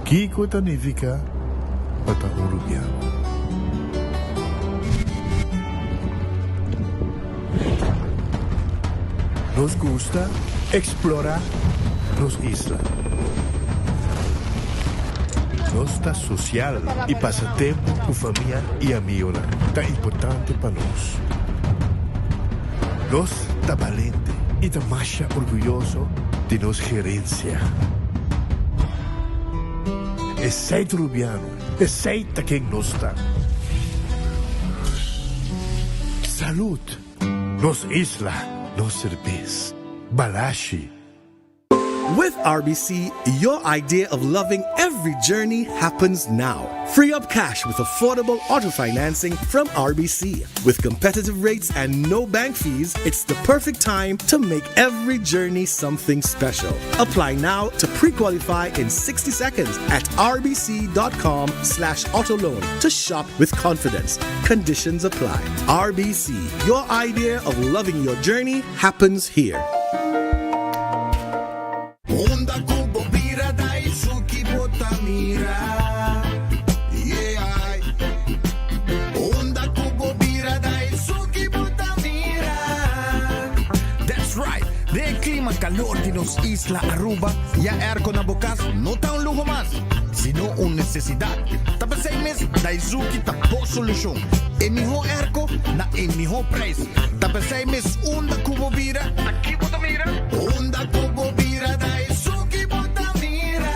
Kiko ta nifiká pa ta un rubiano? Nos gusta eksplorá nos isla. Nos ta sosial i pasa tempu ku famia i amigonan ta importante pa nos. Nos ta balente i ta masha orguyoso di nos gerensia. Esei ta Rubiano, esei ta ken nos ta. Salud! Nos isla, nos serbes. Balashi. With RBC, your idea of loving every journey happens now. Free up cash with affordable auto financing from RBC. With competitive rates and no bank fees, it's the perfect time to make every journey something special. Apply now to pre-qualify in 60 seconds at rbc.com slash autoloan to shop with confidence. Conditions apply. RBC, your idea of loving your journey happens here. Unda ku bo bira Daisuki bo ta mira Yeah Unda ku bo bira Daisuki bo ta mira That's right! Den e klima kalor di nos isla Aruba, ya airco na bo kas no ta un luho mas, sino un nesesidat. Ta p'esei mes Daizuki ta bo solushon. E mihó airco na e mihó prijs. Ta p'esei mes unda ku bo bira, ta ki bo ta mira? Unda ku bo bira ta esun ki bo ta mira.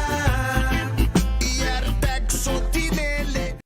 Airtec so tinele.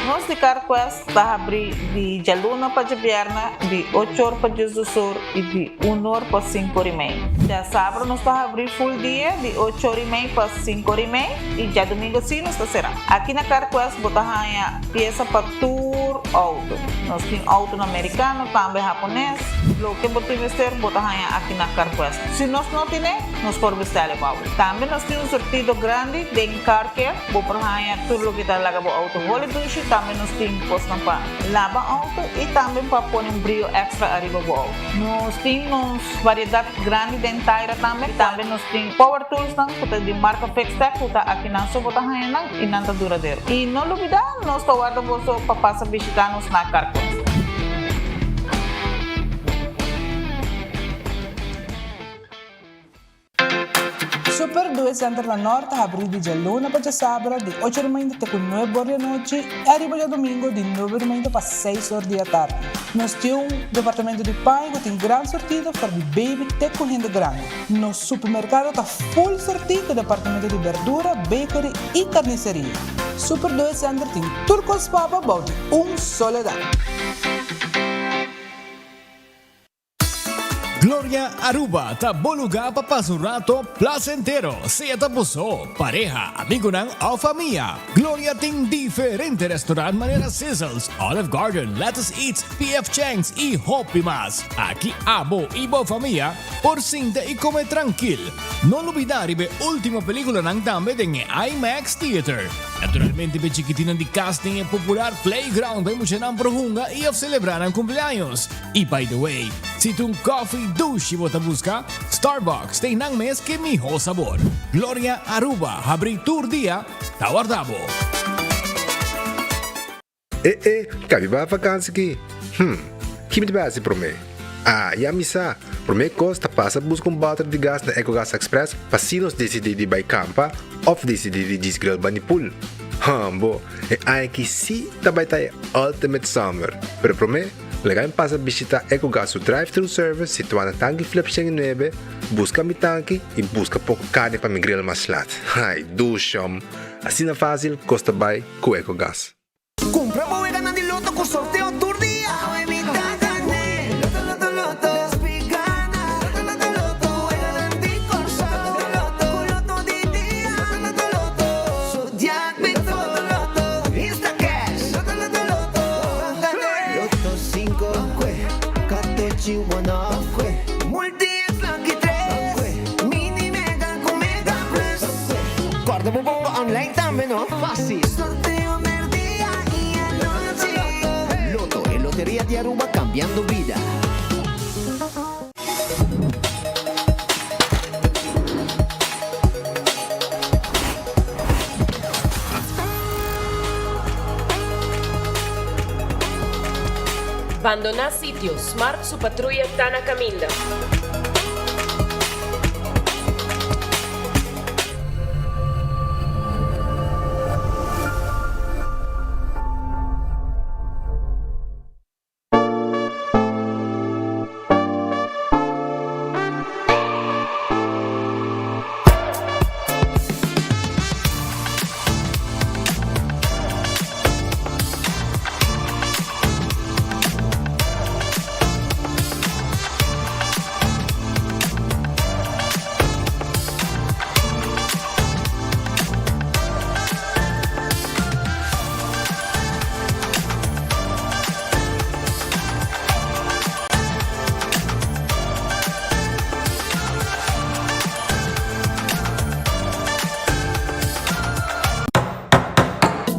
Nos di CarQuest ta habri di djaluna pa djabièrnè di ocho or pa diesdos or i di un or pa sinku or i mei. Djasabra nos ta habri full dia di ocho or i mei pa sinku or i mei i djadumingu si nos ta será. Aki na CarQuest bo ta haña piesa pa tur outo. Nos tin outonan merikano, tambe hapones. Loke bo tin mester bo ta haña aki na CarQuest. Si nos no tine, nos por bestèl e bou. Tambe nos tin un surtido grandi den Car Care. Bo por haña tur loke ta laga bo outo holi dushi. Tambe nos tin kosnan pa laba outo i tambe pa pone un brio èkstra ariba bo outo. Nos tin nos variedat grandi den taira tambe. Tambe nos tin power toolsnan ku ta di marka Fixtech ku ta akinan so bo ta haña nan. I nan ta duradero. I no lubidá, nos ta warda boso pa pasa bishitá nos na Carquest. Super Due Center na Nort ta habrí di djaluna pa djasabra di ocho di mainta te ku nuebe or di anochi i ariba djadumingu di nuebe di mainta pa seis or di atardi. Nos tin un departamento di paña ku tin gran surtido for di baby te ku hende grandi. Nos supermerkado ta full surtí ku departamento di berdura, bakery i karniseria. Super Due Center tin tur kos pa bo bou di un solo dak. Gloria Aruba ta bo lugar pa pasa un rato placentero, sea ta bo so, pareha, amigonan of famia. Gloria tin diferente restaurant manera Sizzles, Olive Garden, Lettuce Eats, PF Chang's y hopi mas. Aki abo y bo famia por sinta y come trankil. No lubida riba e ultimo peliculanan tambe den e IMAX Theater. Naturalmente p'e chikitinnan di cas den e popular playground pa e muchanan por hunga y of celebra nan cumpleaños. Y by the way, si ta un coffee dushi bo ta busca, Starbucks ta einan mes ke miho sabor. Gloria Aruba habri tur dia ta warda bo. E e, kabi ba vakansi ki? Hm, ki mi ta bai hasi promé? Ah, ya mi sa! Promé kos ta pasa buska un bòter di gas na Ecogas Express pa si nos disidí di bai kampa òf disidí di djis grill bani pool. Hambo, e aña aki sí ta bai ta e ultimate summer! Pero promé, laga mi pasa bishitá Ecogas su drive-thru service situá na Tanki Flip 109, buska mi tanki i buska poko karni pa mi grill mas lat. Ai, dushom! Asina fásil kos ta bai ku Ecogas. Cumpra bo weganan di loto cu sorteo tur dia. Awe mi ta gane. Loto loto loto. Despi gana. Loto loto loto. Weganan di Corsou. Loto loto. Cu loto di dia. Loto loto loto. Zodiac Big Four. Loto loto. Instacash. Loto loto loto. Ban gane. Loto cinco. Ban Catochi one off. Multi X lucky tres. Mini mega cu mega plus. Corda bo bomba online tambe no. Facil. Sorteo merdia y anochi. Lotto, e loteria di Aruba cambiando bida. Bandoná sitio, Smart su patruya ta na kaminda.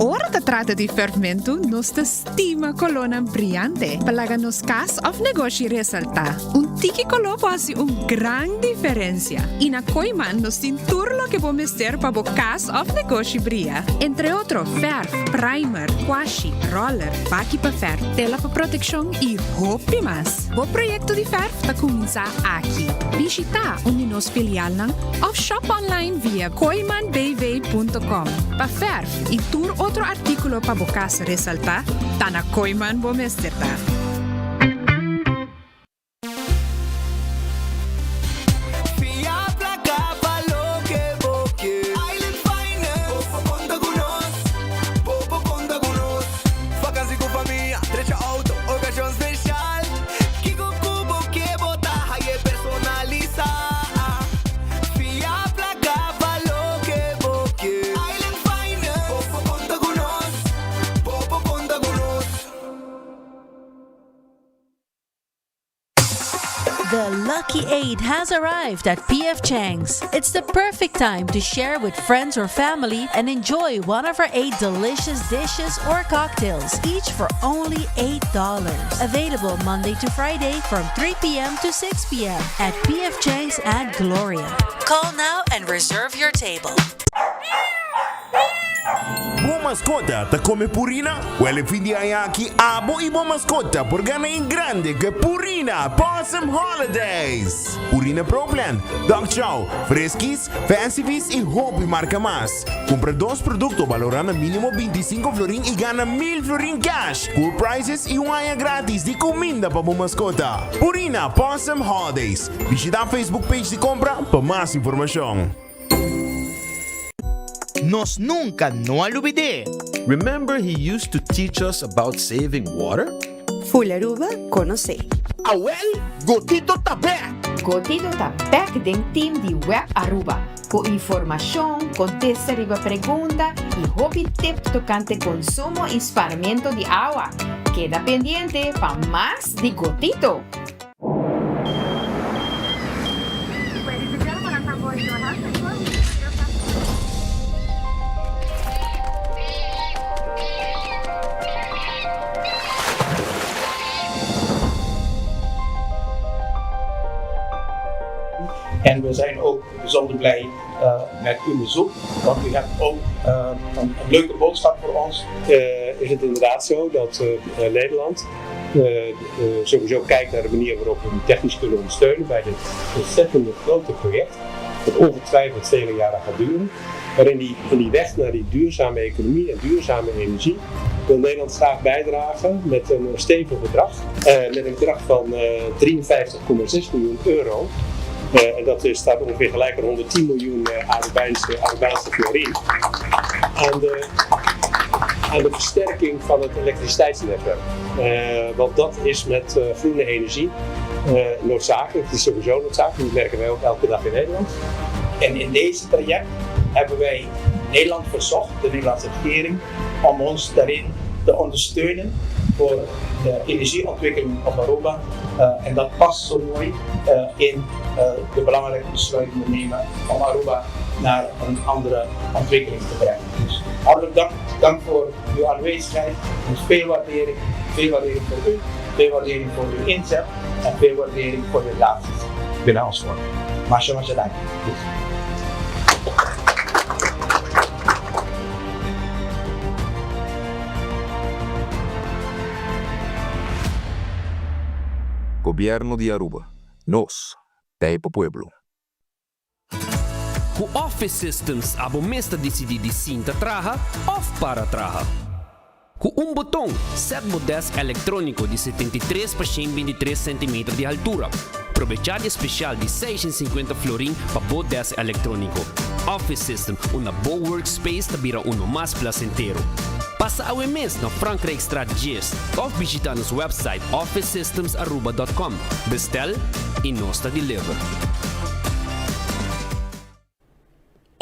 Ora ta trata di ferfmentu, nos ta stima kolónan briante pa laga nos kas òf negoshi resaltá. Un tiki koló por hasi un gran diferensia. I na Kooiman nos tin tur loke bo mester pa bo kas òf negoshi bria. Entre otro fèrf, primer, kwashi, roller, baki pa fèrf, tela pa protekshon i hopi mas. Bo proyekto di fèrf ta kuminsá aki. Bishitá un di nos filialnan òf shop online via kooimanbv.com. Pa fèrf i tur otro artíkulo pa bo kas resaltá, ta na Kooiman bo mester ta. Fia placa pa loke bo ke. Island Finance. Bo por conta cu nos. Bo por conta cu nos. Vakantie cu famia, drecha auto, ocasion special. Kico cu bo ke bo ta haye personalisa. Fia placa pa loke bo ke. Island Finance. Bo por conta cu nos. Bo por conta cu nos. The Lucky 8 has arrived at PF Chang's. It's the perfect time to share with friends or family and enjoy one of our 8 delicious dishes or cocktails, each for only $8. Available Monday to Friday from 3 p.m. to 6 p.m. at PF Chang's at Gloria. Call now and reserve your table. Bo maskota ta kome Purina? Wèl e fin di aña aki abo i bo maskota por gana en grande ku e Purina Pawsome Holidays! Purina Pro Plan, Dog Chow, Friskies, Fancy Feast i hopi marka mas. Kumpra dos produkto balorá na mínimo 25 florin i gana 1000 florin cash, cool prizes i un aña gratis di kuminda pa bo maskota. Purina Pawsome Holidays. Bishitá Facebook page di kompra pa mas informashon. Nos nunca no a lubid'é. Remember he used to teach us about saving water? Full Aruba conoce. Awel, Gotito ta bek! Gotito ta bek den team di Web Aruba cu informacion, contesta riba pregunta y hopi tip tocante consumo y spaarmento di awa. Keda pendiente pa mas di Gotito! En we zijn ook bijzonder blij met uw bezoek, want u hebt ook een leuke boodschap voor ons. Is het inderdaad zo dat Nederland sowieso kijkt naar de manier waarop we hem technisch kunnen ondersteunen bij dit ontzettende grote project, dat ongetwijfeld vele jaren gaat duren. Maar in die, in die weg naar die duurzame economie en duurzame energie wil Nederland graag bijdragen met een stevig bedrag. met een bedrag van 53,6 miljoen euro. en dat is, staat ongeveer gelijk aan 110 miljoen Arubaanse, Arubaanse florin. Aan de, aan de versterking van het elektriciteitsnetwerk. want dat is met groene energie noodzakelijk. Het is sowieso noodzakelijk, dat merken wij ook elke dag in Nederland. En in deze traject hebben wij Nederland verzocht, de Nederlandse regering, om ons daarin te ondersteunen voor de energieontwikkeling op Aruba. Uh, en dat past zo mooi uh, in uh, de belangrijke besluiten die we nemen om Aruba naar een andere ontwikkeling te brengen. Dus hartelijk dank, dank voor uw aanwezigheid. Dus veel waardering, veel waardering voor u, veel waardering voor uw inzet en veel waardering voor de relaties binnen ons vorm. Masha, masha, dank. Gobierno di Aruba. Nos ta e pa pueblo. Ku Office Systems abo mes ta disidí di sinta traha òf para traha. Ku un boton, sèt bo dèsk elektróniko di 73 pa 123 sentimeter di haltura. Probechá di e spesial di 650 florin pa bo dèsk elektróniko. Office System, unda bo workspace ta bira uno mas plasentero. Pasa awe mes na Frankrijkstraat 10 òf bishitá nos wèpsait officesystemsaruba.com. Bestel i nos ta deliver.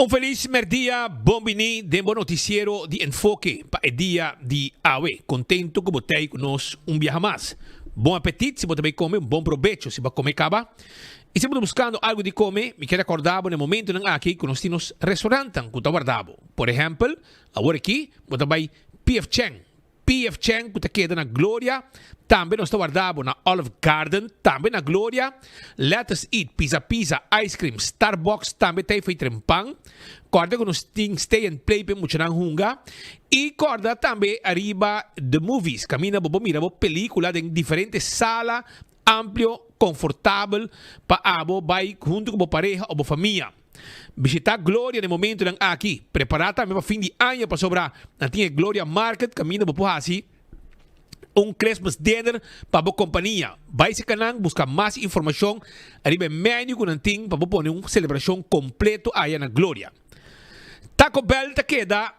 Un felis merdia, bon bini den bo noticiero di Enfoke pa e dia di awe. Contento cu bo t'ey cu nos un biaha mas. Bon apetit si bo ta bay come, un bon probecho si bo a come caba. Y si bo ta buscando algo di come, mi kier recorda bo na e momentonan aki cu nos tin nos restaurantan cu ta warda bo. Por ehempel, awor aki bo ta bay PF Chang. PF Chang ku ta keda na Gloria, tambe nos ta warda bo na Olive Garden, tambe na Gloria, Let Us Eat, Pizza Pizza, Ice Cream, Starbucks tambe ta ei tren pan. Kòrda ku nos tin Stay and Play pa e muchanan hunga. I kòrda tambe ariba The Movies, kaminda bo por mira bo pelikula den diferente sala amplio, konfortabel pa abo bai huntu ku bo pareha o bo famia. Bishitá Gloria na e momentunan aki. Prepará tambe pa fin di aña pasobra nan tin e Gloria Market kaminda bo por hasi un Christmas dinner pa bo kompania. Bai serka nan buska mas informashon ariba e menu ku nan tin pa bo pone un selebrashon kompleto aya na Gloria. Taco Bell ta keda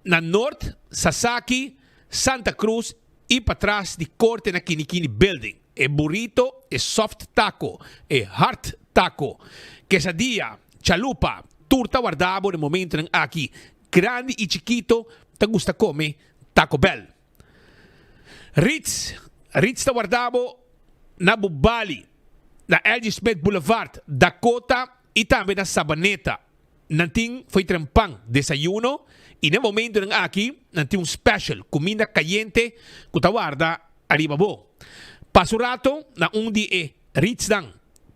na Noord, Sasaki, Santa Cruz y patras di Corte na Kinikini Building. E burrito, e soft taco, e hard taco, quesadilla, chalupa, tur ta warda bo na e momentonan aki. Grandi y chikito ta gusta come Taco Bell. Ritz, Ritz ta warda bo na Bubali, na LG Smith Boulevard, Dakota y tambe na Sabaneta. Nan tin fo'i trempan desayuno y na e momentonan aki nan tin un special cuminda cayente cu ta warda ariba bo. Pasa un rato na un di e Ritz-nan.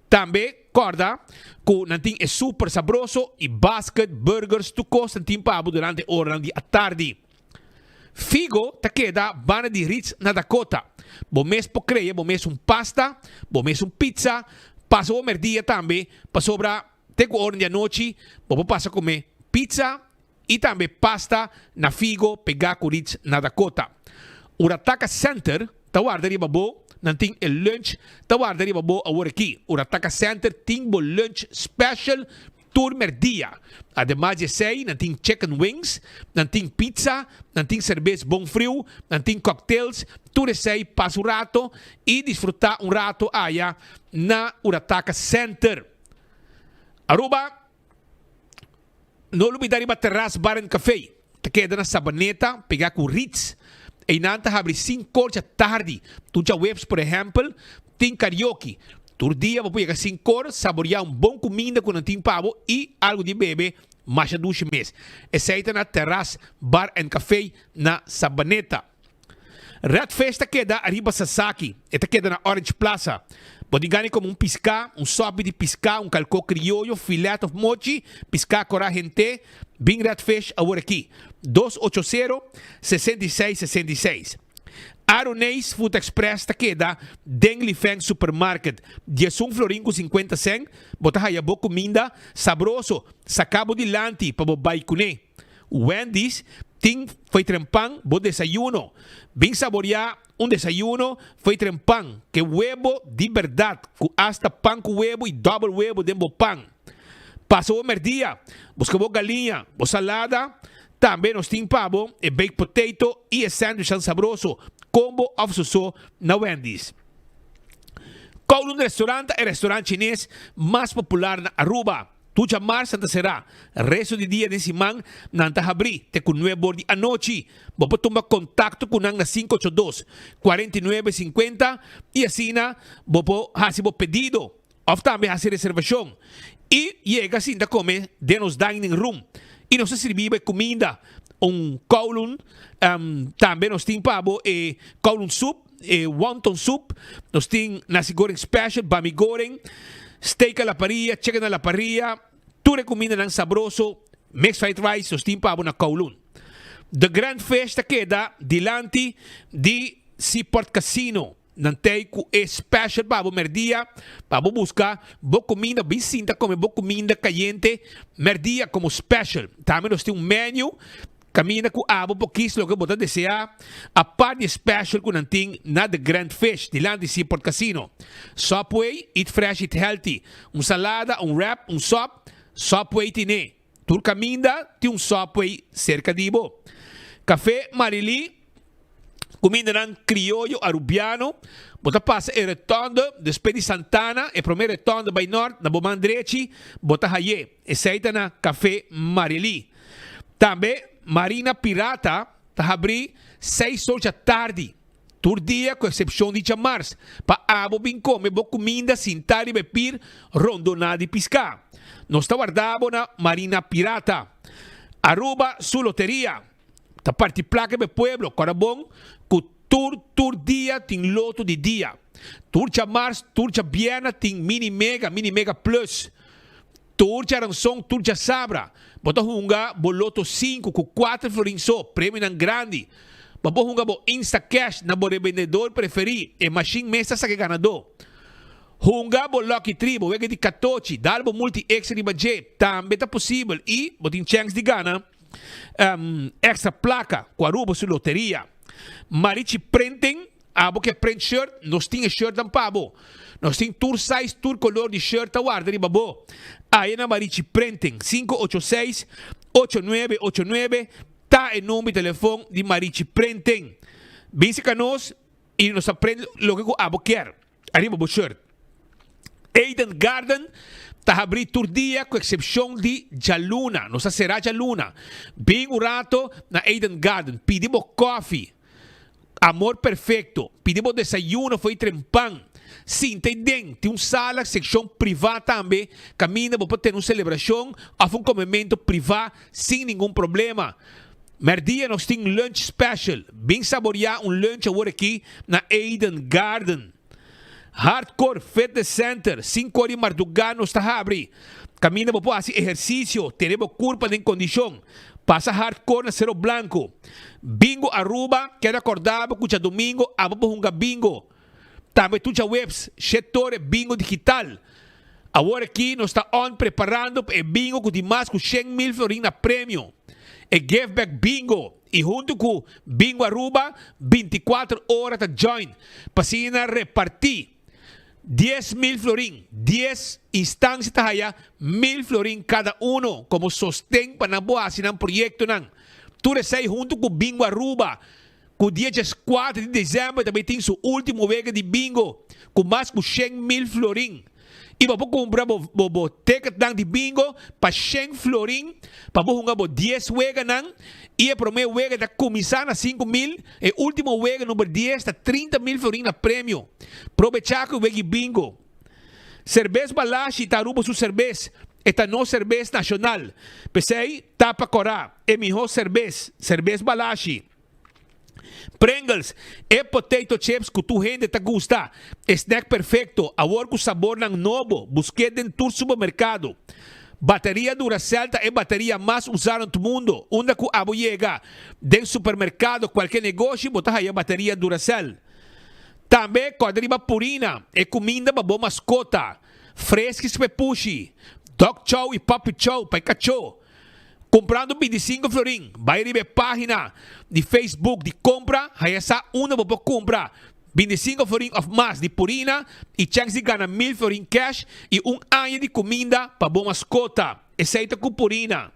Tambe corda cu nan tin e super sabroso y basket, burgers, tur cos nan tin pa bo durante e oranan di atardi. Figo ta keda banda di Ritz na Dakota. Bo mes por crea bo mes un pasta, bo mes un pizza, pasa bo merdia tambe pasobra Te ku ora di anochi bo por pasa kume pizza i tambe pasta na Figo pegá ku Ritz na Dakota. Urataka Center ta warda riba bo, nan tin e lunch ta warda riba bo awor aki. Urataka Center tin bo lunch special tur merdia. Ademas di esei nan tin chicken wings, nan tin pizza, nan tin serbes bon friu, nan tin cocktails, tur esei pasa un rato i disfruta un rato aya na Urataka Center. Aruba, No lubida riba Terras Bar and Café, ta keda na Sabaneta, pegá ku Ritz. Einan ta habri sinkor dja tardi. Tur djaweps, por ehèmpel, tin karaoke. Tur dia bo por yega sinkor, saboriá un bon kuminda ku nan tin pa bo i algu di bebe masha dushi mes. Esei ta na Terras Bar and Café na Sabaneta. Red Fish ta keda ariba Sasaki. E ta keda na Orange Plaza. Bo tin gana di kome un piská, un sòpi di piská, un kalkó krioyo, filet òf mochi, piská korá hent'é, bin Red Fish awor aki. 280 66 66. Aroneis Food Express ta keda den Lifeng Supermarket. 11 florin ku 50 sèn bo ta haya bo kuminda sabroso. Saka bo dilanti pa bo bai kuné. Wendy's tin fo'i trempan bo desayuno. Bin saboreá un desayuno fo'i trempan ke webo di bèrdat ku asta pan ku webo i dòbel webo den bo pan. Pasa bo mèrdia, buska bo galiña, bo salada. Tambe nos tin pa bo e baked potato i e sandwichnan sabroso, kombo òf soso na Wendy's. Kowloon Restaurant ta e restaurant chines mas popular na Aruba. Tucha mars nan ta será. Resto di dia den siman nan ta habrí te ku nuebe or di anochi. Bo por tuma kontakto ku nan na 582, 49, 50 i asina bo por hasi bo pedido òf tambe hasi reservashon i yega sinta kome den nos dining room i nos ta sirbi bo e kuminda, un kowloon, tambe nos tin pa bo e kowloon soup. E wonton soup, nos tin nasi goreng special, bami goreng, steak a la parrilla, chicken a la parrilla, tur e cumindanan sabroso, mixed fried rice nos tin pa bo na Kowloon. The Grand Fish ta keda dilanti di Seaport Casino. Nan tei ku e special pa bo merdia, pa bo buska bo kuminda, bin sinta kome bo kuminda kayente merdia komo special. Tambe nos tin un menu kaminda ku abo por kis loke bo ta desea, apart di e special ku nan tin na The Grand Fish dilanti Seaport Casino. Subway, eat fresh, eat healthy. Un salada, un wrap, un sop, Subway tine. Tur kaminda tin un Subway serka di bo. Café Marily, kumindanan krioyo arubiano. Bo ta pasa e rotonde despues di Santana, e promé rotonde bai nort, na bo man drechi bo ta hay'é. Esei ta na Café Marily. Tambe Marina Pirata ta habrí seis or djatardi. Tur dia ku eksepshon di djamars, pa abo bin kome bo kuminda sintá riba e pir rondoná di piská. Nos ta warda bo na Marina Pirata. Aruba su loteria ta parti plaka riba e pueblo, kòrda bon ku tur tur dia tin loto di dia. Tur djamars, tur djabièrnè tin mini mega, mini mega plus. Tur djaranson, tur djasabra, bo ta hunga bo loto sinku ku kuater florin so, premionan grandi. Bo por hunga bo Instacash na bo rebendedor preferí, e mashin mes ta saka e ganadó. Hunga bo Lucky Tree, bo wega di katochi, dal bo multi extra riba dje, tambe ta posibel i bo tin chèns di gana extra plaka ku Aruba su loteria. Marichi Printing. Abo ke print shirt, nos tin e shirtnan pa bo. Nos tin tur size, tur color di shirt ta warda riba bo. Aya na Marichi Printing, 586 8989 ta e number di telefon di Marichi Printing. Bin serka nos y nos ta print loke ku abo kier ariba bo shirt. Eden Garden ta habrí tur dia ku eksepshon di djaluna. Nos ta será djaluna. Bin un rato na Eden Garden, pidi bo kofi. Amor perfecto, pidi bo desayuno fo'i trempan. Sinta ei den, tin un sala, seccion priva tambe, caminda bo por tene un celebracion of un comemento priva sin ningun problema. Merdia nos tin lunch special, bin saboria un lunch awor aki na Eden Garden. Hardcore Fitness Center, cinco ora di marduga nos ta habri. Caminda bo por haci ehercicio, tene bo curpa den condicion. Pasa Hardcore na Cero Blanco. Bingo Aruba, keda corda bo cu djadomingo abo por hunga bingo. Tambe tur djaweps, shet ora bingo digital. Awor aki nos ta on preparando pa e bingo cu tin mas cu 100,000 florin na premio. E Give Back Bingo. I huntu ku Bingo Aruba 24 ora ta join pa asina repartí 10,000 florin. Dies instansia ta haya mil florin kada uno komo sosten pa nan por hasi nan proyektonan. Tur esei huntu ku Bingo Aruba ku dia 14 di desèmber ta bai tin su último wega di bingo ku mas ku 100,000 florin. I bo por kumpra bo bo bo ticketnan di bingo pa shen florin pa bo hunga bo dies weganan i e prome wega ta kuminsá na 5000, e ultimo wega number dies ta 30,000 florin na premio. Probechá ku e wega di bingo. Serbes Balashi ta Aruba su serbes, e ta nos serbes nashonal. P'esei ta pa kòrá e mihó serbes, Serbes Balashi. Pringles, e potato chips cu tur hende ta gusta. E snack perfecto, awor cu sabornan nobo, busque den tur supermercado. Bateria Duracell ta e bateria mas usa rond mundo. Unda cu abo yega, den supermercado, cualke negoshi, bo ta haya bateria Duracell. Tambe corda riba Purina, e cuminda pa bo mascota. Fresquis pa e pushi, dog chow y puppy chow pa e cacho. Kumprando 25 florin, bai riba e página di Facebook di kompra, haya sa unda bo por kumpra 25 florin òf mas di Purina i chèns di gana 1000 florin kèsh i un aña di kuminda pa bo maskota. Esei ta ku Purina.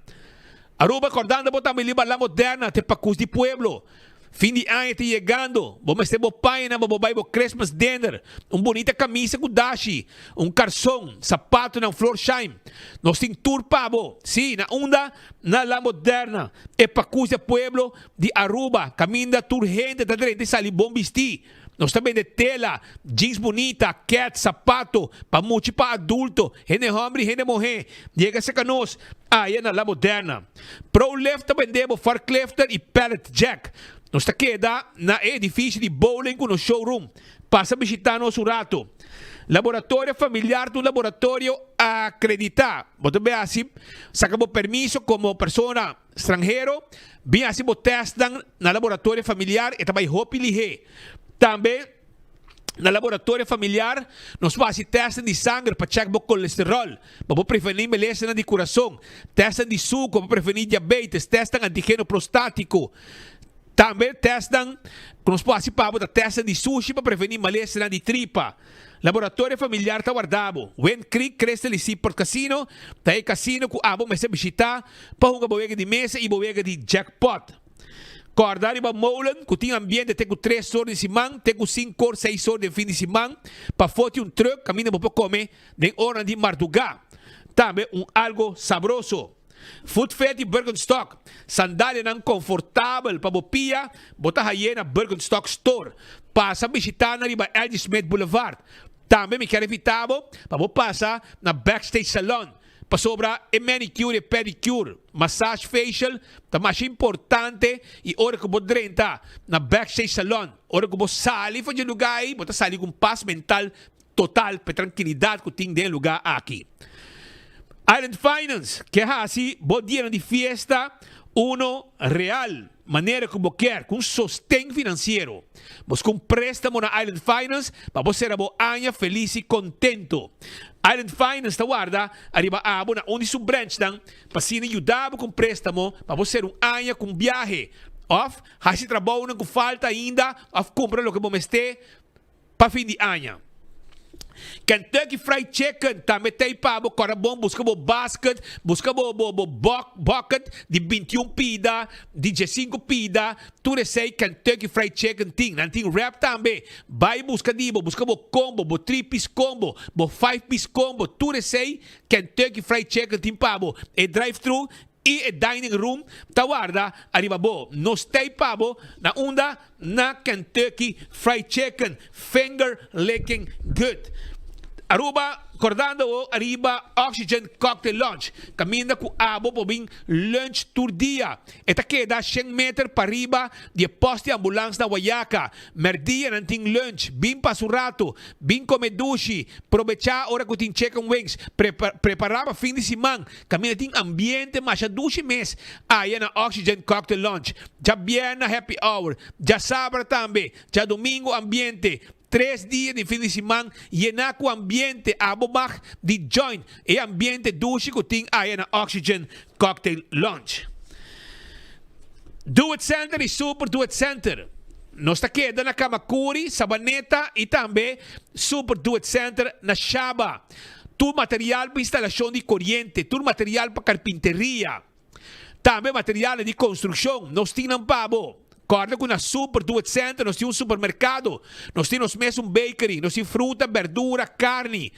Aruba kòrdando bo tambe riba La Moderna te pakus di pueblo. Fin di aña ta yegando, bo mester bo pañanan pa bo bai bo Christmas dinner, un bunita camisa cu dashi, un carson, sapatonan Florsheim. Nos tin tur pa bo. Sí, na unda? Na La Moderna, e pacus di pueblo di Aruba, caminda tur hende ta drenta y sali bon bisti. Nos ta bende tela, jeans bunita, kets, sapato, pa mucha y pa adulto, hende homber y hende muher. Yega cerca nos aya na La Moderna. Prolift ta bende bo forklifter y pallet jack. Nos ta keda na e edificio di bowling cu nos showroom. Pasa bishita nos un rato. Laboratorio Familiar ta un laboratorio acredita. Bo ta bay haci saca bo permiso como persona Stranhero, bin hasi bo testnan na laboratorio familiar, e ta bai hopi lihé. Tambe Na laboratorio familiar nos por hasi tèstnan di sanger pa chèk bo kolesteròl, pa bo prevení melesanan di kurason, tèstnan di suku pa prevení diabetes, tèstnan antigeno prostátiko. Tambe tèstnan ku nos por hasi pa bo ta tèstnan di sushi pa prevení malesanan di tripa. Laboratorio familiar ta warda bo. Wind Creek Crystal i Seaport Casino ta e kasino ku abo mester bishitá pa hunga bo wega di mesa i bo wega di jackpot. Kòrda riba molen ku tin ambiente te ku tres or di siman te ku sinku or seis or den fin di siman. Pafó tin un trùk kaminda bo por kome den oranan di mardugá. Tambe un algo sabroso. Food Fair di Birkenstock, Sandalianan konfortabel pa bo pia bo ta haye na Birkenstock Store. Pasa bishitá nan riba LG Smith Boulevard. Tambe mi kier invitá bo pa bo pasa na Backstage Salon. Pasobra e manicure y e pedicure, massage facial ta masha importante y ora cu bo drenta na Backstage Salon, ora cu bo sali for dje lugar ey, bo ta sali cu un pas mental total pa e trankilidad cu tin den e lugar aki. Island Finance ke haci bo dianan di fiesta uno real. Manera ku bo kier ku un sosten finansiero. Buska un préstamo na Island Finance pa bo sera bo aña felis i kontentu. Island Finance ta warda ariba abo na un di su branchnan pa asina yuda bo ku un préstamo pa bo sera un aña ku un biahe òf hasi trabounan ku falta ainda òf kumpra loke bo mester pa fin di aña. Kentucky Fried Chicken tambe ta ei pa bo kòrda bon buska bo basket, buska bo bo bo bucket di bintiun pida, di diesinku pida, tur esei Kentucky Fried Chicken tin. Nan tin wrap tambe. Bai buska di bo, buska bo combo, bo three piece combo, bo five piece combo, tur esei Kentucky Fried Chicken tin pa bo. E drive thru I e dining room ta warda ariba bo. Nos tei pa bo na unda? Na Kentucky Fried Chicken. Finger licking good. Aruba kordando bo ariba Oxygen Cocktail Lounge. Kaminda ku abo por bin lunch tur dia. E ta keda shen meter pariba di e post di ambulans na Wayaca. Merdia nan tin lunch. Bin pasa un rato. Bin kome dushi. Probecha ora ku tin chicken wings. Prepara pa fin di siman. Kaminda tin ambiente masha dushi mes aya na Oxygen Cocktail Lounge. Djabièrnè happy hour, djasabra tambe, djadumingu ambiente. Tres dia di fin di siman yená ku ambiente abo mag di join e ambiente dushi ku tin aya na Oxygen Cocktail Lounge. Do It Center i Super Do It Center. Nos ta keda na Kamakuri, Sabaneta i tambe Super Do It Center na Shaba. Tur material pa instalashon di koriente, tur material pa karpinteria, tambe materialnan di konstrukshon, nos tin nan pa bo. Kòrda ku na Super Do It Center nos tin un supermerkado, nos tin nos mes un bakery, nos tin fruta, berdura, karni.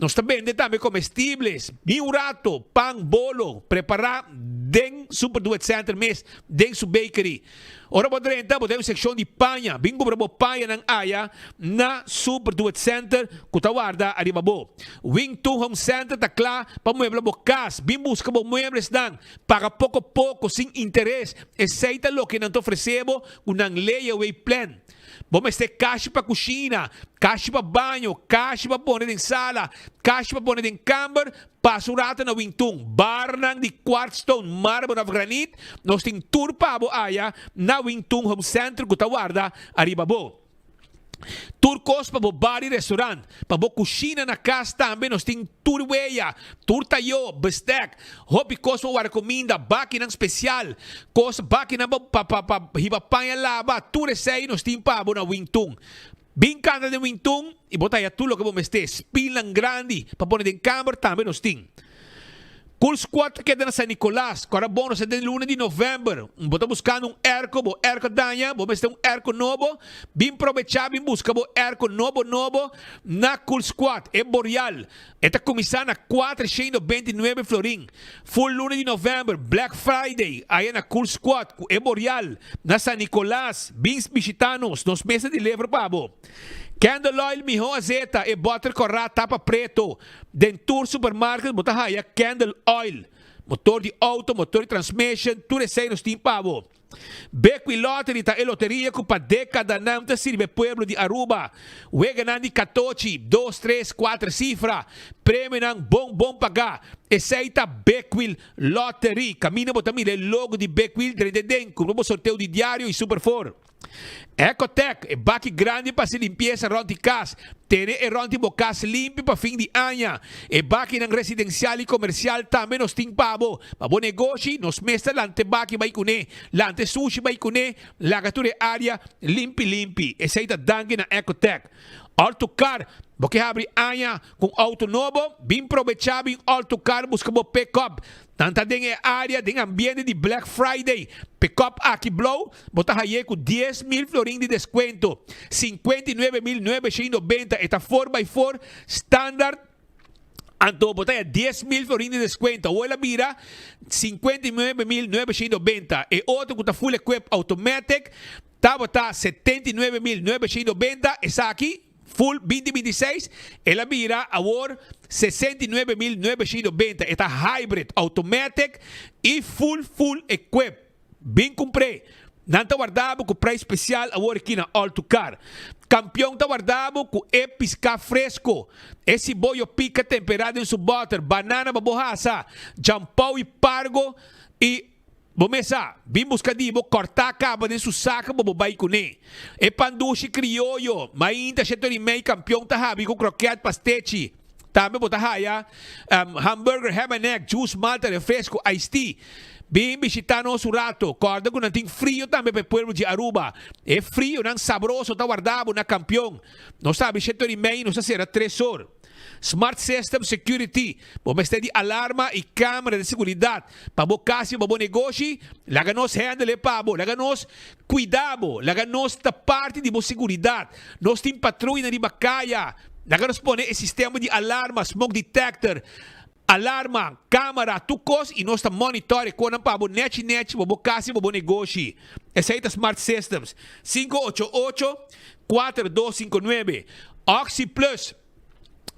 Nos ta bende tambe komestibles, bin un rato, pan, bolo, prepará den Super Do It Center mes, den su bakery. Ora bo drenta bo ta un sekshon di paña. Bin kumpra bo pañanan aya na Super Do It Center ku ta warda ariba bo. Wing Tun Home Center ta kla pa muebla bo kas. Bin buska bo mueblesnan. Paga poko poko sin interes. Esei ta loke nan ta ofresé bo ku nan layaway plan. Bo mester kashi pa kushina, kashi pa baño, kashi pa pone den sala, kashi pa pone den kamber, Pasa un rato na Wintun, barnan di quartzstone, marmer of granit, nos tin tur pa bo aya na Wintun Home Center cu ta warda ariba bo. Tur cos pa bo bar y restaurant, pa bo cushina na cas tambe nos tin tur weya, tur tayo, bestek, hopi cos pa warda cuminda, bakinan special, cos bakinan pa pa pa hiba paña laba, tur esey nos tin pa bo na Wintun. Bin kanta den wintun i bo ta haya tur loke bo mester. Spilnan grandi pa pone den kamber tambe nos tin. Cool Squad ta keda na San Nicolas. Ku ora bon nos ta den luna di november. Bo ta buskando un airco, bo airco a daña, bo mester un airco nobo, bin probecha bin buska bo airco nobo nobo na Cool Squad. E Boreal e ta kuminsá na 429 florin. Full luna di november, Black Friday, aya na Cool Squad ku e Boreal na San Nicolas. Bin bishita nos, nos mes ta deliver pa bo. Candle oil miho azeta, e boter korá tapa preto. Den tur supermarket bo ta haya candle oil. Motor di auto, motor di transmission, tur esei nos tin pa bo. Bequi Lottery ta e loteria cu pa decadanan ta sirbi e pueblo di Aruba. Weganan di catochi, dos, tres, cuater cifra, premionan bon bon paga. Esey ta Bequil Lottery. Caminda bo ta mira e logo di Bequil drenta den, cumpra bo sorteo di diario y Super Four. Ecotec, e baki grandi pa hasi limpiesa rònt di kas. Tene e rònt di bo kas limpi pa fin di aña. E bakinan residensial i komersial tambe nos tin pa bo. Pa bo negoshi, nos mes ta lanta e baki bai kuné, lanta e sushi bai kuné, laga tur e área limpi limpi. Esei ta danki na Ecotec. Autocar, Bo ke habri aña ku un outo nobo? Bin probechá bin Autocar buska bo pick-up. Nan ta den e área den ambiente di Black Friday. Pick-up aki blou, bo ta haye ku 10,000 florin di deskuento. 59,990 e ta four by four standard. Anto bo ta haya 10,000 florin di deskuento. Awor el a bira 59,990. E otro ku ta full equip automatic Tabata 79,990, esaki full 2026, el a bira awor 69,990. E ta hybrid, automatic y full full equip. Bin cumpr'é. Nan ta warda bo cu prijs special awor aki na All To Car. Campeon ta warda bo cu e pisca fresco, e siboyo pica tempera den su boter, banana pa bo hasa, jampou y pargo y. Bo mes sa, bin buska di bo kòrtá kaba den su saka bo bo bai kuné. E pan dushi krioyo, mainta sheto di mei kampion ta habi ku krokèt pastechi. Tambe bo ta haya hamburger, ham and egg, juice, malta, refresco, iced tea. Bin bishitá nos un rato. Kòrda ku nan tin frio tambe pa e pueblo di Aruba. E frionan sabroso ta warda bo na kampion. Nos ta habi sheto di mei, nos ta sera tres or. Smart System Security, Bo mester di alarma y camera di seguridad pa bo cas y pa bo negoshi? Laga nos handle e pa bo, laga nos cuida bo, laga nos ta parti di bo seguridad. Nos tin patruyanan riba caya, laga nos pone e sistema di alarma, smoke detector, alarma, camera, tur cos y nos ta monitor e conan pa bo nechi nechi pa bo cas y pa bo negoshi. Esey ta Smart Systems. 588 4259 Oxi Plus.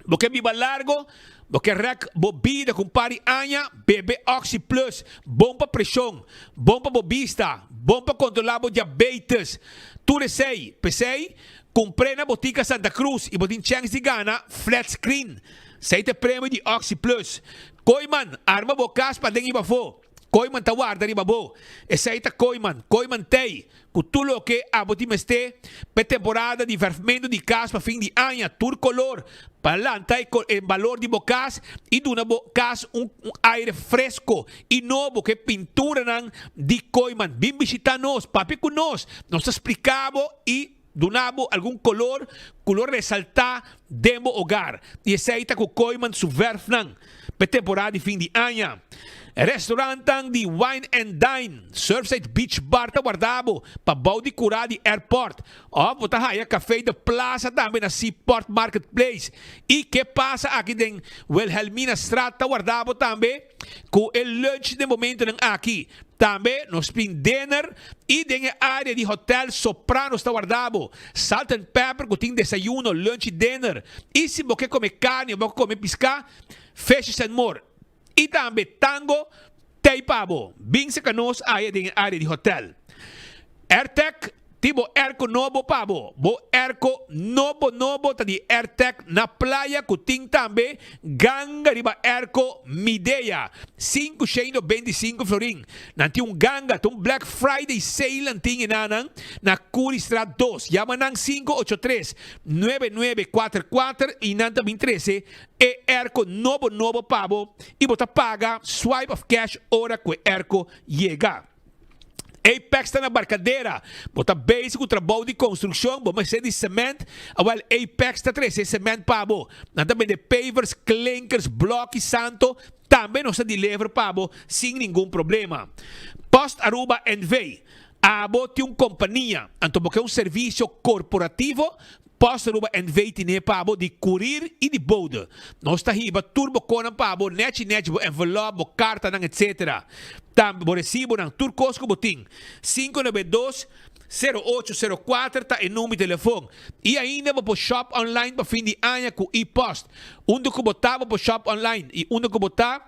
Bo ke biba largo? Bo ke rek bo bida ku un par di aña? Bebe Oxi Plus. Bon pa preshon, bon pa bo bista, bon pa kontrolá bo diabetes. Tur esei. P'esei, kumpr'é na Botica Santa Cruz i bo tin chèns di gana flat screen. Esei ta e premio di Oxi Plus. Kooiman, arma bo kas paden i pafó. Kooiman ta warda riba bo. Esei ta Kooiman. Kooiman t'ei ku tur loke abo tin mester pa e temporada di verfmentu di kas pa fin di aña, tur kolor, pa lanta e balor di bo kas i duna bo kas un aire fresko i nobo ku e pinturanan di Kooiman. Bin bishita nos, papia ku nos, nos ta splika bo i duna bo algun kolor ku lo resaltá den bo hogar. I esei ta ku Kooiman su verfnan pa e temporada di fin di aña. Restaurantnan di Wine and Dine, Surfside Beach Bar ta warda bo pa bou di kurá di airport. Òf bo ta haya Café de Plaza tambe na Seaport Marketplace. I ke pasa aki den Wilhelminastraat ta warda bo tambe ku e lunch den momentonan aki. Tambe nos tin dinner y den e area di Hotel Sopranos ta warda bo. Salt and Pepper cu tin desayuno, lunch y dinner. Y si bo ke come carni o bo ke come pisca, Fishes and More. Y tambe Tango t'ey pa bo. Bin seca nos aya den e area di hotel. Airtec tin bo airco nobo pa bo. Bo airco nobo nobo ta di Airtec na playa cu tin tambe ganga riba airco Midea, 525 florin. Nan tin un ganga, ta un Black Friday sale nan tin enanan na Curiestraat 2. Yama nan 583 9944 y nan ta bin trece e airco nobo nobo pa bo y bo ta paga swipe of cash ora cu e airco yega. Apex ta na Barcadera. Bo ta bezig ku trabou di konstrukshon, bo mester di sement? Awel, Apex ta trese e sement pa bo. Nan ta bende pavers, klinkers, blòki, santo. Tambe nos ta deliver pa bo sin ningun problema. Post Aruba NV. Abo tin un kompania, anto bo ke un servisio korporativo? Post Aruba NV tine pa bo di kurir i di bode. Nos ta hiba tur bo konan pa bo, nechi nechi bo envelop, bo kartanan etc. Tambe bo resibonan, tur kos ku bo tin. 592 0804 ta e number di telefon. I ainda bo por shop online pa fin di aña ku e-post. Unda ku bo ta bo por shop online i unda ku bo ta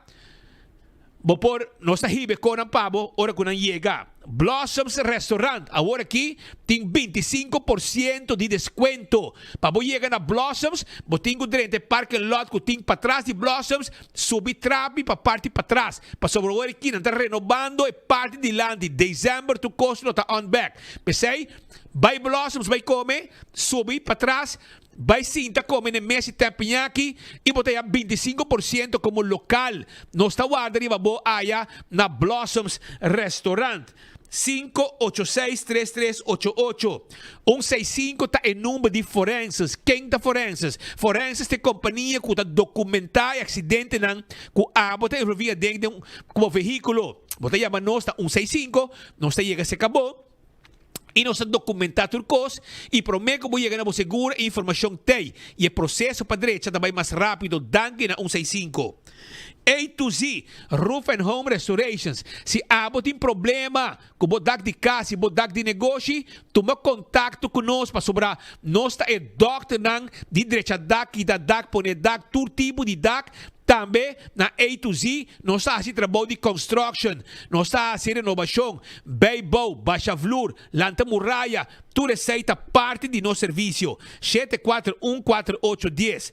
bo por nos ta hiba e konan pa bo ora ku nan yega. Blossoms Restaurant awor aki tin 25% di descuento. Pa bo yega na Blossoms, bo tin cu drenta e parking lot cu tin patras di Blossoms, subi trapi pa parti patras. Pasobra awor aki nan ta renobando e parti dilanti. December tur cos lo ta on back. P'esey, bay Blossoms bay come, subi patras, Bai sinta come n'e mes di Teppanyaki y bo ta haya 25% como local. Nos ta warda riba bo aya na Blossoms Restaurant. 5863388. Un seis sinku ta e number di Forenses. Ken ta Forenses? Forenses ta e compania cu ta documenta e accidentenan cu abo ta envolvi aden den cu bo vehiculo. Bo ta yama nos na un seis sinku, nos ta yega cerca bo. y nos ta documenta tur cos y prome cu bo yega na bo seguro e informacion t'ey y e proceso pa drecha ta bay mas rapido danki na un seis sinku. A to Z Roof and Home Restorations Si abo tin problema cu bo dak di cas y bo dak di negoshi tuma contacto cu nos pasobra nos ta e dokternan di drecha dak kita dak pone dak tur tipo di dak Tambe na A to Z nos ta hasi trabou di construction, nos ta hasi renobacion, bijbouw, basha vloer, lanta muraya, tur esey ta parti di nos servicio. 74148 dies.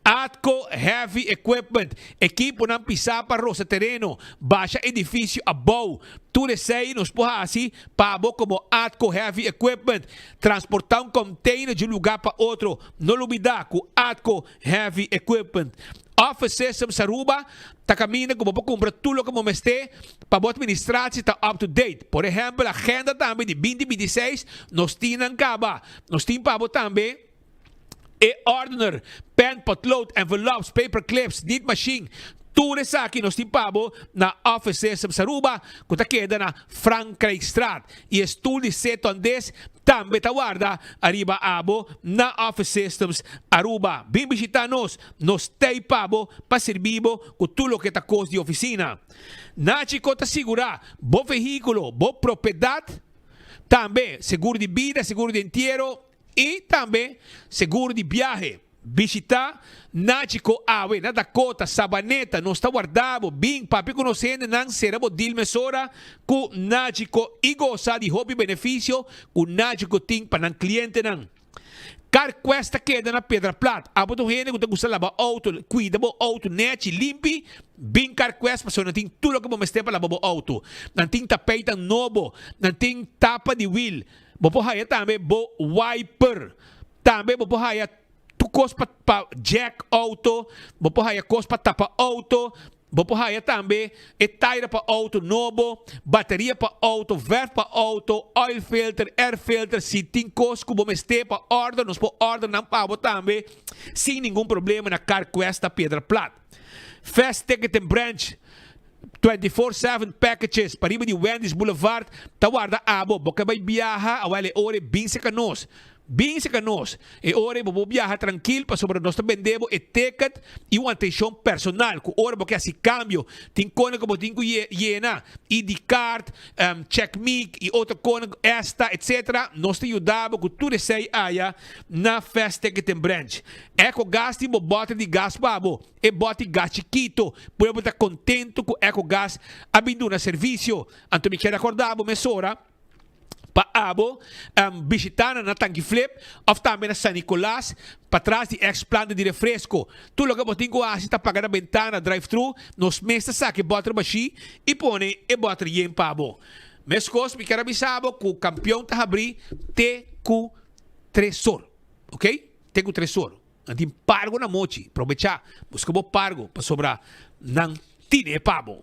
Atco Heavy Equipment, ekiponan pisa pa rosa tereno, basha edificio abou, tur esey nos por hasi pa bo como Atco Heavy Equipment. Transporta un container di un lugar pa otro, no lubida cu Atco Heavy Equipment. Office Systems Aruba ta caminda cu bo por cumpra tur loke bo mester pa bo administratie ta up to date. Por ehempel agenda tambe di binti binti seis nos tin nan caba. Nos tin pa bo tambe e ordener, pen, potlood, envelopes, paper clips, niet machine. Tur esaki nos tin pa bo na Office Systems Aruba cu ta keda na Frankrijkstraat. Y e stoel di seton des Tambe ta warda ariba abo na Office Systems Aruba. Bin bishita nos, nos t'ey pa bo pa sirbi bo cu tur loke ta cos di oficina. Nachico ta sigura bo vehiculo, bo propiedad, tambe seguro di bida, seguro di entiero y tambe seguro di biahe. Bishita Nachico awe na Dakota, Sabaneta, nos ta warda bo, bin papia ku nos hendenan, sera bo deal mesora ku Nachico i gosa di hopi benefisio ku Nachico tin pa nan klientenan. CarQuest ta keda na Piedra Plat. Abo ta un hende ku ta gusta laba outo, kuida bo outo nechi, limpi, bin CarQuest pasobra nan tin tur loke bo mester pa laba bo outo. Nan tin tapeitan nobo, nan tin tapa di wiel, bo por haya tambe bo wiper. Tambe bo por haya tur kos pa pa jack auto, bo por haya kos pa tapa auto, bo por haya tambe e taira pa auto nobo, bateria pa auto, verf pa auto, oil filter, air filter, si tin kos ku bo mester pa order, nos por order nan pa bo tambe sin ningun problema na Carquest ta Piedra Plat. Fast Ticketing Branch. 24/7 packages pariba di Wendy's Boulevard ta warda abo. Bo ke bai biaha awel e ora e bin seka nos. Bin seka nos. E ora ei bo por biaha trankil pasobra nos ta bende bo e ticket i un atenshon personal ku ora bo ke hasi kambio tin kone ku bo tin ku yena, ID card, checkmic i otro kone esta etc. Nos ta yuda bo ku tur esei aya na Fast Ticketing Branch. Ecogas tin bo boter di gas pa bo. E bòti gas chikito, pueblo ta kontentu ku Ecogas a bin duna servisio. Anto mi kier rekordá bo mesora pa abo bishitá nan na Tanki Flip òf tambe na San Nicolas patras di ex planta di refresko. Tur loke bo tin ku hasi ta paga na bentana drive thru, nos mes ta saka e bòter bashí i pone e bòter yen pa bo. Meskos mi kier a bisa bo ku kampion ta habrí te ku tres or, ok? Te ku tres or. Nan tin pargo na mochi. Probechá, buska bo pargo, pasobra nan tine pa bo.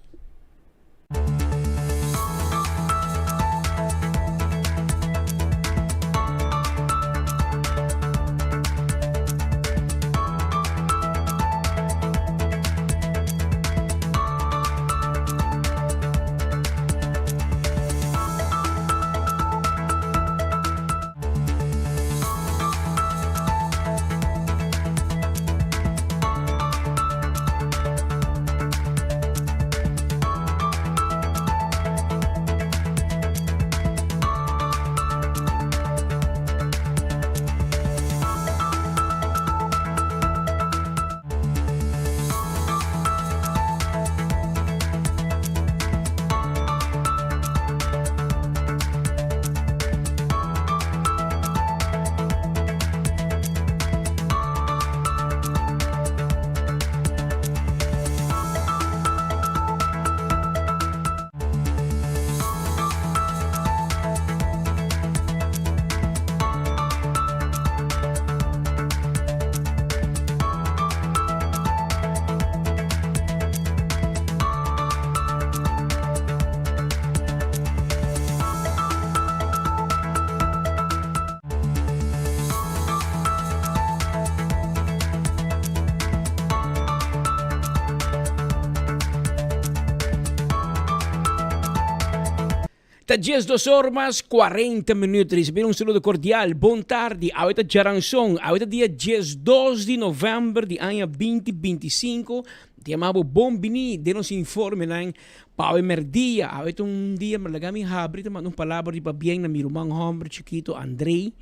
Ta 12 or mas 40 minuut. Ricibi un saludo cordial. Bon tardi. Awe ta djaranson. Awe ta dia 12 di november di aña 2025. Te yama bo bon bini den nos informenan pa awe merdia. Awe ta un dia mi laga mi habri ta manda un palabra di pabien na mi ruman homber chikito Andrey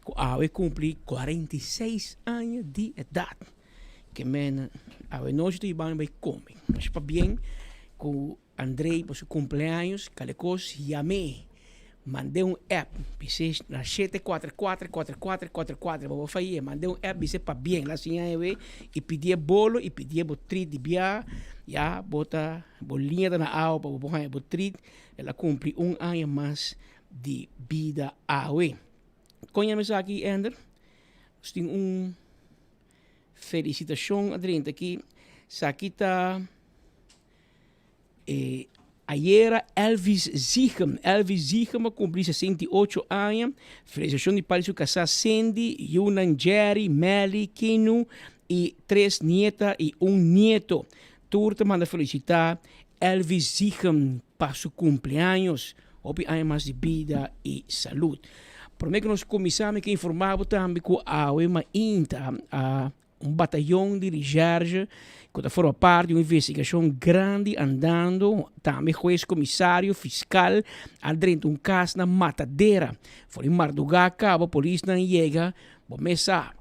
cu awe cumpli 46 aña di edad. Ke men awe nochi ta yuba mi bai come. Masha pabien cu Andrey pa su cumpleaños kale cos yam'e mand'e un app bis'e na shete kuater kuater kuater kuater kuater kuater bo por fay'e mand'e un app bis'e pabien la siña ewe y pidi'e bolo y pidi'e bo treat di bia ya bo ta bo liña ta na awa pa bo por haña bo treat el a cumpli un aña mas di bida awe. Kon yama esaki Ender? Nos tin un felicitacion a drenta aki esaki ta. E ayera Elvis Zichem, Elvis Zichem a cumpli 68 aña. Felicitacion di parti su casá Cindy, yunan Jerry, Melly, Kenu y tres nieta y un nieto. Tur ta manda felicita Elvis Zichem pa su cumpleaños. Hopi aña mas di bida y salud. Prome cu nos cuminsa mi ke informa bo tambe cu awe mainta a Un batayon di recherche cu ta forma parti di un investigacion grandi andando. Tambe hues, comisario, fiscal a drenta un cas na Matadera. For di marduga caba polisnan yega, bo mes sa.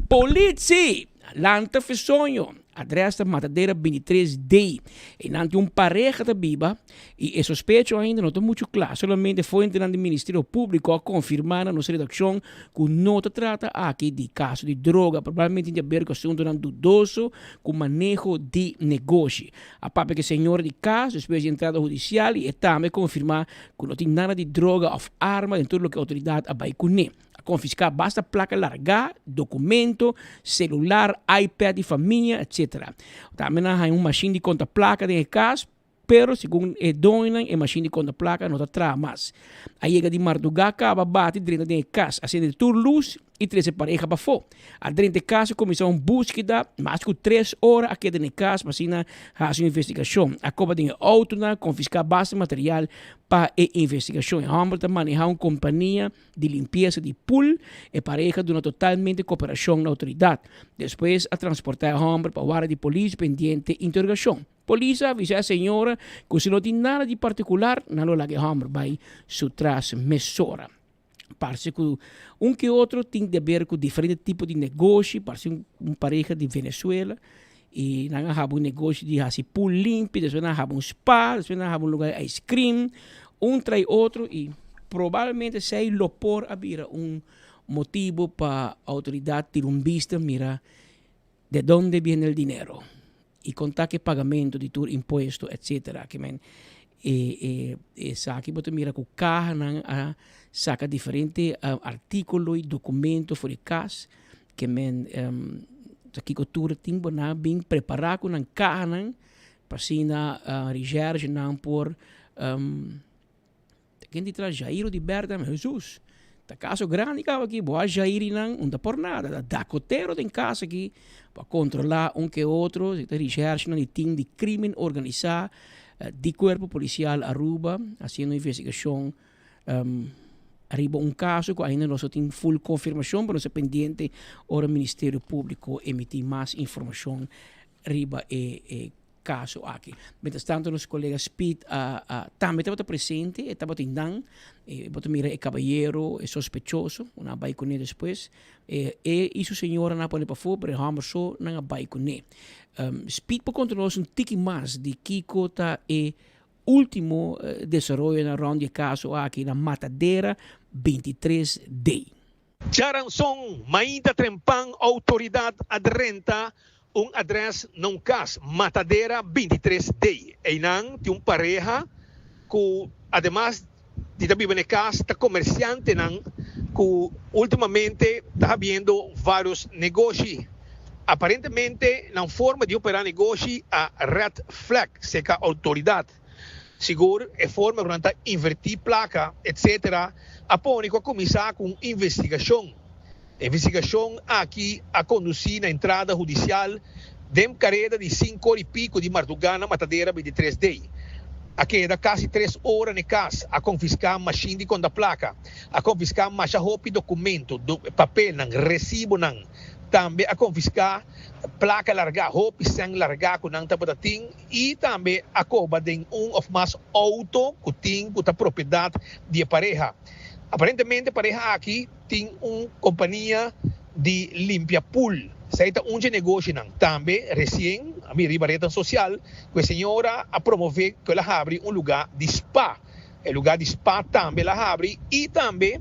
Politie! Lanta fesoño! Adres ta Matadera 23 D. Einan tin un pareha ta biba y e sospecho ainda no ta mucho cla. Solamente fuentenan di Ministerio Publico a confirma na nos redaccion cu no ta trata aki di caso di droga. Probablemente tin di haber cu asuntonan dudoso cu maneho di negoshi. A papia cu e señora di cas despues di entrada hudicial y e tambe confirma cu no tin nada di droga of arma den tur loke autoridad a bay cune. A konfiská basta plaka largá, dokumento, selular, iPad di famia, etc. Tambe nan a haña un mashin di konta plaka den e kas, pero segun e doñonan e mashin di konta plaka no ta traha mas. A yega di mardugá kaba bati drenta den e kas, a sende tur lus i trese pareha pafó. A drenta e kas a kuminsá un búskeda, mas ku tres ora a keda den e kas pa asina hasi un investigashon. A koba den e outonan, konfiská basta material pa e investigashon. E hòmber ta manehá un kompania di limpiesa di pool, e pareha duna totalmente koperashon na outoridat. Despues a transportá e hòmber pa warda di polis pendiente interogashon. Polis a avisá e señora ku si no tin nada di partikular, nan lo laga e hòmber bai su tras mesora. Parse ku un ke otro tin di aber ku diferente tipo di negoshi, parse un pareha di Venezuela i nan a haba un negoshi di hasi pool limpi, despues nan a haba un spa, despues nan a haba un lugar di ice cream, un trai otro i probablemente esei lo por a bira un motibo pa autoridad tira un bista mira de donde viene el dinero i kon ta ke pagamento di tur impuesto etcetera. Ke men e e esaki bo ta mira ku kahanan a saka diferente artikulo i dokumento for di kas. Ke men ta kiko tur tin bo nan bin prepará ku nan kahanan pa asina recherchenan por ta ken di tras Jairo di Berta Hesus ta kaso grandi kaba aki bo a Jairi nan un ta por nada ta dakotero den kas aki pa kontrolá un ke otro si ta recherchenan di tin di krimen organisá di kuerpo polisial Aruba hasiendo investigashon. Ariba un kaso ku ainda nos no tin full konfirmashon, pero nos ta pendiente ora Ministerio Públiko emití mas informashon riba e e kaso aki. Mientras tanto nos kolega Speed a a tambe tabata presente, e tabata indan, e bo ta mira e kabayero, e sospechoso, ku nan a bai kuné despues. E e i su señora nan a pone pafó, pero e hòmber so nan a bai kuné. Speed por konta nos un tiki mas di kiko ta e Ultimo desaroyonan rond di e kaso aki na Matadera 23 D. Djaranson mainta trempan outoridat a drenta un adrès na un kas Matadera 23 D. Einan tin un pareha ku ademas di ta biba na e kas ta komersiantenan ku ultimamente ta habiendo vários negoshi. Aparentemente nan forma di operá negoshi a red flag serka outoridat. Sigur e forma ku nan ta invertí plaka etc. A pone ku a kuminsá ku un investigashon. E investigashon aki a kondusí na entrada hudisial den kareda di sinku ora i piko di mardugá na Matadera 23 D. A keda kasi tres ora na e kas, a konfiská mashin di konta plaka, a konfiská masha hopi dokumento, papelnan, resibonan, tambe a konfiská plaka largá, hopi sèn largá ku nan tabata tin i tambe a koba den un òf mas outo ku tin ku ta propiedat di e pareha. Aparentemente e pareha aki tin un kompania di limpia pool. Esei ta un dje negoshinan. Tambe resien a mira riba retnan sosial ku e señora a promové ku el a habri un lugá di spa. E lugá di spa tambe el a habri i tambe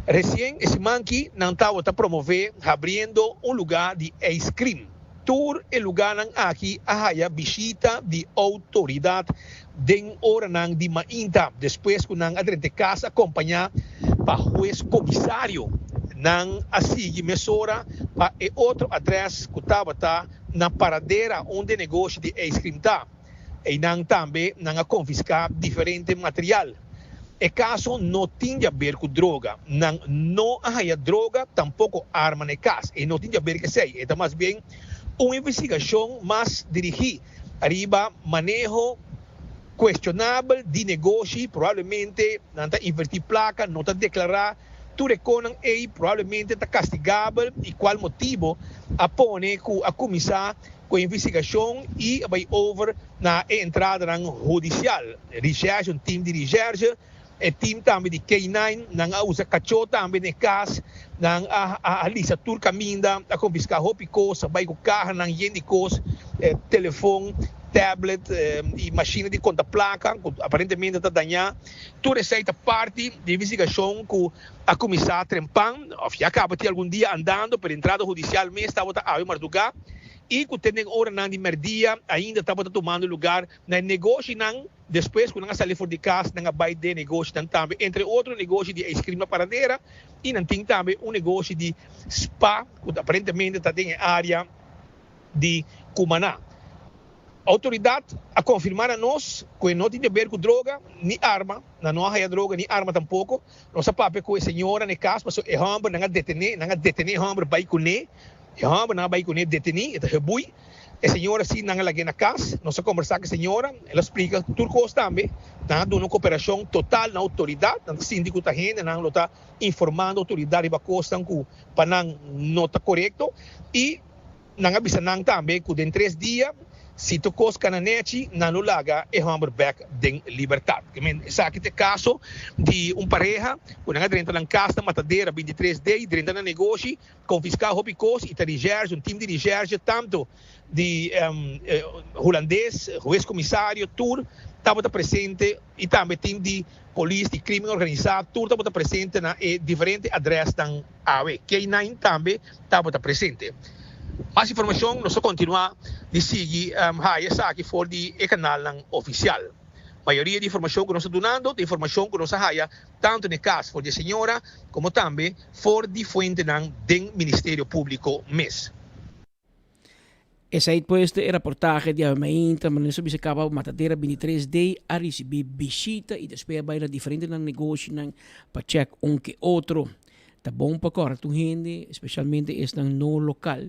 resien e siman ki nan tabata promové habriendo un lugá di ijskrim. Tur e lugánan aki a haya bishita di outoridat den oranan di mainta despues ku nan a drenta e kas akompañá pa hues komisario. Nan a sigui mesora pa e otro adrès ku tabata na Paradera unda e negoshi di ijskrim ta. Einan tambe nan a konfiská diferente material. E kaso no tin di aber ku droga. Nan no a haña droga, tampoko arma na e kas. E no tin di aber ku esei. E ta mas bien un investigashon mas dirigí riba maneho kuestionabel di negoshi. Probablemente nan ta invertí plaka, no ta deklará tur e konan ei, probablemente ta kastigabel i kual motibo a pone ku a kuminsá Ku e investigashon i a bai over na e entradanan hudisial. Recherche, un team di recherche, e team tambe di K-nine, nan a usa kachó tambe na e kas, nan a a lisa tur kaminda, a konfiská hopi kos, a bai ku kahanan yen di kos, telefon, tablet i mashina di konta plaka ku aparentemente ta dañá. Tur esei ta parti di e investigashon ku a kuminsá trempan òf ya kaba tin algun dia andando, pero entrada hudisial mes tabata awe mardugá. i ku te den oranan di mèrdia ainda tabata tumando lugar na e negoshinan. Despues ku nan a sali for di kas, nan a bai den negoshinan tambe, entre otro negoshi di ijskrim na Paradera, i nan tin tambe un negoshi di spa ku aparentemente ta den e área di Cumaná. Outoridat a konfirmá na nos ku e no tin deber ku droga ni arma, nan no a haya droga ni arma tampoko. Nos a papia ku e señora na e kas pasobra e hòmber nan a detené, nan a detené e hòmber bai kuné. E hòmber nan a bai kuné detení, e ta gebui. E señora si nan a lag'é na kas. Nos a kombersá ku e señora, el a splika tur kos tambe. Nan a duna un koperashon total na outoridat. Nan ta sinti ku ta hendenan lo ta informando outoridat riba kosnan ku pa nan no ta korekto. I nan a bisa nan tambe ku den tres dia si tur kos kana nechi nan lo laga e hòmber bèk den libertat. Esaki ta e kaso di un pareha ku nan a drenta nan kas na Matadera bintitres dei, drenta nan negoshi. Konfiská hopi kos i ta recherche, un team di recherche tanto di Hulandes, hues komisario, tur tabata presente i tambe team di polis di krimen organisá tur tabata presente na e diferente adrèsnan awe. K-nine tambe tabata presente. Mas informashon nos ta kontinuá di sigui haya esaki for di e kanalnan ofisial. Mayoria di informashon ku nos ta dunando ta informashon ku nos a haya tantu na e kas for di e señora komo tambe for di fuentenan den Ministerio Públiko mes. Esei pues ta e raportahe di awe mainta, manera nos a bisa kaba Matadera bintitres D a risibí bishita i despues a bai na diferentenan negoshinan pa chèk un ke otro. Ta bon pa kòrda tur hende, espesialmente esnan no lokal,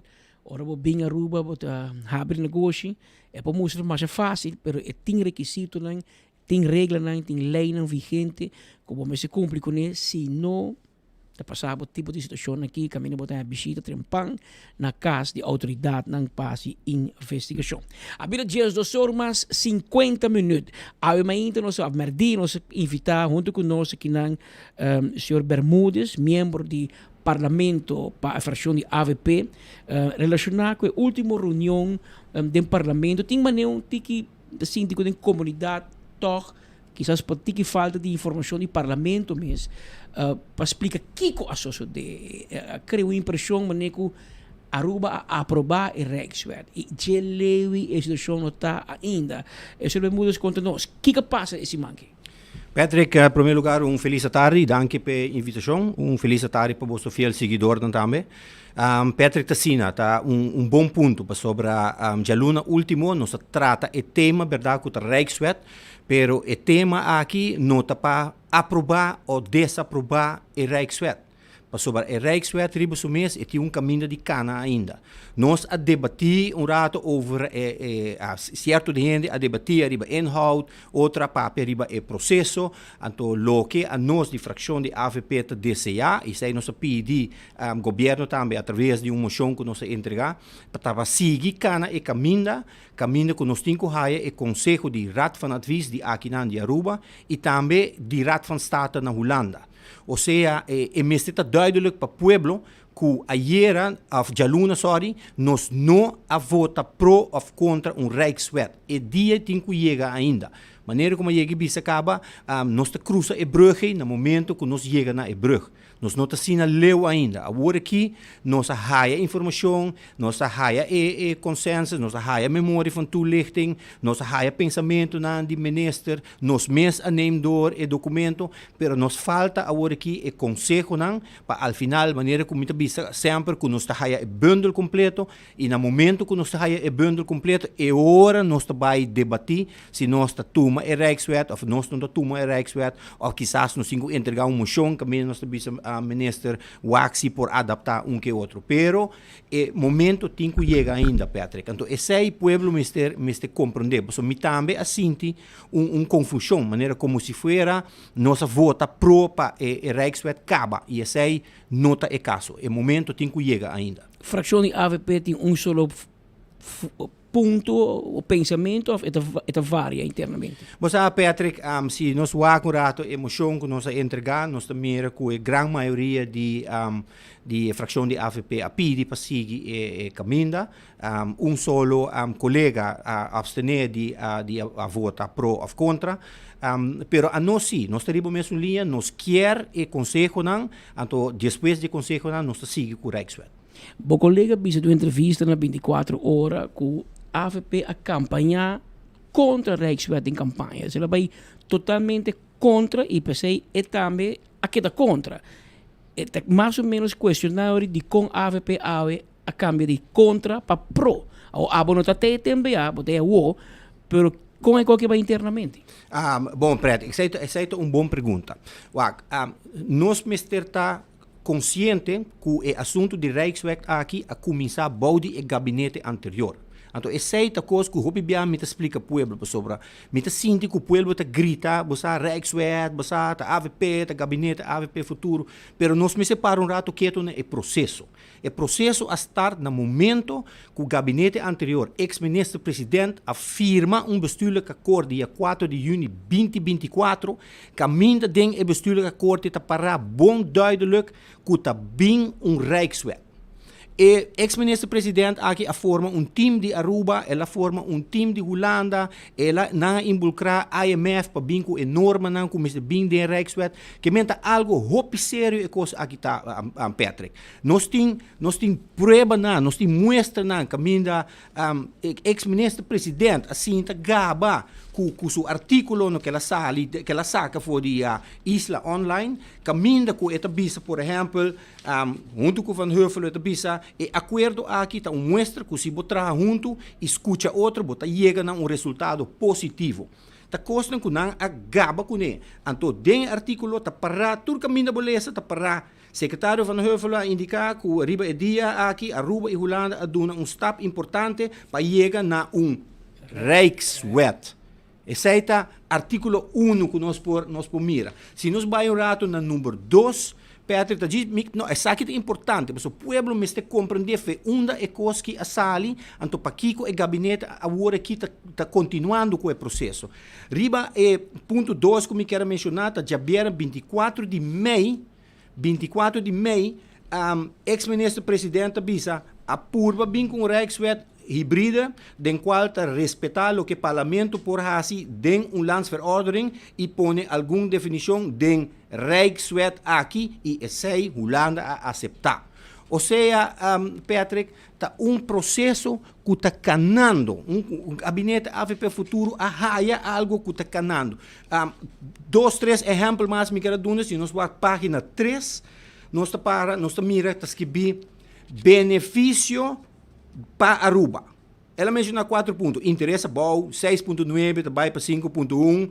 ora bo bin Aruba bo ta habri negoshi, e por mustra masha fásil pero e tin rekisitonan Tin reglanan, tin leynan vigente cu bo mester cumpli cune, si no ta pasa bo tipo di situacion aki caminda bo ta haña bishita trempan na cas di autoridadnan pa haci investigacion. A bira diesdos or mas cincuenta minuut. Awe mainta nos a merdi nos a invita hunto cu nos akinan señor Bermudez, miembro di Parlamento pa e fraccion di avp, relaciona cu e ultimo reunion den Parlamento. Tin manera un tiki. Ta sinti ku den komunidat tòg kisas por tiki falta di informashon di parlamento mes pa splika kiko a sosodé. A krea un impreshon manera ku Aruba a aprobá e Rijkswet i dje lewi e situashon no ta ainda. E señor Bermudez konta nos kiko a pasa e siman aki. Patrick, en primer lugar un felis atardi, danki p'e invitashon, un felis atardi pa boso fiel siguidornan tambe. Patrick ta asina, ta un bon punto pasobra djaluna ultimo nos a trata e tema berdad ku ta Rijkswet, pero e tema aki no ta pa aproba o desaproba e Rijkswet. Pasobra e Rijkswet riba su mes e tin un caminda di cana ainda. Nos a debati un rato over e e cierto di hende a debati ariba inhoud, otro a papia riba e proceso. Anto loke a nos di fraccion di avp ta desea, y esey nos a pidi gobierno tambe a traves di un mocion cu nos a entrega, pa taba sigui cana e caminda, caminda cu nos tin cu haya e conseho di Raad van Advies di akinan di Aruba y tambe di Raad van State na Hulanda. Osea e mester ta duidelijk pa pueblo cu ayera, of djaluna sorry, nos no a vota pro of contra un Rijkswet. E dia tin cu yega ainda. Manera como a yega y bisa caba, nos ta cruza e brug ey na momento cu nos yega na e brug. Nos no ta asina leu ainda. Awor aki nos a haya informacion, nos a haya e e consensus, nos a haya memorie van toelichting, nos a haya pensamentonan di minister, nos mes a neem door e documento, pero nos falta awor aki e consehonan pa al final, manera cu mi ta bisa semper cu nos ta haya e bundel completo y na momento cu nos ta haya e bundel completo e ora nos ta bay debati si nos ta tuma e Rijkswet of nos no ta tuma e Rijkswet of kisas nos tin cu entrega un mocion caminda nos ta bisa minister wak si por adapta un ke otro. Pero e momento tin cu yega ainda, Patrick. Anto esey pueblo mester mester comprende. Pasobra mi tambe a sinti un un confusion manera como si fuera nos a vota pro pa e e Rijkswet caba y esey no ta e caso. E momento tin cu yega ainda. Fraccion di avp tin un solo punto o pensamento of e ta e ta varia internamente? Bo sa Patrick, si nos wak un rato e mocion cu nos a entrega, nos ta mira cu e gran mayoria di di e fraccion di avp a pidi pa sigui e e caminda. Un solo colega a abstene di di a vota pro of contra. Pero anos si, nos ta riba mesun liña, nos kier e consehonan, anto despues di e consehonan nos ta sigui cu Rijkswet. Bo kolega a bisa den un entrevista na 24 Ora ku avp a kampañá kontra Rijkswet den kampaña. El a bai totalmente kontra i p'esei e tambe a keda kontra. E ta mas o ménos kuestioná ori dikon avp awe a kambia di kontra pa pro. Awor abo no ta te tembea, bo ta e awo, pero kon e koke bai internamente? Bon Fred, esei ta esei ta un bon pregunta. Wak, nos mester ta Konsiente ku e asuntu di Rijkswet aki a kuminsá bou di e gabinete anterior. Anto esei ta kos ku hopi bia mi ta splika pueblo pasobra mi ta sinti ku pueblo ta grita bo sa Rijkswet, bo sa ta avp, ta gabinete avp futuro, pero nos mester para un rato ketu na e proseso. E proseso a start na momento ku gabinete anterior, eks minister president a firma un bestuurlijk akkoord dia kuater di juni binti 24, kaminda den e bestuurlijk akkoord ta pará bon duidelijk ku ta bin un Rijkswet. E eks minister president aki a forma un team di Aruba, el a forma un team di Hulanda, el a nan a involukrá IMF pa bin ku e normanan ku mester bin den e Rijkswet. Ke men ta algo hopi serio e kos aki ta, Patrick. Nos tin, nos tin pruebanan, nos tin muestranan kaminda e ex minister president a sinta gaba ku ku su artíkulonan ku el a sali, ku el a saka for di Isla Online, kaminda ku e ta bisa por ehèmpel, huntu ku Van Huffelen e ta bisa e akuerdo aki ta un muestra ku si bo traha huntu i skucha otro bo ta yega na un resultado positivo. Ta kosnan ku nan a gaba kuné. Anto den e artíkulo ta pará tur kaminda bo lesa ta pará Sekretario Van Huffelen a indiká ku riba e dia aki Aruba i Hulanda a duna un stap importante pa yega na un Rijkswet. Esei ta artíkulo unu ku nos por nos por mira. Si nos bai un ratu na number dos, Patrick ta djis mi no esaki ta importante pasobra pueblo mester komprendé fe unda e kos ki a sali anto pakiko e gabinete awor aki ta ta kontinuando ku e proseso. Riba e punto dos ku mi kier a menshoná ta djabièrnè 24 di mei, 24 di mei, ex minister president ta bisa a purba bin ku un Rijkswet hibride den kual ta respetá loke parlamento por hasi den un landsverordening i pone algun definishon den Rijkswet aki i esei Hulanda a aseptá. Osea, Patrick, ta un proseso ku ta kanando. Un gabinete avp Futuro a haya algo ku ta kanando. Dos, tres ehèmpel mas mi kier a duna, si nos wak página tres, nos ta para, nos ta mira ta skibí benefisio pa Aruba. El a menshoná kuater punto, interes abou, 6.9 ta bai pa 5.1,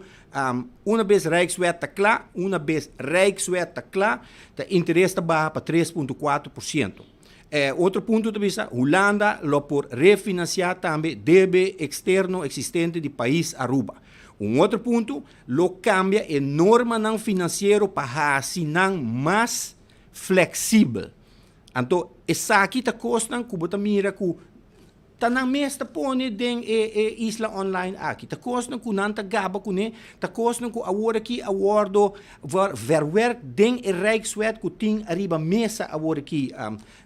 una bes Rijkswet ta kla, una bes Rijkswet ta kla, ta interes ta baha pa 3.4%. E otro punto ta bisa, Hulanda lo por refinansiá tambe debe eksterno eksistente di pais Aruba. Un otro punto, lo kambia e normanan finansiero pa hasi nan mas fleksibel. Anto esaki ta kosnan ku bo ta mira ku ta nan mes ta pone den e e isla online aki. Ta kosnan ku nan ta gaba kuné, ta kosnan ku awor aki a wòrdu verwerk den e Rijkswet ku tin ariba mesa awor aki,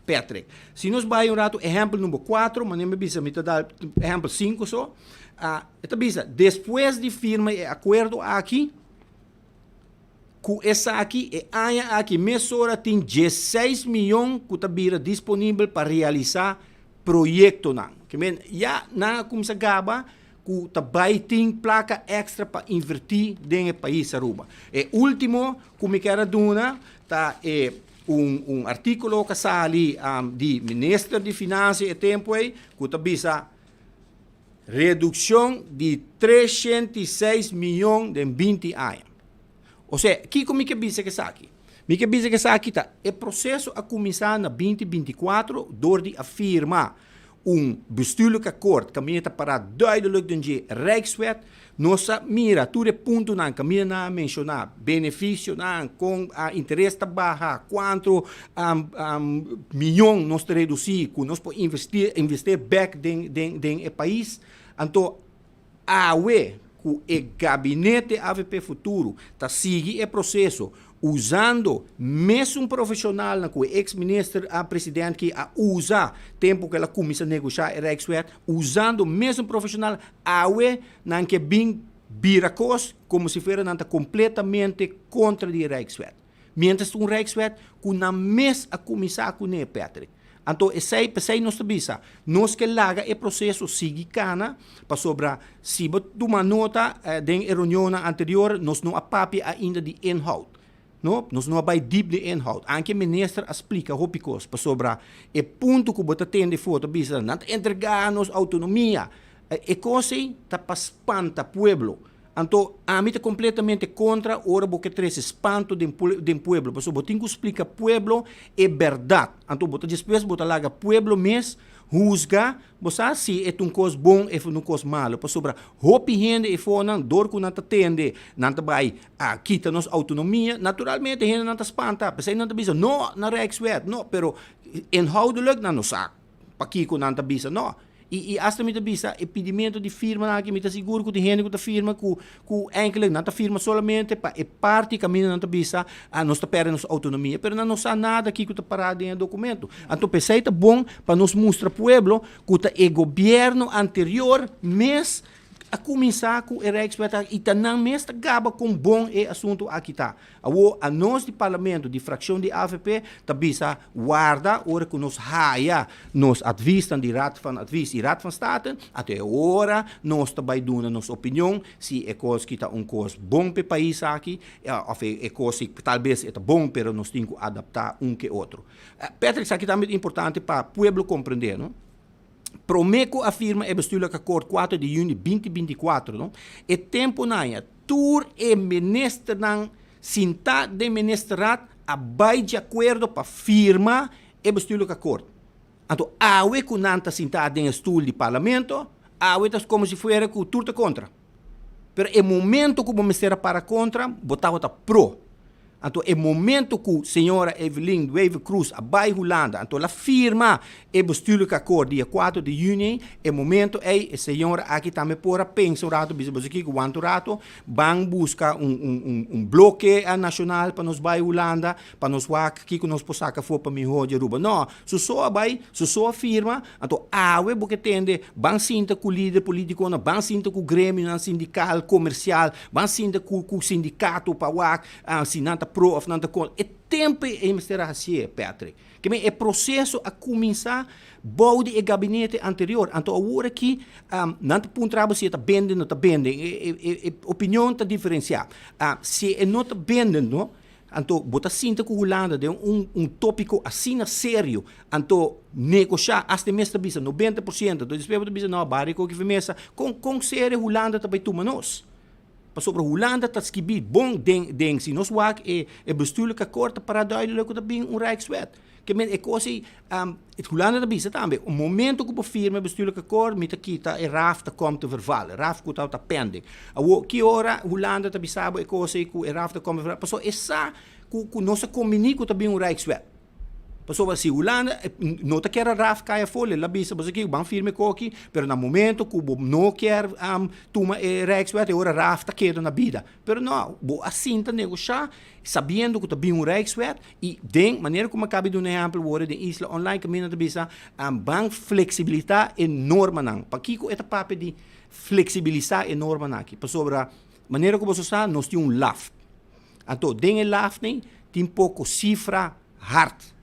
Patrick. Si nos bai un ratu ehèmpel number kuater, manera mi a bisa mi ta dal ehèmpel sinku so, e ta bisa despues di firma e akuerdo aki, Ku esaki, e aña aki mesora tin diesseis miyon ku ta bira disponibel pa realisá proyektonan. Ke men, ya nan a kuminsá gaba ku ta bai tin plaka èkstra pa invertí den e pais Aruba. E último ku mi kier a duna ta e un un artíkulo ku a sali di minister di Finansia e tempu ei ku ta bisa, Redukshon di 306 miyon den 20 aña. Osea, kiko mi ke bisa ku esaki? Mi ke bisa ku esaki ta e proseso a kuminsá na 2024 dor di a firma un bestuurlijk akkoord kaminda ta pará duidelijk den dje Rijkswet. Nos a mira tur e puntonan kaminda nan a menshoná, benefisionan, kon interes ta baha, kuantu miyon nos ta redusí ku nos por invertí invertí bèk den den den e pais. Anto awe ku e gabinete avp Futuro ta sigui e proseso usando mesun profeshonalnan ku e eks minister a president ki a usa tempu ku el a kuminsá negoshá e Rijkswet, usando mesun profeshonal Awe nan ke bin bira kos komo si fuera nan ta kompletamente kontra di e Rijkswet. Mientras ta un Rijkswet ku nan mes a kuminsá kuné, Patrick. Anto esei, p'esei nos ta bisa, nos ke laga e proseso sigui kana, pasobra si bo tuma nota den e reunionnan anterior nos no a papia ainda di inhoud. No, nos no a bai diep den inhoud. Anke minister a splika hopi kos, pasobra e punto ku bo ta tende for ta bisa nan ta entregá nos outonomia. E kos ei ta pa spanta pueblo. Anto ami ta kompletamente kontra ora bo ke trese spanto den den pueblo, pasobra bo tin ku splika pueblo e bèrdat. Anto bo ta despues bo ta laga pueblo mes husga Bo sa si e ta un kos bon of un kos malu, pasobra hopi hende e fonan dor ku nan ta tende nan ta bai a kita nos outonomia, naturalmente hendenan ta spanta, p'esei nan ta bisa no na Rijkswet, no, pero inhoudelijk nan no sa pakiko nan ta bisa no. I i asta mi ta bisa e pidimentu di firmanan aki mi ta sigur ku tin hende ku ta firma ku ku enkele nan ta firma solamente pa e parti kaminda nan ta bisa ah nos ta perde nos outonomia, pero nan no sa nada kiko ta pará den e dokumento. Anto p'esei ta bon pa nos mustra pueblo ku ta e gobièrnu anterior mes a kuminsá ku e Rijkswet aki i ta nan mes ta gaba kon bon e asuntu aki ta. Awor anos di parlamento, di frakshon di avp ta bisa warda ora ku nos haya nos advisnan di Raad van Advies i Raad van State, anto e ora nos ta bai duna nos opinion si e kos ki ta un kos bon p'e pais aki òf e kos si talbes e ta bon pero nos tin ku adaptá un ke otro. Patrick, esaki tambe ta importante pa pueblo komprendé, no? Promé ku a firma e Bestuurlijk Akkoord kuater di yüni binti binti kuater, no, e tempunan ya tur e ministernan sintá den ministerraad a bai di akuerdo pa firma e Bestuurlijk Akkoord. Anto awe ku nan ta sintá den e stul di parlamento, awe ta komo si fuera ku tur ta kontra. Pero e momento ku bo mester a para kontra, bo tabata pro. Anto e momento ku señora Evelyn Wever Croes a bai Hulanda, anto el a firma e bestuurlijk akkoord dia kuater di yüni, e momento ei e señora aki tambe por a pensa un rato, bisa boso kiko, wanta un rato, ban buska un un un bloke nashonal pa nos bai Hulanda, pa nos wak kiko nos por saka afó pa mihó di Aruba. No, su so a bai, su so a firma, anto awe bo ke tende ban sinta ku lider politikonan, ban sinta ku gremionan sindikal, komersial, ban sinta ku ku sindikato pa wak si nan ta pro òf nan ta kontra. E tempu ei mester a hasié, Patrick. Ke men e proseso a kuminsá bou di e gabinete anterior. Anto awor aki nan ta puntra bo si e ta bende no ta bende. E opinion ta diferensiá. Si e no ta bende no. Anto bo ta sinta ku Hulanda den un un topiko asina serio, anto negoshá, hasta e mes ta bisa 90%, anto despues bo ta bisa no, bari koki fi mesa, kon kon serio Hulanda ta bai tuma nos? Pasobra Hulanda ta skibí bon den den si nos wak e e bestuurlijk akkoord ta pará duidelijk ku ta bin un rijkswet. Ke men e kos ei Hulanda ta bisa tambe, un momento ku bo firma e bestuurlijk akkoord mi ta kita e raf ta kom te vervallen, raf ku tabata pending. Awor ki ora Hulanda ta bisa bo e kos ei ku e raf ta kom te vervallen? Pasobra e sa ku ku nos a kombiní ku ta bin un rijkswet. Pasobra si Hulanda no ta kier a raf kai afó, el a bisa boso aki ban firma e koki, pero na momento ku bo no kier tuma e Rijkswet e ora raf ta keda na bida. Pero no, bo a sinta negoshá sabiendo ku ta bin un Rijkswet i den manera ku mi a kaba di duna ehèmpel wor den Isla Online kaminda ta bisa ban fleksibilitá e normanan. Pakiko e ta papia di fleksibilisá e normanan aki? Pasobra manera ku boso sa nos tin un laf. Anto den e lafnan tin poko sifra hard.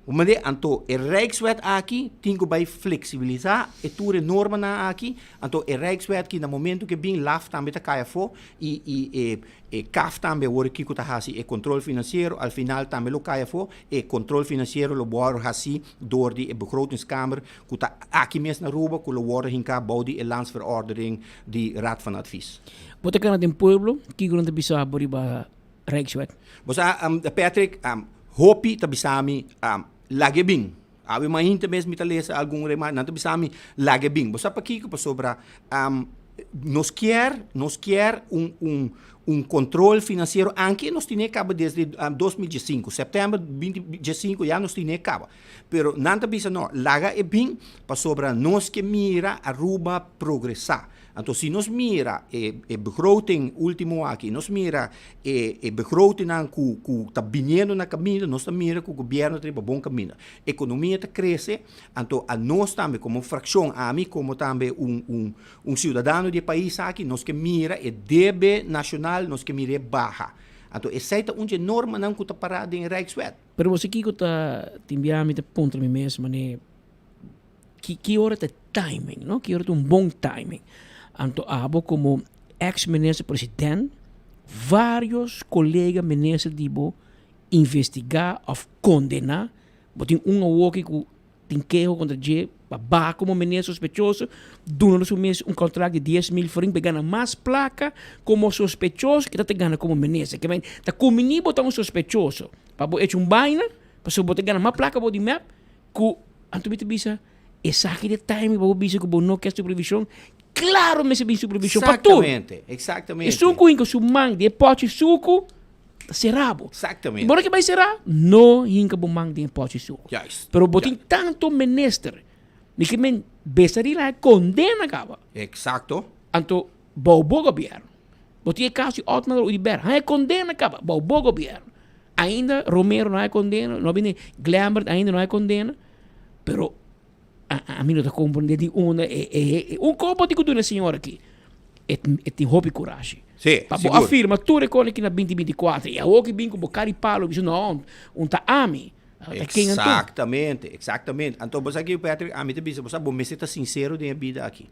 Bo mende? Anto e Rijkswet aki tin ku bai fleksibilisá e tur e normanan aki. Anto e Rijkswet ki na momento ke bin laf tambe ta kai afó i i e e CAF tambe awor kiko ta hasi e kontrol finansiero al final tambe lo kai afó. E kontrol finansiero lo wòrdu hasí dor di e begrotingskamer ku ta aki mes na Aruba ku lo wòrdu hinká bou di e landsverordening di Raad van Advies. Bo ta kana den pueblo, kiko nan ta bisa bo riba Rijkswet? Bo sa, Patrick, hopi ta bisa mi, lag'e bin. Awe mainta mes mi ta lesa algun remark, nan ta bisa mi, lag'e bin. Bo sa pakiko? Pasobra nos kier, nos kier un, un, un control financiero, anke nos tine kaba desde 2015, september 2015 ya nos tine kaba. Pero nan ta bisa no, laga e bin, pasobra nos ke mira Aruba progresa. Anto si nos mira e e begroting ultimo aki, nos mira e e begrotingnan ku ku ta biniendo na kaminda, nos ta mira ku gobierno ta riba bon kaminda. Ekonomia ta krese, anto anos tambe komo frakshon, ami komo tambe un un un siudadano di e pais aki, nos ke mira e debe nashonal, nos ke mir'é baha. Anto esei ta un dje normanan ku ta pará den e Rijkswet. Pero bo sa kiko ta tin bia mi ta puntra mi mes manera. Ki ki ora ta timing, no? Ki ora ta un bon timing? Anto abo komo ex minister president, varios kolega minister di bo investigá òf kondená, bo tin un awoki ku tin keho kontra dje pa baha komo minister sospechoso, duna su mes un kontrakt di 10.000 florin pa e gana mas plaka komo sospechoso ke ta ta gana komo minister. Ke men ta kumini bo ta un sospechoso pa bo echa un baina pasobra bo ta gana mas plaka bo di mep Ku anto mi ta bisa, esaki ta e time pa bo bisa ku bo no ke supervishon? Klaro mester bin supervishon pa tur. Exactamente, exactamente. Esun ku hinka su man den e pòchi suku, ta sera bo. Exactamente. I bo no ke bai sera, no hinka bo man den e pòchi suku. Juist. Pero bo tin tanto minister, mi ke men besa riba e kondena kaba. Exacto. Anto bou bo gobierno. Bo tin e kaso di Otmar Oduber, haña kondena kaba bou bo gobierno. Ainda Romero no hay condena, no bini Glambert ainda no hay condena, pero a, a mi no ta comprende di unda e, e, e, un kopo di ku duna e señor aki. E, e tin hopi kurashi. Sí, Pa bo afirma tur e kone ki na 2024 i awor ki bin ku bo kari palo bisa no, un ta ami. Ta ken anto? Exactamente, exactamente. Anto bo sa ki Patrick, ami ta bisa bo sa bo mester ta sincero den e bida aki.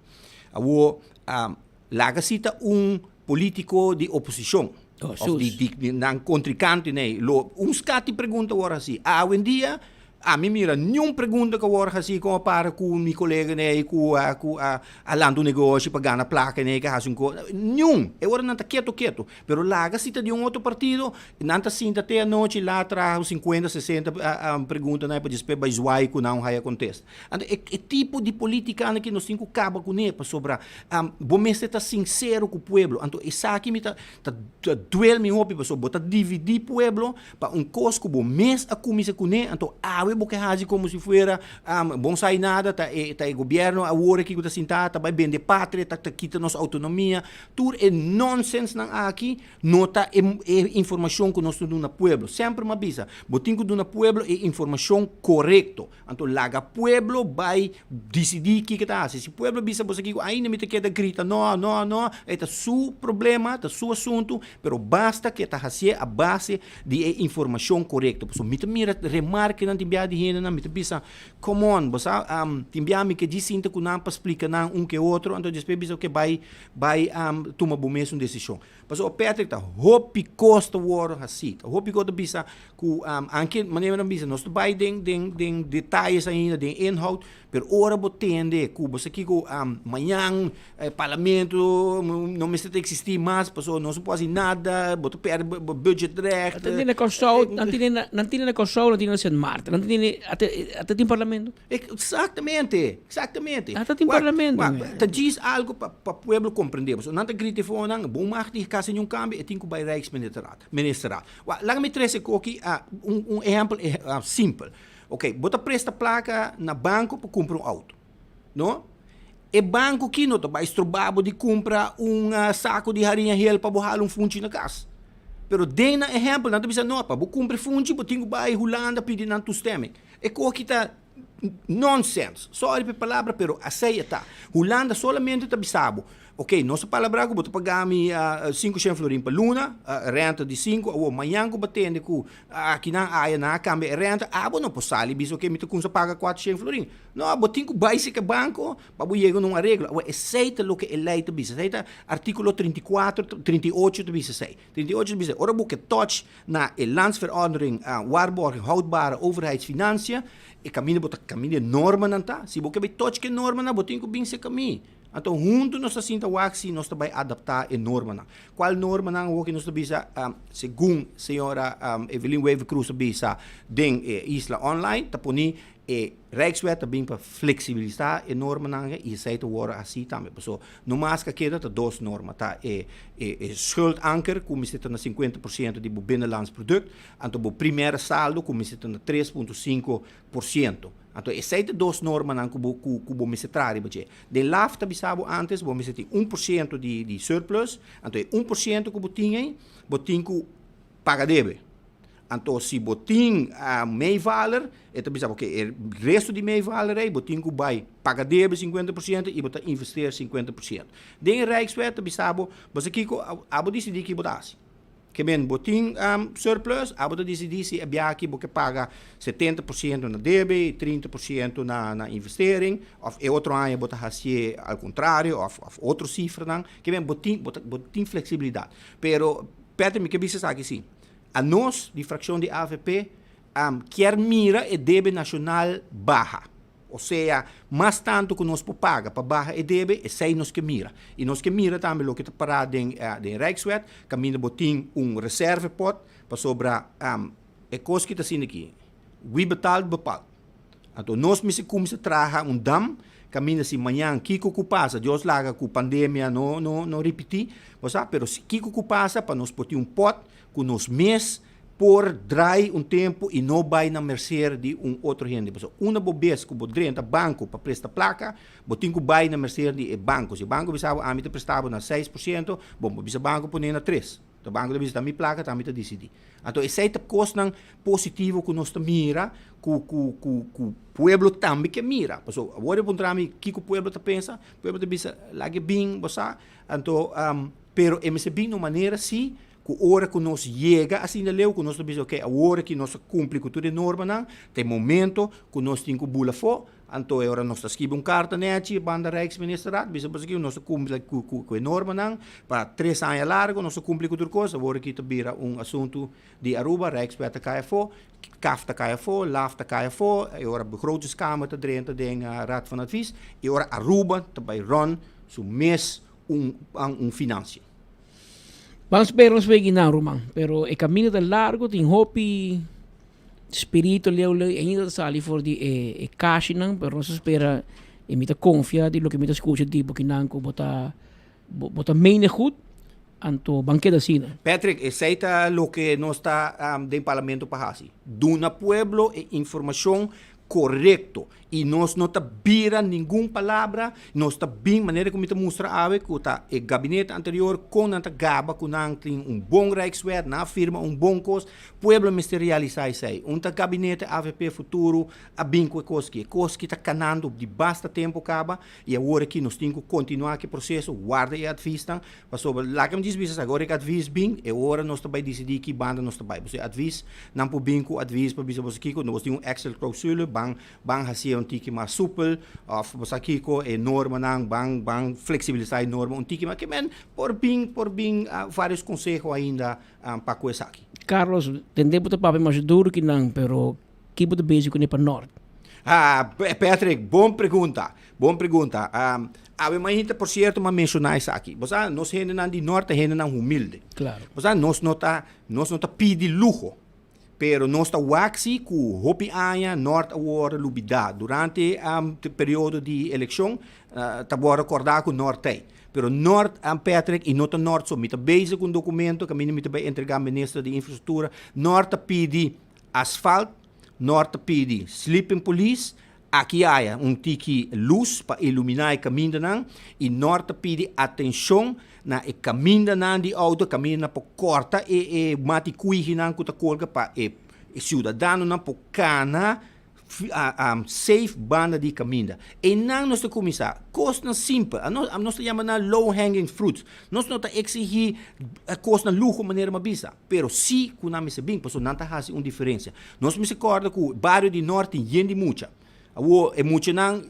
Awor, um, laga si ta un Politico di oposicion of di di nan contrincante nee lo un scati pregunta wor haci awendia ami mira niun pregunta cu wor haci con a para cu mi colega nee cu a cu a a lanta un negoshi pa gana placa nee cu a haci un cosa niun e ora nan ta keto keto pero laga si ta di un otro partido nan ta sinta te anochi la traha un cincuenta sesenta pregunta nan pa despues bay zwaai cu nan haya contesta anto e e tipo di politica aki nos tin cu caba cune pasobra Bo mester ta sincero cu pueblo. Anto esaki mi ta ta duel mi hopi pasobra bo ta dividi pueblo pa un cos cu bo mes a cuminsa cune anto awe bo ke haci como si fuera bo no sabi nada ta e ta e gobierno awor aki cu ta sinta ta bay bende patria ta ta kita nos autonomia tur e nonsens nan aki no ta e e informacion cu nos ta duna pueblo. Semper mi a bisa bo tin cu duna pueblo e informacion corecto. Anto laga pueblo bai disidí kiko ta hasi. Si pueblo bisa boso kiko ainda mi ta keda grita no, no, no, e ta su problema, ta su asuntu, pero basta ke ta hasié a base di e informashon korekto. Pasobra mi ta mira remarkenan tin bia. bia di hendenan, mi ta bisa, come on, bo sa, tin bia mi ke djis sinta ku nan pa splika nan un ke otro, anto despues bisa oke bai bai tuma bo mes un desishon. Pasobra Patrick ta hopi kos ta wòrdu hasí, ta hopi kos ta bisa ku anke manera mi ta bisa nos ta bai den den den detayes ainda den inhoud, pero ora bo tende ku bo sa kiko mañan parlamento no mester ta eksistí mas pasobra nos no por hasi nada, bo ta pèrdè bo budget recht. Nan tin na Kòrsou, nan tin na nan tin na Kòrsou, nan tin na Sint Maarten, nan tin ata ata tin parlamento. Exactamente, exactamente. Ata tin parlamento. Ta djis algo pa pa pueblo comprende. Pasobra nan ta grita for nan, bo mag di casi niun cambio, e tin cu bay Rijksministerraad, ministerraad. Wak, laga mi trece koki un un ehempel simpel. Ok, bo ta presta placa na banco pa cumpra un auto, no? E banco ki no ta bay stroba bo di cumpra un saco di hariña hel pa bo hala un funchi na cas. Pero den nan ehempel nan ta bisa no, pa bo cumpra e funchi bo tin cu bay Hulanda pidi nan toestemming. E koki ta nonsense. Sorry pa e palabra pero asei e ta. Hulanda solamente ta bisa bo, ok nos a palabrá ku bo ta paga mi 500 florin pa luna, renta di sinku, awor mañan ku bo tende ku akinan aya nan a kambia e renta, abo no por sali bisa ok mi ta kumsa paga 400 florin. No, bo tin ku bai seka banko pa bo yega na un areglo. Awor esei ta loke e lei ta bisa. Esei ta artíkulo 34, 38 ta bisa esei. 38 ta bisa ora bo ke touch na e Landsverordening Waarborging Houdbare Overheidsfinanciën, e kaminda bo ta kaminda e normanan ta. Si bo ke bai touch ku e normanan, bo tin ku bin serka mi. Anto huntu nos ta sinta wak si nos ta bai adaptá e normanan. Kual normanan awor ku nos ta bisa segun señora Evelyn Wever-Croes a bisa den e Isla Online ta poni e Rijkswet ta bin pa fleksibilisá e normanan i esei ta wòrdu hasí tambe. Pasobra no mas ku a keda ta dos norma, ta e e schuldanker ku mester ta na 50% di bo binnenlands product, anto bo primaire saldo ku mester ta na 3.5%. Anto esei ta dos normanan ku bo ku ku bo mester traha riba dje. Den laf ta bisa bo antes bo mester tin 1% di di surplus, anto e 1% ku bo tin ei bo tin ku paga debe. Anto si bo tin meevaller, e ta bisa bo ke e resto di meevaller ei bo tin ku bai paga debe 50% i bo ta investeer 50%. Den e Rijkswet ta bisa bo, bo sa kiko abo disidí ki bo ta hasi. Ke men bo tin surplus, abo ta disidí si e biaha aki bo ke paga 70% na debe i 30% na na investering, òf e otro aña bo ta hasié al kontrario òf òf otro sifranan. Ke men bo tin bo ta bo tin fleksibilidat. Pero Patrick mi ke bisa esaki si. Anos di fraccion di avp kier mira e debe nacional baha. Osea, mas tanto cu nos por paga pa baha e debe, esey nos ke mira. Y nos ke mira tambe loke ta para den den Rijkswet, caminda bo tin un reservepot, pasobra e cos ki ta asina aki, wie betaalt bepaalt. Anto nos mester cuminsa traha un dam caminda si mañan kico cu pasa, Dios laga cu pandemia no no no ripiti, bo sa, pero si kico cu pasa pa nos por tin un pot cu nos mes por draai un tempo y no bay na mercer di un otro hende. Pasobra unda bo bes cu bo drenta banco pa presta placa, bo tin cu bay na mercer di e banco. Si e banco bisa bo ami ta presta bo na 6%, bon bo bisa banco pone na tres. Ta banco ta bisa ta mi placa, ta mi ta dicidi. Anto esey ta cosnan positivo cu nos ta mira cu cu cu cu pueblo tambe ke mira. Pasobra awor e puntra mi kico pueblo ta pensa, pueblo ta bisa laga e bin bo sa. Anto pero e mester bin na un manera si cu ora cu nos yega asina leu cu nos ta bisa ok awor aki nos a cumpli cu tur e normanan, ta e momento cu nos tin cu bula afo. Anto e ora nos ta skibi un karta nechi banda Rijksministerraad, bisa bo esaki nos a kumpli ku ku e normanan pa tres aña largo nos a kumpli ku tur kos, awor aki ta bira un asuntu di Aruba, Rijkswet ta kai afó, CAF ta kai afó, LAF ta kai afó, e ora Begrotingskamer ta drenta den Raad van Advies, e ora Aruba ta bai run su mes un un financiën. Ban spera nos wegi nan ruman, pero e kaminda ta largo, tin hopi. Spirito leu leu ainda ta sali for di e e kashinan pero nos ta spera y mi ta confia di loke mi ta scucha di bo kinan cu bo ta bo ta mene goed anto ban keda asina. Patrick, esey ta loke nos ta den parlamento pa haci. Duna pueblo e informacion. korekto i nos no ta bira ningun palabra, nos ta bin manera ku mi ta mustra awe ku ta e gabinete anterior kon nan ta gaba ku nan tin un bon Rijkswet, nan a firma un bon kos, pueblo mester realisa esei. Un ta gabinete avp Futuro a bin ku e kos ki, e kos ki ta kanando di basta tempu kaba i awor aki nos tin ku kontinua ku e proseso, warda e advisnan, Pasobra, laga mi djis bisa esaki, ora e advis bin, e ora nos ta bai disidí ki banda nos ta bai. Pasobra e advis, nan por bin ku advis pa bisa boso kiko, nos tin un extra clausule, ban ban hasié un tiki mas supel, òf bo sa kiko, e normanan, ban ban fleksibilisá e norma un tiki mas. Ke men por bin por bin vários konseho ainda pa ku esaki. Carlos, tende bo ta papia masha duru ki nan, pero ki bo ta bezig kuné pa nort? Ha, Patrick, bon pregunta. Bon pregunta. Awe mainta, por cierto, m'a menciona esaki. Bo sa, nos hendenan di nort ta hendenan humilde. Claro. Bo sa, nos no ta, nos no ta pidi luho. Pero nos ta wak si cu hopi aña nort a worde lubida. Durante e periodo di eleccion, ta worde acorda cu nort t'ey. Pero nort, Patrick, y no ta nort so, mi ta bezig cu un documento caminda mi ta bay entrega minister di infrastructura. Nort ta pidi asfalt, nort ta pidi sleeping police, Aki aya un tiki lus pa iluminá e kamindanan i nòrt ta pidi atenshon na e kamindanan di outo, kamindanan por kòrta e e mati kuihinan ku ta kolga pa e siudadanonan por kana safe banda di kaminda. Einan nos ta kuminsá. Kosnan simpel. Nos ta yama nan low hanging fruits. Nos no ta eksigí kosnan luho manera mi a bisa. Pero si ku nan mester bin, pasobra nan ta hasi un diferensia. Nos mester kòrda ku bario di nòrt tin yen di mucha. Awor, e muchanan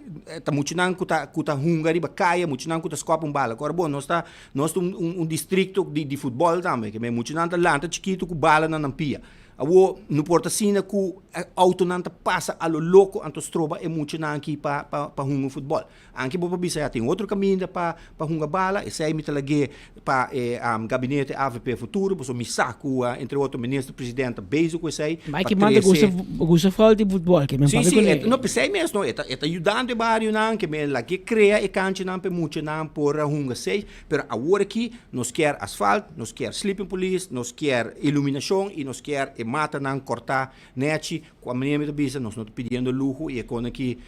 ta muchanan ku ta ku ta hunga riba kaya, muchanan ku ta skòp un bala. Kòrda bon, nos ta nos ta un un distrikto di di futbòl tambe. Ke men muchanan ta lanta chikitu ku bala na nan pia. Awor, no por ta asina ku outonan ta pasa a lo loko anto stroba e muchanan aki pa pa pa hunga futbòl. Anke bo por bisa ya tin otro kaminda pa pa hunga bala, esei mi ta lag'é pa e gabinete avp Futuro, pasobra mi sa ku entre otro minister president ta bezig ku esei pa Mike Manta trese. gusta gusta foul di futbol ke men Si papia si, kuné. e no p'esei mes no, e ta e ta yudando e barionan ke men lag'é krea e kanchanan pa e muchanan por hunga safe, pero awor aki nos kier asfalt, nos kier sleeping police, nos kier iluminashon i nos kier e matanan kòrtá nèchi Cu a manera mi ta bisa, nos no ta pidiendo luho y e con aki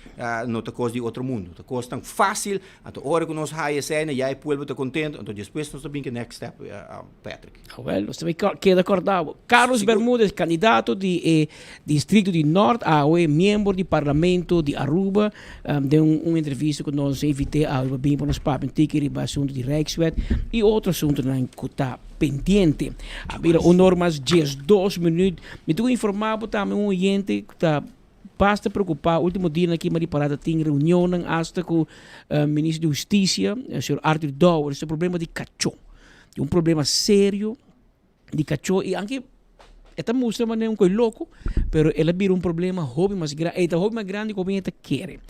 no ta cos di otro mundo. Ta cos tan facil, anto ora cu nos haya esena ya e pueblo ta contento, anto despues nos ta bin cu e next step, Patrick. Awel, nos ta bay keda corda bo. Carlos Bermudez, candidato di e distrito di Noord, awe miembro di Parlamento di Aruba, den un entrevista cu nos a invite awe pa bin pa nos papia un tiki riba asunto di Rijkswet y otro asuntonan cu ta pendiente. A bira un or mas 12 minuut. Mi ta ku informá bo tambe un oyente ku ta basta preokupá último dianan aki mari parada tin reunionnan asta ku minister di hustisia señor Arthur Dowers e problema di kachó. Tin un problema serio di kachó i anke e ta mustra manera un koi loko pero el a bira un problema hopi mas e ta hopi mas grandi ku hopi hende ta kere.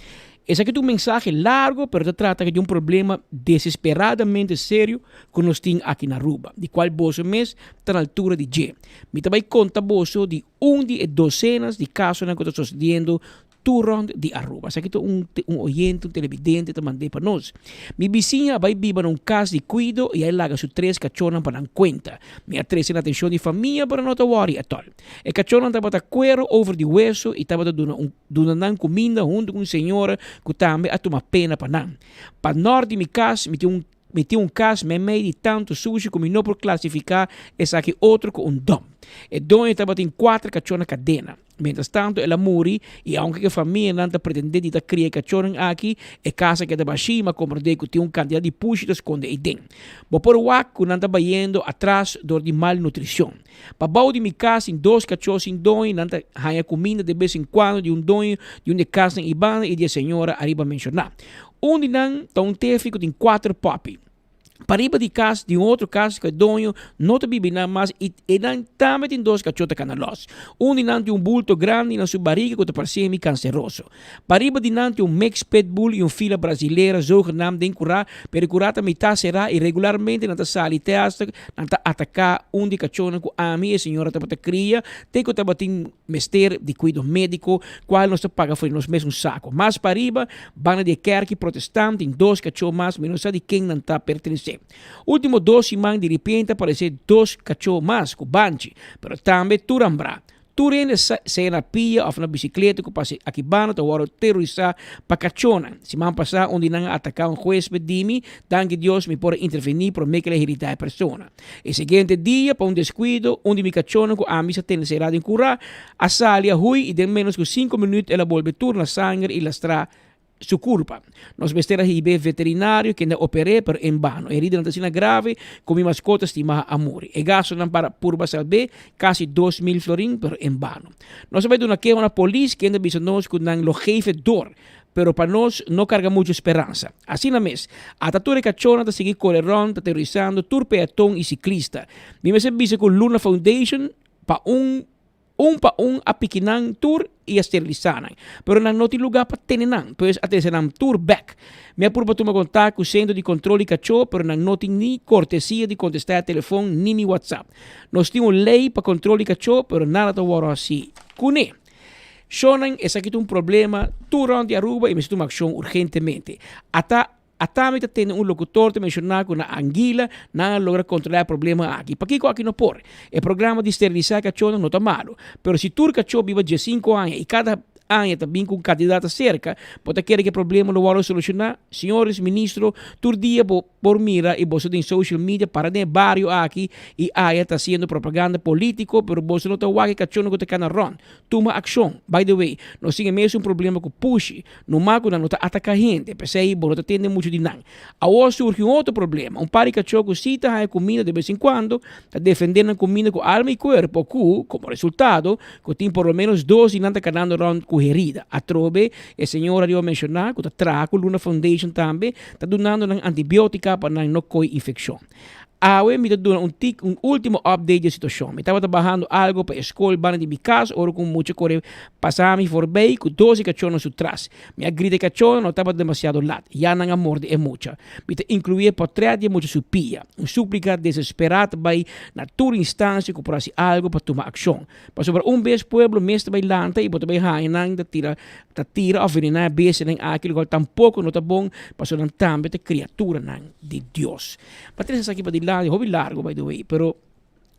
Esaki ta un mensahe largo pero ta trata di un problema desesperadamente serio cu nos tin aki na Aruba, di cual boso mes ta na altura di dje. Mi ta bay conta boso di un di e docenas di casonan cu ta sucediendo tur rond di Aruba. Esaki ta un un oyente, un televidente ta mand'é pa nos. Mi bisiña a bay biba na un cas di cuido y a laga su tres cachonan pa nan cuenta. Mi a trece na atencion di famia pero no ta worry atol. E kachónan tabata kuero over di weso i tabata duna un duna nan kuminda huntu ku un señora ku tambe a tuma pena pa nan. Pa nòrt di mi kas mi tin un mi tin un kas meimei di tantu sushi ku mi no por klasifiká esaki otro ku un dòmp. E doño tabatin kuater kachó na kadena. Mientras tanto el a muri i aunke ku e famianan ta pretendé di ta kria e kachónan aki, e kas a keda bashí i mi a komprendé ku tin un kantidat di pushi ta skonde eiden. Bo por wak ku nan ta bayendo atras dor di malnutrishon. Pa bou di mi kas tin dos kachó sin doño, nan ta haña kuminda de bes en kuando di un doño di un di e kasnan ibanda i di e señora ariba menshoná. Un di nan ta un tefi ku tin kuater pòpi. Pariba di kas di un otro kas ku e doño no ta biba einan mas i einan tambe tin dos kachó ta kana lòs. Un di nan tin un bulto grandi na su bariga ku ta parsé mi kanseroso. Pariba di nan tin un mix pitbull i un fila brazilera zogenaamd den kurá, pero e kurá ta mitá será i regularmente nan ta sali te hasta nan ta ataká un di kachónan ku ami i e señora tabata kria te ku tabatin mester di kuido médiko, kual nos ta paga for di nos mes un sako. Mas pariba, banda di e kèrki protestant tin dos kachó mas, mi no sa di ken nan ta pertenesé. Último dos siman di ripiente a paresé dos kachó mas ku banchi, pero tambe tur hambrá. Tur hende sea na pia òf na bisikleta ku pasa aki banda ta wòrdu terorisá pa kachónan. Siman pasá un di nan a ataká un huésped di mi, danki Dios mi por a intervení promé ku el a heridá e persona. E siguiente dia, pa un deskuido, un di mi kachónan ku ami sa tene será den kurá a sali a hui i den ménos ku sinku minüt el a bolbe tur na sanger i lastrá su kurpa. Nos mester a hib'é veterinario kende a oper'é, pero en bano. E heridanan ta asina grave ku mi maskota stimá a muri. E gastunan para purba salb'é, kasi 2000 florin, pero en bano. Nos a bai duna keho na polis kende a bisa nos ku nan lo geef e dor, pero pa nos no karga muchu speransa. Asina mes, ata tur e kachónan ta sigui kore rònt ta terorisando tur peaton i siklista. Mi mester bisa ku Luna Foundation pa un Un pa un a piki nan tur i a sterilisá nan. Pero nan no tin lugá pa tene nan, pues a trese nan tur bèk. Mi a purba tuma kontak ku sentro di kontrol di kachó, pero nan no tin ni kortesia di kontestá e telefon ni mi whatsapp. Nos tin un lei pa kontrol di kachó, pero nada ta wòrdu hasí kuné. Shónan, esaki ta un problema tur rònt di Aruba i mester tuma akshon urgentemente. Ata. Ata mi ta tende un locutor ta menciona cu na Anguilla nan a logra controla e problema aki. Pakico aki no por? E programa di steriliza e cachonan no ta malo. Pero si tur cacho biba diescinco aña y cada aña ta bin cu un cantidad acerca, bo ta kere cu e problema lo wordo soluciona? Señores ministro, tur dia bo por mira y boso den social media para den e bario aki y aya ta haciendo propaganda politico, pero boso no ta wak e cachonan cu ta cana rond. Tuma akshon. By the way, nos tin e mesun problema ku pushi. Numa ku nan no ta ataká hende, p'esei bo no ta tende muchu di nan. Awor surgi un otro problema. Un par di kachó ku sí ta haña kuminda de bes en kuando, ta defendé nan kuminda ku alma i kuerpo ku, komo resultado, ku tin por lo ménos dos di nan ta kanando rònt ku herida. Atrobe, e señora riba menshoná, ku ta traha ku Luna Foundation tambe, ta dunando nan antibiótika pa nan no koi infekshon. Awe mi ta duna un tik un ultimo update di e situacion. Mi tabata bahando algo pa e scol banda di mi cas ora cu un mucha core pasa mi forbey cu dos di cachonan su tras. Mi a grita e cachonan no tabata demasiado lat. Ya nan a morde e mucha. Mi ta inclui e portret di e mucha su pia. Un suplica desespera ta bay na tur instancia cu por haci algo pa tuma accion. Pasobra un bes pueblo mes ta bay lanta y bo ta bay haña nan ta tira ta tira of venena e bestianan aki locual tampoco no ta bon pasobra nan tambe ta criaturanan di Dios. Pa trese esaki padilanti, hopi largo by the way, pero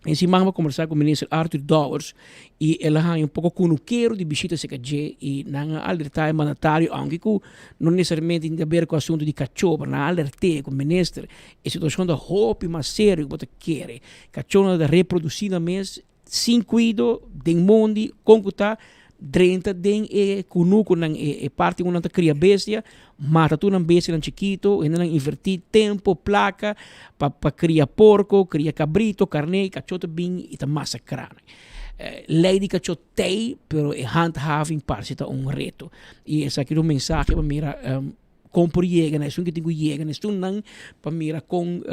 en siman mi a kombersá ku minister Arthur Dowers i el a haña un poko kunukero di bishita serka dje i nan a alertá e mandatario aunke ku no nesesariamente tin di aber ku asuntu di kachó pero nan a alert'é ku minister e situashon ta hopi mas serio ku bo ta kere. Kachónan ta reprodusí nan mes Sin kuido den mondi kon ku ta drenta den e kunukunan e parti ku nan ta kria bestia, mata tur nan bestianan chikito, hendenan invertí tempo, plaka pa pa kria porko, kria kabrito, karné, kachó ta bin i ta masakrá nan. Lei di kachó t'ei pero e handhaving parse ta un reto i esaki ta un mensahe pa mira kon por yega na esun ke tin ku yega na esunnan pa mira kon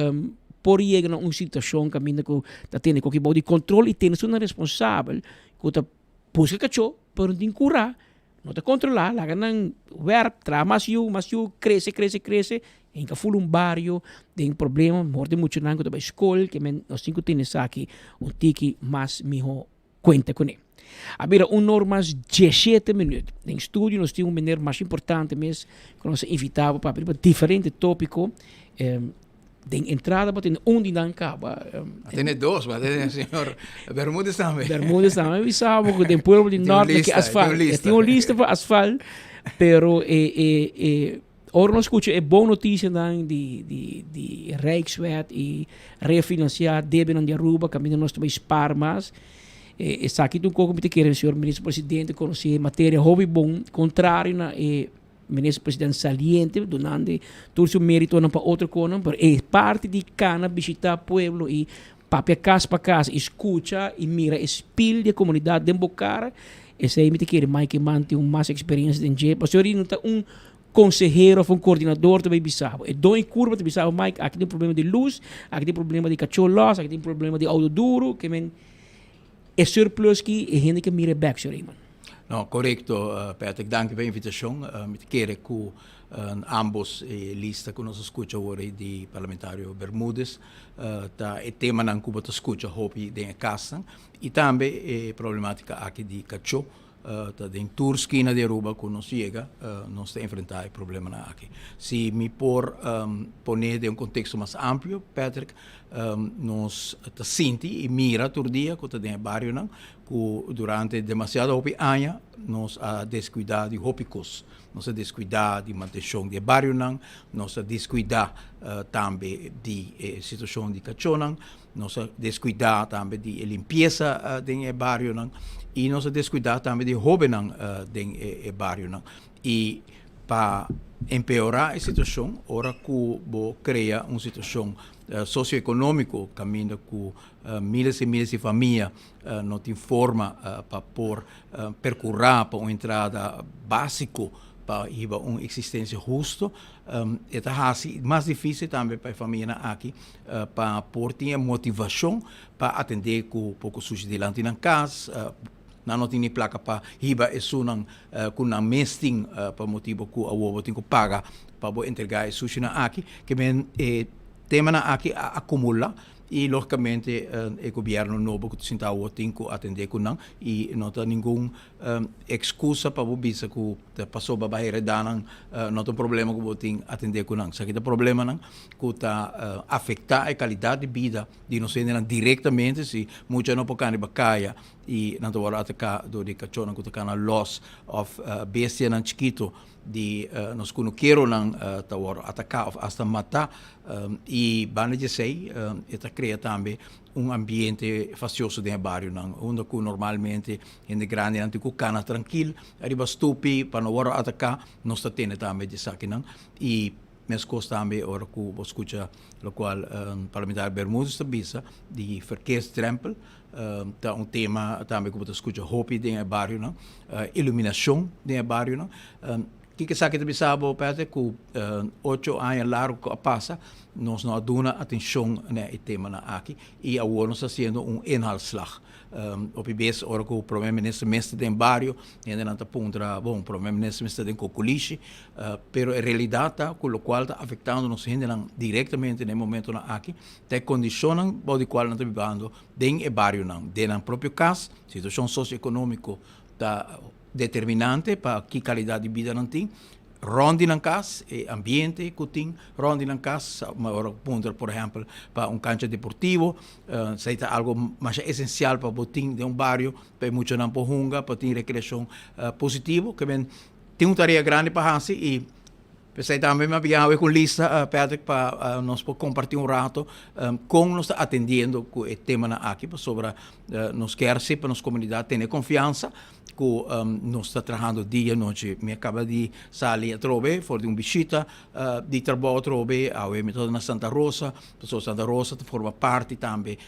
por yega na un situashon kaminda ku ta tene koki bou di kontrol i tene esunnan responsabel ku ta buska kachó pero no tin kura, no ta kontrolá, laga nan wèrp, traha mas yu, mas yu, krese, krese, krese, i hinka ful un bario den problema, mor den muchanan ku ta bai skol, ke men nos tin ku tene esaki un tiki mas mihó. Cuenta cune. A bira un or mas diesshete minuut. Den studio nos tin un meneer mas importante mes cu nos a invita pa papia riba diferente topico. Den entrada bo tene un di nan caba. A tene dos, bo a tene señor Bermudez tambe. Bermudez tambe. Mi sa bo cu den pueblo di Noord ke asfalt. E tin un lista pa asfalt, pero e e e Ora nos skucha e bon notisianan di di di Rijkswet i refinanciá debenan di Aruba kaminda nos ta bai spar mas, e esaki ta un kos ku mi ta kere señor Minister Presidente konosé e materia hopi bon, kontrario na e Minister Presidente saliente dunando tur su meritonan pa otro konan, pero e parti di kana bishitá pueblo i papia kas pa kas i skucha i mira e spil di e komunidat den bo kara, esei mi ta kere Mike Eman tin un mas eksperensia den dje, pasobra no ta un konsehero of un koordinador ta bay bisa bo. E doño kurba ta bisa bo, Mike, aki tin un problema di lus, aki tin problema di kachó lòs, aki tin problema di outo duru, ke men e surplus ki e hende ke mira e bèk, señor Eman. No, korekto, Patrick. Danki pa e invitashon. Mi ta kere ku ambos e lista ku nos a skucha awor ei di Parlamentario Bermudez ta e temanan ku bo ta skucha hopi den e kasnan i tambe e problematika aki di kachó. Ta den tur skina di Aruba ku nos yega, nos ta enfrentá e problemanan aki. Si mi por pone den un konteksto mas amplio, Patrick, nos ta sinti i mira tur dia ku ta den e barionan. ku durante demasiado hopi aña nos a deskuidá di hopi kos. Nos a deskuidá di mantenshon di e barionan, nos a deskuidá tambe di e situashon di kachónan, nos a deskuidá tambe di e limpiesa den e barionan i nos a deskuidá tambe di e hóbennan den e barionan. I pa empeorá e situashon ora ku bo krea un situashon sosioekonómiko kaminda ku miles i miles di famia no tin forma pa por perkurá pa un entrada básiko pa hiba un eksistensia husto, e ta hasi mas difísil tambe pa e famianan aki pa por tin e motivashon pa atendé ku poko sushi dilanti nan kas. Nan no tin ni plaka pa hiba esunnan ku nan mes tin pa motibu ku awor bo tin ku paga pa bo entregá e sushinan aki. Ke men e temanan aki a akumulá i lógikamente e gobièrnu nobo ku ta sinta awor tin ku atendé ku nan i no ta ningun ekskusa pa bo bisa ku ta pasobra bo a heredá nan no ta un problema ku bo tin atendé ku nan. Esaki ta problemanan ku ta afektá e kalidat di bida di nos hendenan direktamente si mucha no por kana riba kaya i nan ta wòrdu ataká dor di kachónan ku ta kana lòs òf bestianan chikitu di nos kunukeronan ta wòrdu ataká òf asta matá. I banda di esei e ta krea tambe un ambiente fastioso den e barionan unda ku normalmente hende grandinan tin ku kana trankil riba stupi pa no wòrdu ataká. Nos ta tende tambe di esakinan i Meskos tambe ora ku bo skucha lokual Parlamentario Bermudez ta bisa di verkeersdrempel ta un tema tambe ku bo ta skucha hopi den e barionan, iluminashon den e barionan. Kiko esaki ta bisa bo Patrick ku ocho aña largu ku a pasa nos no a duna atenshon na e temanan aki i awor nos ta hasiendo un inhaalslag. Hopi bes ora ku Prome Minister mes ta den bario hendenan ta puntra bon Prome Minister mes ta den Kokolishi Pero e realidat ta ku lokual ta afektando nos hendenan direktamente na e momentonan aki ta e kondishonnan bou di kual nan ta bibando den e barionan, den nan propio kas. Situashon sosioekonómiko ta determinante pa ki kalidat di bida nan tin rònt di nan kas, e ambiente ku tin rònt di nan kas. Ora ku puntra por ehèmpel pa un kancha deportivo, esei ta algu masha esensial pa bo tin den un bario pa e muchanan por hunga, pa tin rekreashon positivo. Ke men Tin un tarea grandi pa hasi i p'esei tambe mi a biaha awe ku Lisa, Patrick, pa nos por kompartí un rato kon nos ta atendiendo ku e temanan aki pasobra nos kier si pa nos komunidat tene konfiansa ku nos ta trahando dia i nochi. Mi a kaba di sali atrobe for di un bishita di trabou atrobe, awe mi ta na Santa Rosa, pasobra Santa Rosa ta forma parti tambe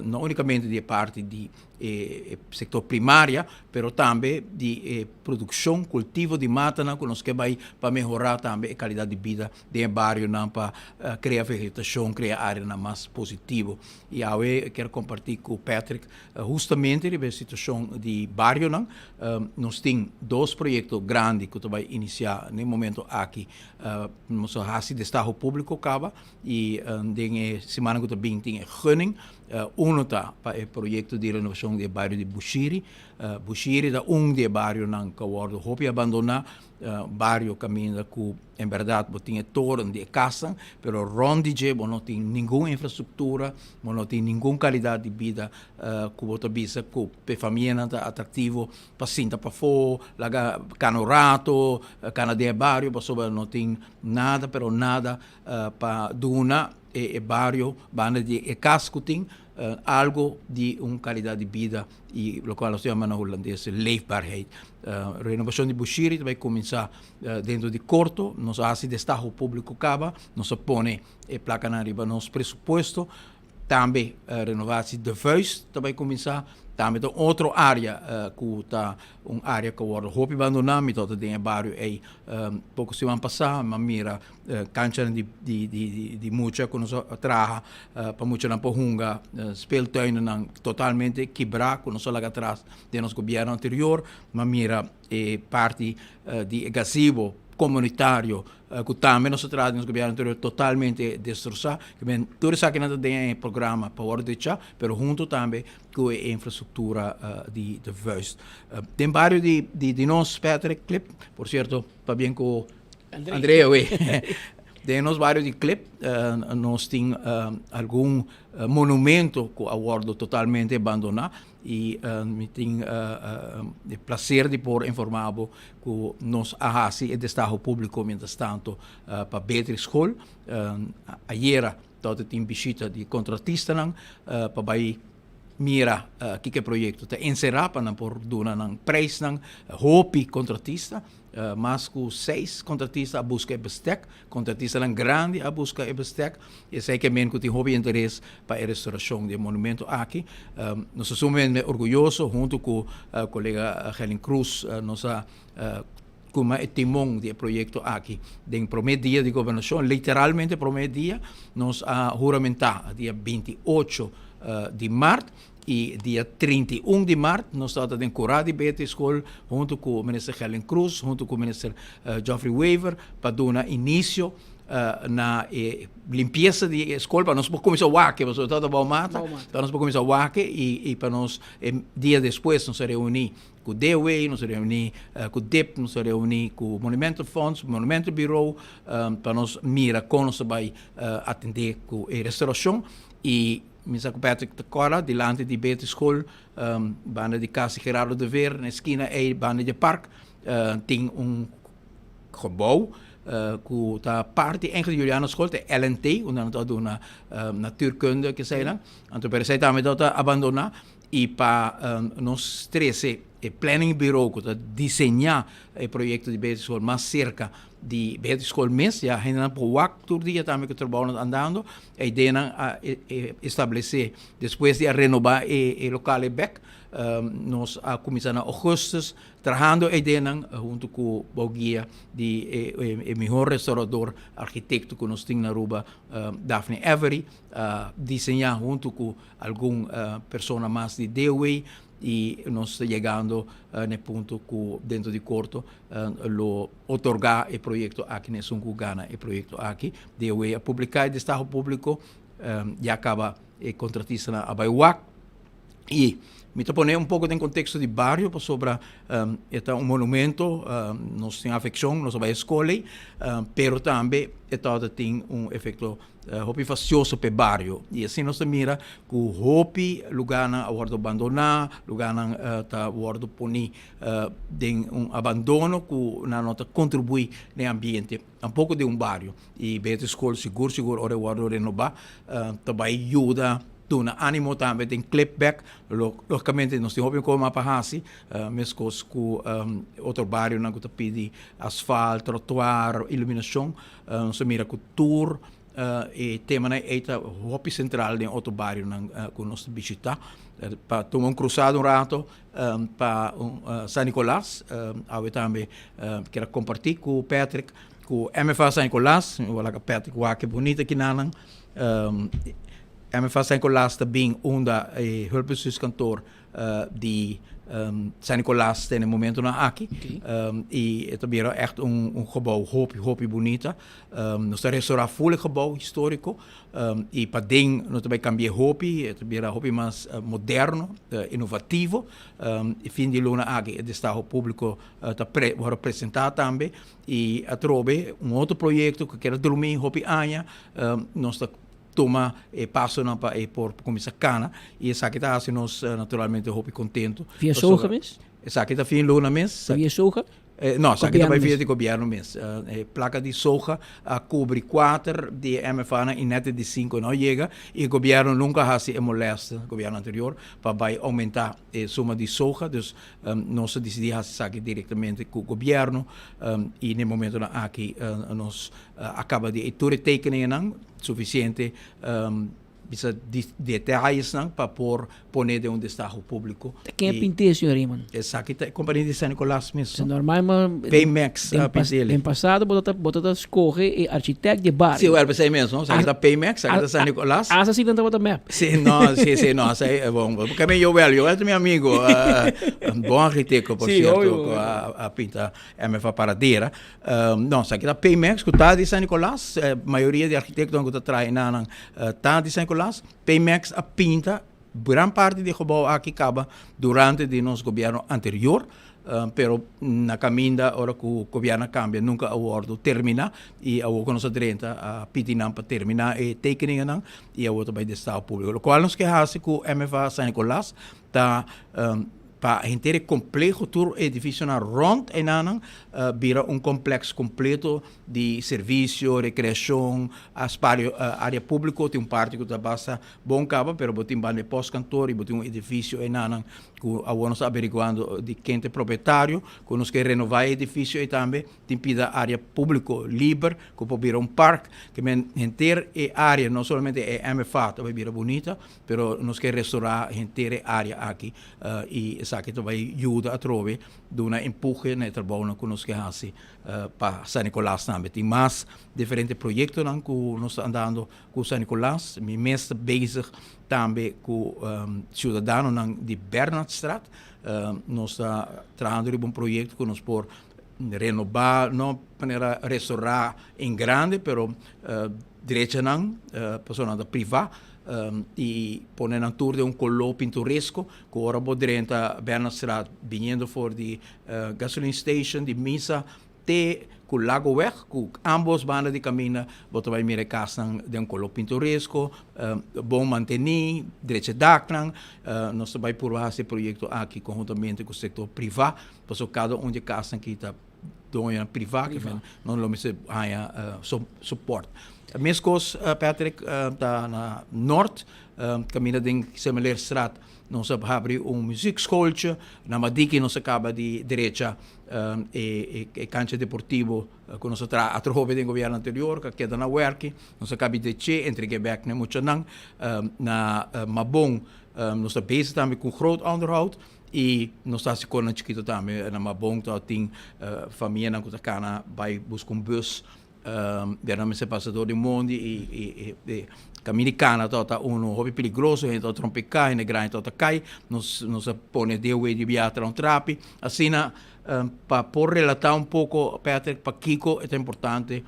no unikamente di e parti di e sector primaria, pero tambe di e produccion, cultivo di matanan cu nos ke bay pa mehora tambe e calidad di bida den e barionan pa crea vegetacion, crea areanan mas positivo. Y awe kier comparti cu Patrick hustamente riba e situacion di barionan. Nos tin dos proyecto grandi cu ta bay inicia na e momento aki. Nos a haci destaho publico caba y den e simannan cu ta bin tin e gunning. Uno ta pa e proyekto di renovashon di e bario di Bushiri. Bushiri ta un di e barionan ku a wòrdu hopi abandoná, bario kaminda ku en bèrdat bo tin e toren di e kasnan, pero rònt di dje bo no tin ningun infrastruktura, bo no tin ningun kalidat di bida ku bo ta bisa ku pa e famianan ta atraktivo pa sinta pafó, laga kana un rato, kana den e bario pasobra no tin nada pero nada pa duna. e bario banda di e kas ku tin algo di un kalidat di bida i lokual nos ta yama na hulandes leefbaarheid. Renovashon di Bushiri ta bai kuminsá dentro di korto, nos a hasi destaho públiko kaba, nos a pone e plakanan riba nos presupuesto. Tambe renovatie De Vuist ta bai kuminsá, tambe ta un otro área ku ta un área ku a wòrdu hopi bandoná, mi tabata den e bario ei poko siman pasá, mi a mira Kanchanan di mucha ku nos a traha pa muchanan por hunga, speeltuinnan totalmente kibrá ku nos a laga atras den nos gobièrnu anterior. Mi a mira e parti di e gazebo komunitario ku tambe nos a traha den nos gobièrnu anterior totalmente destrosá. Tur esakinan ta den e programa pa wòrdu dechá, pero huntu tambe ku e infrastruktura di De Vuist. Den bario di nos, Patrick, Klip, por sierto, pabien ku Andrea we. Den nos bario di Klip nos tin algun monumento ku a wòrdu totalmente bandoná i mi tin e plaser di por informá bo ku nos a hasi e destaho públiko mientras tanto pa Beatrix School. Ayera tabata tin bishita di kontratistanan pa bai mira kiko e proyekto ta enserá pa nan por duna nan preisnan. Hopi kontratista, mas ku seis kontratista a buska e bestek, kontratistanan grandi a buska e bestek. Esei ke men ku tin hopi interes pa e restorashon di e monumento aki. Nos ta sumamente orguyoso huntu ku kolega Gerlin Cruz nos a Kuma e timon di e proyekto aki den promé dia di gobernashon, literalmente promé dia, nos a huramentá dia 28 di mart i dia 31 di mart nos tabata den Kurá di Beatriz School huntu ku Minister Gerlin Cruz, huntu ku Minister Geoffrey Wever pa duna inisio na e limpiesa di e skol pa nos por kuminsá wak, pasobra tabata bou mata, pa nos por kuminsá wak i pa nos e dia despues nos a reuní Ku DOW nos a reuní, ku dip nos a reuní, ku Monumentenfonds, Monumentenbureau, pa nos mira kon nos ta bai atendé ku e restaurashon. I mi sa ku Patrick ta kòrda dilanti di Beatrice School, banda di kas di Gerardo de Veer, na e skina ei banda di e park, tin un gebou ku ta parti eigenlijk di Juliana School, ta e LNT, unda nan ta duna natuurkunde, keseinan. Anto pero esei tambe tabata abandoná. I pa nos trese e planning bureau ku ta diseñá e proyekto di Beatrice School mas serka di Beatrice School mes, ya hendenan por wak tur dia tambe ku trabounan ta andando. E ideanan a establesé despues di a renobá e lokal ei bèk. Nos a kuminsá na ougùstùs trahando e ideanan huntu ku bou guia di e mihó restaurador arkitekto ku nos tin na Aruba, Daphne Every, a diseñá huntu ku Algun persona mas di DOW y nos ta yegando na e punto cu dentro di corto lo otorga e proyecto aki na esun cu gana e proyecto aki. DOW a publica e destaho publico, ya caba e contratistanan a bay wak y mi ta pone un poco den contexto di bario pasobra e ta un monumento, nos tin afeccion, nos a bay e scol ey, pero tambe e tabata tin un efecto Hopi fastioso p'e bario y asina nos ta mira cu hopi lugarnan a wordo abandona, lugarnan ta wordo poni den un abandono cu nan no ta contribui den ambiente tampoco den un bario. Y Beatriz School sigur sigur ora e wordo renoba ta bay yuda duna animo tambe den clip bek. Logicamente nos tin hopi cos mas pa haci mescos cu otro barionan cu ta pidi asfalt, trotuar, iluminacion. Nos a mira ku tur e temanan ei ta hopi sentral den otro barionan ku nos ta bishitá. Pa tuma un krusada un rato pa San Nicolas, awe tambe kier a kompartí ku Patrick ku MFA San Nicolas, mi wak Patrick wak ke bunita kinanan. MFA San Nicolas ta bin unda e hulpbestuurskantoor di San Nicolas ta na e momentonan aki. Y e ta bira echt un gebouw hopi, hopi bunita. Nos ta restaura full e gebouw historico. Y paden nos ta bay cambia hopi, e ta bira hopi mas moderno, innovativo. E fin di luna aki e destaho publico ta worde presenta tambe. Y atrobe un otro proyecto cu kier a drumi hopi aña, nos ta Tuma e pasonan pa e por kuminsá kana i esaki ta hasi nos naturalmente hopi kontentu. Via soja mes? Esaki ta fin luna mes. Via soja? No, esaki ta bai via di gobièrnu mes. E plaka di soja a kubri kuater di e MFAnan i nèt e di sinku no yega i gobièrnu nunka a hasi e molèste, gobièrnu anterior, pa bai oumentá e suma di soja. Dus nos a disidí hasi esaki direktamente ku gobièrnu i na e momentunan aki nos a kaba di e tur e tekeningennan sufisiente bisa di detayesnan pa por pone den un destaho públiko. Ta ken a pint'é, señor Raymond? Esaki ta e kompania di San Nicolas mes. Sa normal ma Paymax a pint'é. Den pasado bo ta bo ta skohe e architect di e bario. Si, wèl p'esei mes, no? Esaki ta Paymax, esaki ta San Nicolas. Asa si nan tabata mep. Si, no, si, si, no, esei bon. Porque mi Joel, Joel ta mi amigo, un bon architekto por sierto, ku a pinta MFA Paradera. No, esaki ta Paymax ku ta di San Nicolas. Mayoria di arkitektonan ku ta traha enanan ta di San Nicolas. Paymax a pinta. Gran parti di e gebouw aki kaba durante di nos gobierno anterior, pero na caminda ora cu gobierno a cambia nunca a wordo termina y awor cu nos a drenta a pidi nan pa termina e tekeningennan y awor ta bay destaho publico. Locual nos ke haci cu MFA San Nicolas ta pa henter e compleho tur edificionan rond enanan bira un complex completo di servicio, recreacion, area publico tin un parti cu ta basta Bon kaba, pero bo tin banda e postkantoor i bo tin un edifisio enanan ku awor nos ta averiguando di ken ta e propietario, ku nos ke renová e edifisio ei tambe. Tin pida área públiko liber ku por bira un park, ke men henter e área, no solamente e MFA ta bai bira bunita, pero nos ke restorá henter e área aki i esaki ta bai yuda atrobe duna empuhe na e trabounan ku nos ke hasi pa San Nicolas tambe. Tin mas diferente proyektonan ku nos ta andando Ku San Nicolas, mi mes ta bezig tambe ku siudadanonan di Bernardstraat. Nos ta trahando riba un proyekto ku nos por renobá, no manera restorá en grande, pero drecha nan, pasobra nan ta privá, i pone nan tur den un koló pintoresko ku ora bo drenta Bernardstraat biniendo for di gasoline station di misa Te ku Lagoweg, ku ambos banda di kaminda bo ta bai mira e kasnan den un koló pintoresko, bon mantení, drecha daknan. Nos ta bai purba hasi e proyekto aki konhuntamente ku sektor privá, pasobra kada un di e kasnan aki ta doñonan privá, ke men nos lo mester haña sopòrt. Meskos, Patrick, ta na nort, kaminda den Semeleerstraat nos a habri un muziekschooltje, na Madiki nos a kaba di drecha e e cancha deportivo cu nos a traha atrobe den gobierno anterior cu a keda na werki, nos a cabi deche entregue bek na e muchanan. Na Mabon nos ta bezig tambe cu groot onderhoud y nos ta haci cosnan chikito tambe. Na Mabon ta tin famianan cu ta cana bay busca un bus. Dernan mester pasa dor di mondi i e kamin di kana tabata unu hopi peligroso, hende tabata trompeká, hende grandi tabata kai, nos nos a pone dewe di bia tra un trapi, asina pa por relatá un poko Patrick pakiko e ta importante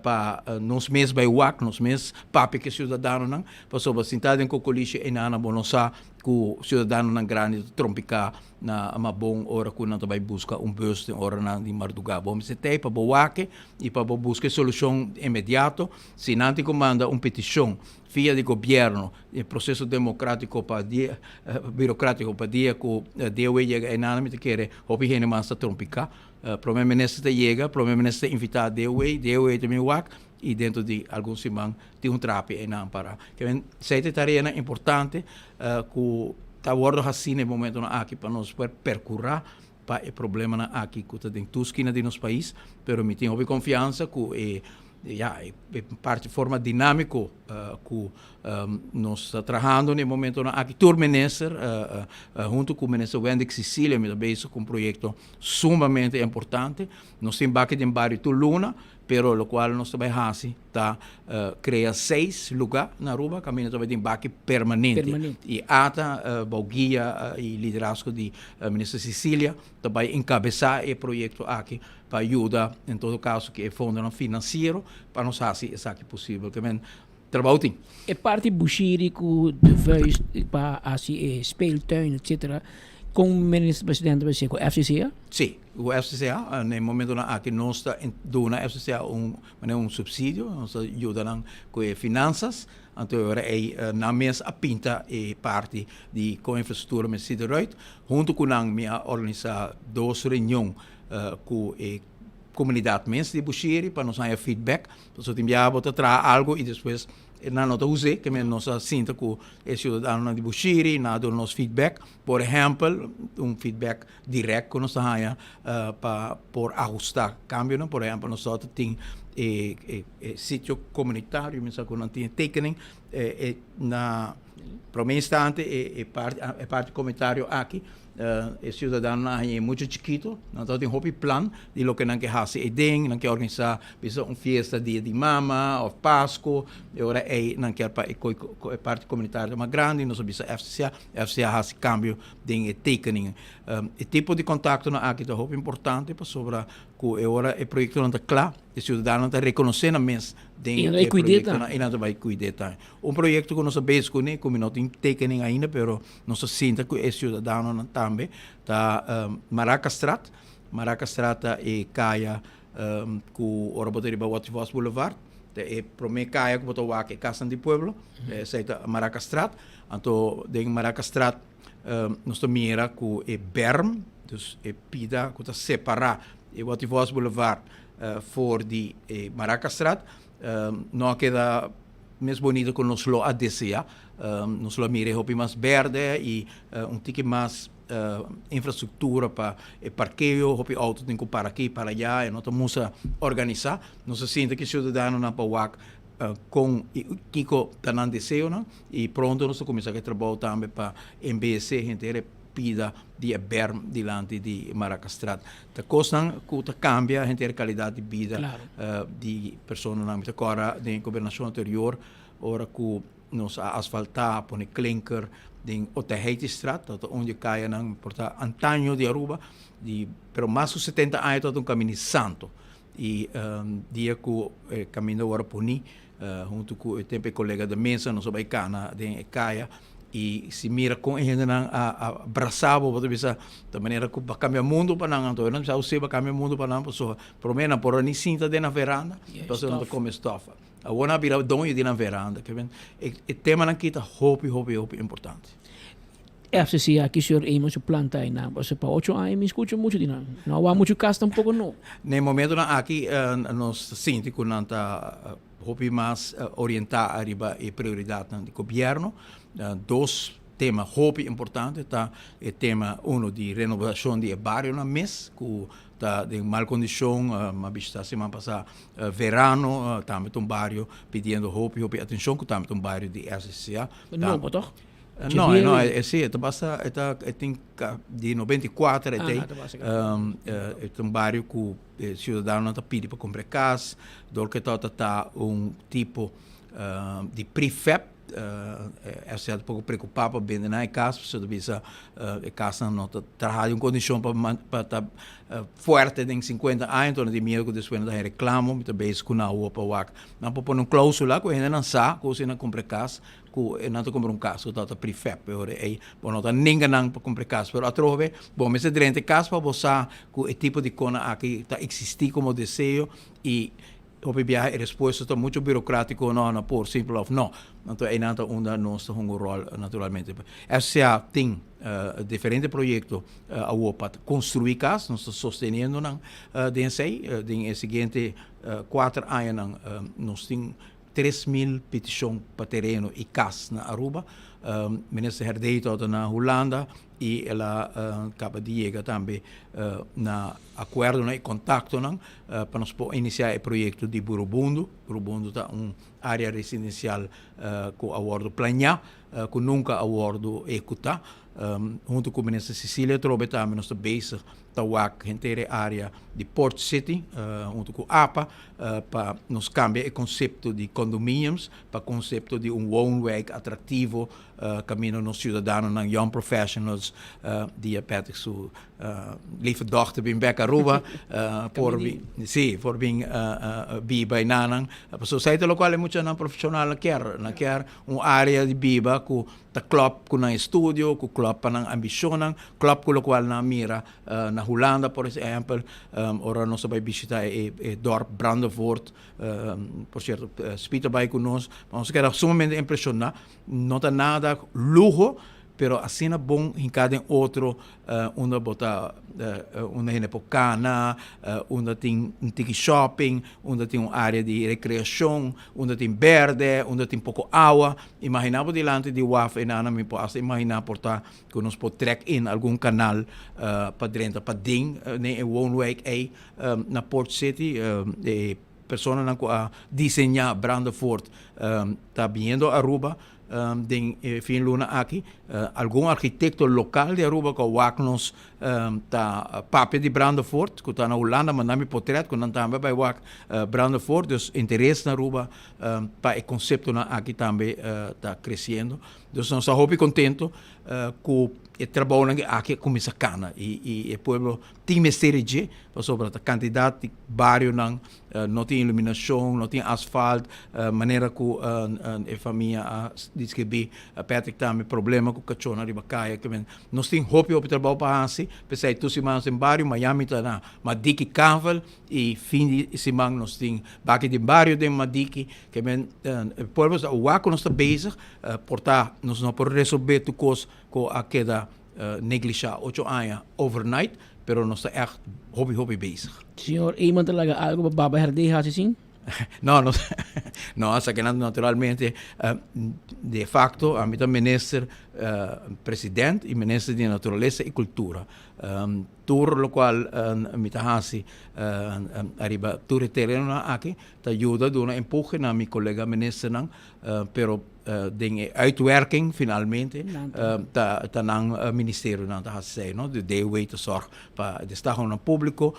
pa nos mes bai wak, nos mes papia ku e siudadanonan, pasobra sinta den kokolishi einan bo no sa ku siudadanonan grandi ta trompeká. Na Mabon ora ku nan ta bai buska un bus den oranan di mardugá. Bo mester tei pa bo wak i pa bo buska e solushon inmediato. Si nan tin ku manda un petishon via di gobièrnu, e proseso demokratiko pa dia, birokratiko pa dia ku DOW yega einan mi ta kere hopi hende mas ta trompiká. Prome minister ta yega, prome minister ta invitá DOW, DOW ta bin wak i dentro di algun siman tin un trapi einan para. Esei ta e tareanan importante ku ta wòrdu hasí na e momentonan aki pa nos por perkurá pa e problemanan aki ku ta den tur skina di nos pais, pero mi tin hopi konfiansa ku e ya e parti forma dinámiko ku nos ta trahando na e momentonan aki. Tur minister huntu ku minister Wendy Cicilia mi ta bezig ku un proyekto sumamente importante. Nos tin baki den bario tur luna, pero lokual nos ta bai hasi ta crea seis luga na Aruba caminda ta bay tin baki permanente. Permanente. Y ata bou guia y liderazgo di Minister Cecilia ta bay encabeza e proyecto aki pa yuda en todo caso cu e fondonan financiero pa nos haci esaki posibel. Ke men trabou tin. E parti Bushiri cu De Vuist pa haci e speeltuin etcetera con Minister Presidente ta bay haci cu FCCA? Si, cu FCCA. Na e momentonan aki nos ta duna FCCA un Manera un subsidio, nos ta yuda nan ku e finansas, anto e ora ei nan mes a pinta e parti di kon infrastruktura mester sita eruit. Huntu ku nan mi a organisá dos reunion ku e komunidat mes di Bushiri pa nos haña feedback, pasobra tin biaha bo ta traha algu i despues nan no ta us'é, ke men nos a sinta ku e siudadanonan di Bushiri, nan a duna nos feedback. Por ehèmpel, un feedback direct ku nos ta haña pa por ahustá kambionan. Por ehèmpel, nos tabata tin e e sitio komunitario, mi sa ku nan tin e tekening e na promé instante e e parti e parti komunitario aki e siudadanonan a haña e muchu chikitu. Nan tabatin hopi plan di loke nan ke hasi eiden, nan ke organisá bisa un fiesta dia di mama òf Pasku, e ora ei nan kier pa e e parti komunitario ta mas grandi, nos a bisa FCCA, FCCA a hasi kambio den e tekening. E tipo di kontaktonan aki ta hopi importante pasobra. ku e ora e proyektonan ta kla, e siudadanonan ta rekonosé nan mes den I nan ta bai e kuid'é proyektonan i nan ta bai kuid'é tambe. Un proyekto ku nos a bezig kuné, ku mi no tin tekening ainda, pero nos ta sinta ku e siudadanonan tambe, ta Marakastraat. Marakastraat ta e kaya ku ora bo ta riba Watty Vos Boulevard, ta e promé kaya ku bo ta wak e kasnan di pueblo, esei ta Marakastraat. Anto den Marakastraat nos ta mira ku e berm, dus e pida ku ta separá e Watty Vos Boulevard for di e Marakastraat, no a keda mes bonito ku nos lo a deseá. Nos lo a mira e hopi mas bèrdè i un tiki mas infrastruktura pa e parkeo, hopi outo tin ku para aki, para aya, e no ta musa organisá. Nos a sinta ku e siudadanonan pa wak kon i kiko ta nan deseonan i pronto nos ta kuminsá ku e trabou tambe pa embeyesé henter e pida di e berm dilanti di Marakastraat. Ta kosnan ku ta kambia henter e kalidat di bida di personanan. Mi ta kòrda den e gobernashon anterior ora ku Nos a asfaltá, pone klinker den Otaheitestraat, dat ta un di e kayanan por ta antaño di Aruba, di pero mas ku setenta aña tabata un kaminda santo. I dia ku e kaminda a wòrdu poní, huntu ku e tempu e kolega de mesa nos a bai kana den e kaya i si mira kon e hendenan a a brasa bo, bo ta bisa ta manera ku bo a kambia mundu pa nan, anto nan ta bisa usted bo a kambia mundu pa nan pasobra promé nan por a ni sinta den nan veranda, pasobra nan ta kome stòf. Awor nan a bira doño di nan veranda. Ke men e e temanan ki ta hopi hopi hopi importante. FCC aki señor Eamon su planta einan pasobra pa ocho aña mi skucha muchu di nan. No a wak muchu kas tampoko no. Na e momentonan aki nos ta sinti ku nan ta hopi mas orientá ariba e prioridatnan di gobièrnu. Dos tema hopi importante ta e tema uno di renobashon di e barionan mes ku ta den mal kondishon. Mi a bishitá siman pasá Verano tambe ta un bario pidiendo hopi hopi atencion cu tambe ta un bario di SCCA. Nobo toch? No, no, e si, e ta basta, e ta, e tin di 94 e tei. E ta un bario cu e ciudadanonan ta pidi pa cumpra e cas, dor cu e tabata ta un tipo di prefab. SCA ta poko preokupá pa bende nan e kas, pasobra ta bisa e kasnan no ta traha den un kondishon pa pa ta fuerte den sinkuenta aña, enton nan tin miedu ku despues nan ta haña reklamo. Mi ta bezig ku nan awor pa wak nan por pone un klousula ku e hendenan sa ku si nan kumpra e kas ku nan ta kumpra un kas ku ta prefab. E ora ei bo no ta nenga nan pa kumpra e kas, pero atrobe bo mester drenta e kas pa bo sa ku e tipo di kosnan aki ta eksistí komo deseo i Hopi biaha e respuesta ta mucho burocratico, no, no por, simpel of no. Anto einan ta unda nos ta hunga un rol naturalmente. FCA tin diferente proyecto awor pa construi cas, nos ta sosteniendo nan den esey. Den e siguiente cuater añanan nos tin 3000 peticion pa tereno y cas na Aruba. Minister Herdé tabata na Hulanda y el a caba di yega tambe na akuerdonan i kontaktonan pa nos por inisiá e proyekto di Burubundu. Burubundu ta un área residensial ku a wòrdu planiá, ku nunka a wòrdu ehekutá. Huntu ku Minister Cecilia Trobe tambe nos ta bezig ta wak henter e área di Port City huntu ku apa pa nos kambia e konsepto di condominiums pa konsepto di un woonwijk atraktivo kaminda nos siudadanonan, young professionals, di Patrick su Lieve dochter bin bek Aruba por bin, sí, por bin biba y nanan. Pasobra esei ta locual e muchanan profesional kier. Nan kier un area di biba cu ta klop cu nan estudio, cu klop pa nan ambicionnan, klop cu locual nan a mira na Hulanda por ehempel. Ora nos a bay bishita e dorp Brandevoort, por cierto Speed a bay cu nos, nos a keda sumamente impresiona. No ta nada luho, Pero asina bon hinká den otro unda bo ta unda hende por kana, unda tin un tiki shopping, unda tin un área di rekreashon, unda tin bèrdè, unda tin poko awa. Imaginá bo dilanti di waf einan mi por asta imaginá por ta ku nos por trèk in algun kanal pa drenta paden den e woonwijk ei na Port City. E personanan ku a diseñá Brandevoort ta biniendo Aruba. Den e fin luna aki algun arkitekto lokal di Aruba ku a wak nos ta papia di Brandevoort ku ta na Hulanda manda mi potret ku nan tambe a bai wak Brandevoort. Dus interes na Aruba pa e konseptonan aki tambe ta kresiendo. Dus nos ta hopi kontento ku e trabounan aki a kuminsá kana i e pueblo tin mester di dje pasobra ta kantidat di barionan No tin iluminacion, no tin asfalt, manera cu e famia a describi. Patrick tambe problema cu cachornan riba caya. Nos tin hopi hopi trabao pa haci, p'esey tur siman nos tin bario, Miami ta na Madiki Kavel y fin di siman nos tin baki di bario den Madiki. E pueblo ta wak cu nos ta bezig, por ta nos no por resolve tur cos cu a keda neglisha ocho aña overnight, pero nos ta echt hopi hopi bezig. Señor Eman ta laga algo pa Baba Herdé haci sin? No, no, no, esakinan naturalmente, de facto ami ta minister president y minister di naturalesa y cultura. Tur locual mi ta haci ariba tur e terenonan aki ta yuda duna empuje na mi colega ministernan, pero den e uitwerking finalmente ta nan ministerionan ta hasi esei no, de DOW ta sòrg pa e destahonan públiko,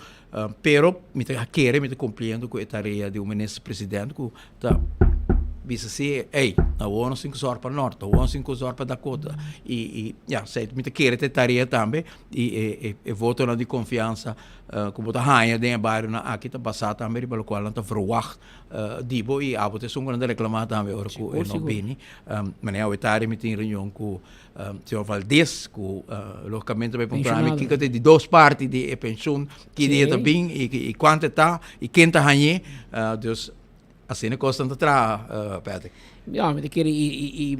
pero mi ta kere mi ta kumpliendo ku e tarea di un minister president ku ta bisa si ey awor nos tin ku sòrg pa Nort, awor nos tin ku sòrg pa Dakota i ya mi ta kere ta e tarea tambe i e votonan di konfiansa ku bo ta haña den e barionan aki ta basá tambe riba lokual nan ta verwagt Di bo i abo ta esun ku nan ta reklamá tambe ora ku e no bini. Manera awe tardi mi tin reunion ku señor Valdez ku logikamente bai puntra mi kiko ta e di dos parti di e penshun, ki dia ta bin i kuantu e ta i ken ta hañ'é. Dus asina e kosnan ta traha, Patrick. Ya, mi ta kere i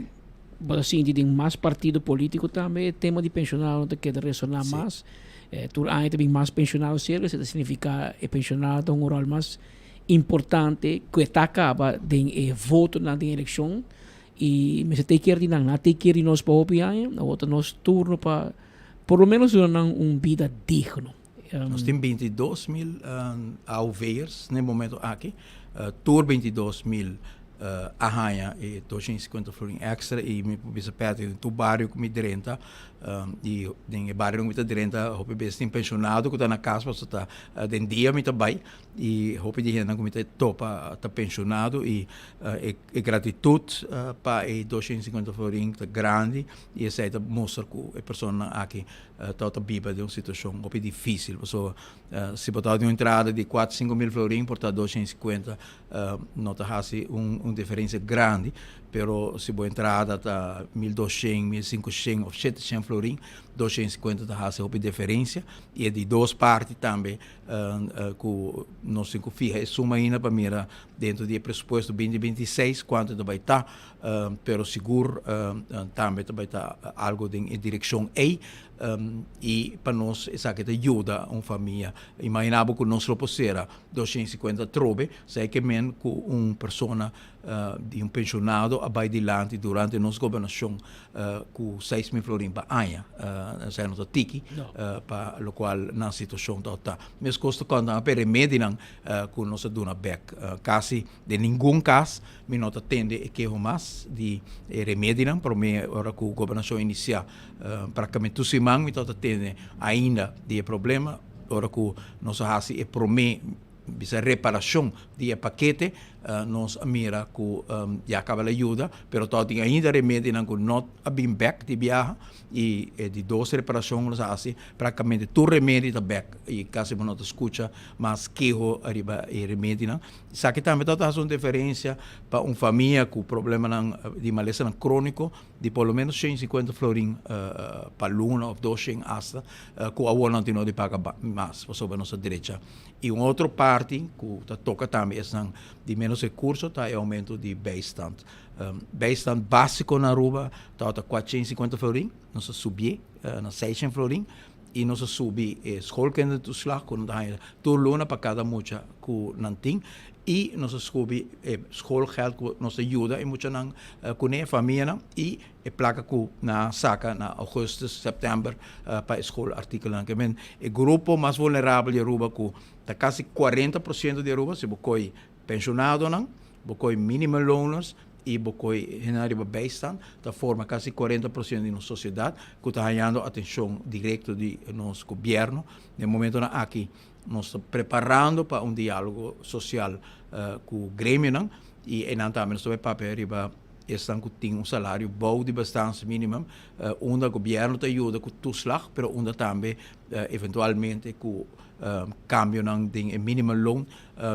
bo ta sinti den mas partido polítiko tambe e tema di penshonado ta keda resoná mas. Tur aña ta bin mas penshonado serka, esei ta signifiká e penshonado ta un ròl mas importante cu e ta caba den e votonan den eleccion y mester take care di nan. Nan a take care di nos pa hopi aña, awor ta nos turno pa por lo menos duna nan un bida digno. Nos tin 22.000 AOV'ers na e momento aki. Tur 22.000 a haña e 250 florin extra y mi por bisa Patrick den tur bario cu mi drenta y den e barionan cu mi ta drenta hopi bes tin pensionado cu ta na cas pasobra ta den dia mi ta bay. I hopi di hendenan ku mi ta topa ta penshonado i e gratitut pa e 250 florin ta grandi i esei ta mustra ku e personanan aki tabata biba den un situashon hopi difisil. Pasobra si bo tabata tin un entrada di kuater 5000 florin por ta 250 no ta hasi un diferensia grandi, pero si bo entrada ta 1200, 1500 òf 700 florin, 250 ta hasi hopi diferensia. I e di dos parti tambe ku nos tin ku fiha e suma ainda pa mira dentro di e presupuesto binti binti i seis kuantu ta bai ta, pero sigur tambe ta bai ta algu den e direkshon ei i pa nos esaki ta yuda un famia. Imagina bo ku nos lo por sera 250 atrobe, esei ke men ku un persona di un penshonado a bai dilanti durante nos gobernashon ku 6000 florin pa aña. Esei no ta tiki pa lokual nan situashon ta ta. Meskos ta konta pa e remedinan ku nos a duna bèk. Kasi den ningun kas mi no ta tende e keho mas di e remedinan. Promé ora ku gobernashon inisiá praktikamente tur siman mi tabata tende ainda di e problema. Ora ku nos a hasi e promé Bisa reparacion di e pakete, nos a mira cu ya caba la yuda, pero tog tin ainda remedinan cu no a bin bek di biaha y e di dos reparacion cu nos a haci practicamente tur remedi ta bek y casi bo no ta scucha mas keho ariba e remedinan. Esaki tambe ta haci un diferencia pa un famia cu problemanan di malesanan cronico di por lo menos 150 florin pa luna of 200 hasta cu awor nan tin no di paga mas pasobra nos a drecha. I un otro parti ku ta toka tambe esnan di ménos rekurso ta e oumento di bijstand. Bijstand básiko na Aruba tabata 450 florin, nos a subié na 600 florin i nos a subi e schoolkindertoeslag ku nan ta haña tur luna pa kada mucha ku nan tin i nos a subi e schoolgeld ku nos ta yuda e muchanan kuné, e famianan i E plaka ku nan a saka na augustus, sèptèmber pa e skol artíkulonan. Ke men e grupo mas vulnerabel di Aruba ku ta kasi 40 por siento di Aruba, si bo koi penshonadonan, bo koi minimumloners. i bo koi hende riba bijstand ta forma kasi 40% di nos sosiedat ku ta hañando atenshon direkto di nos gobièrnu. Den momentonan aki nos ta preparando pa un diálogo sosial ku gremionan i einan tambe nos ta bai papia riba esnan ku tin un salario bou di bestaansminimum unda gobièrnu ta yuda ku toeslag pero unda tambe eventualmente ku kambionan den e minimumloon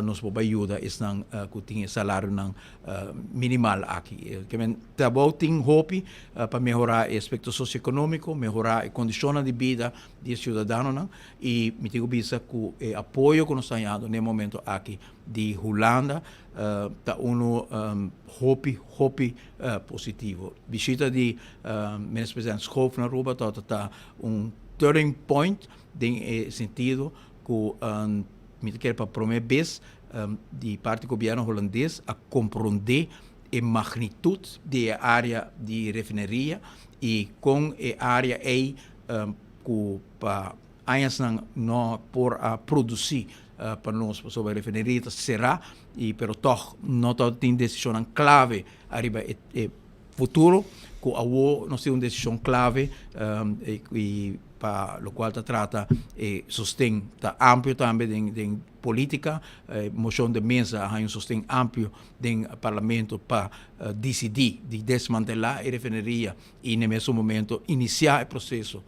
nos por bai yuda esnan ku tin e salarionan minimal aki. Ke men trabou tin hopi pa mehorá e aspekto sosioekonómiko, mehorá e kondishonnan di bida di e siudadanonan i mi tin ku bisa ku e apoyo ku nos ta hañando na e momento aki di Hulanda ta unu hopi hopi positivo. Bishita di Minister President Schoof na Aruba tabata ta un turning point den e sentido ku mi ta kere pa prome bes di parti gobièrnu hulandes a komprondé e magnitut di e área di refineria i kon e área ei ku pa añasnan no por a produsí pa nos pasobra e refineria ta será i pero tòg no tabatin desishonnan klave ariba e futuro ku awo nos tin un desishon klave i pa lokual ta trata e sosten ta amplio tambe den den politika. E moshon de mesa a haña un sosten amplio den parlamento pa disidí di desmantelá e refineria i na e mesun momento inisiá e proseso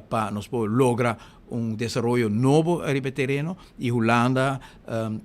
pa nos por logra un desaroyo nobo riba e tereno i Hulanda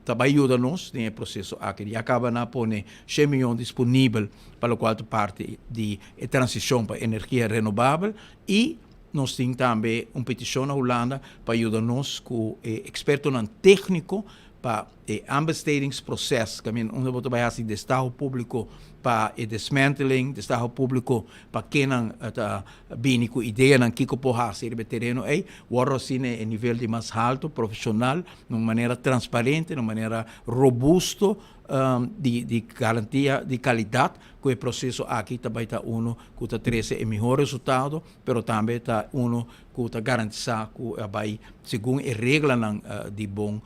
ta bai yuda nos den e proseso aki. Ya kaba nan a pone shen miyon disponibel pa lokual ta parti di e transishon pa energia renobabel i nos tin tambe un petishon na Hulanda pa yuda nos ku e ekspertonan tékniko pa e aanbestedingsproces, kaminda unda bo ta bai hasi destaho públiko pa e desmanteling, destaho públiko pa kennan ta bini ku ideanan kiko por hasi riba e tereno ei, wòrdu hasi na e nivel di mas haltu, profeshonal, na un manera transparente, na un manera robusto di garantia di kalidat ku e proseso aki ta bai ta unu ku ta trese e mihó resultado, pero tambe ta unu ku ta garantisá ku a bai segun e reglanan di bon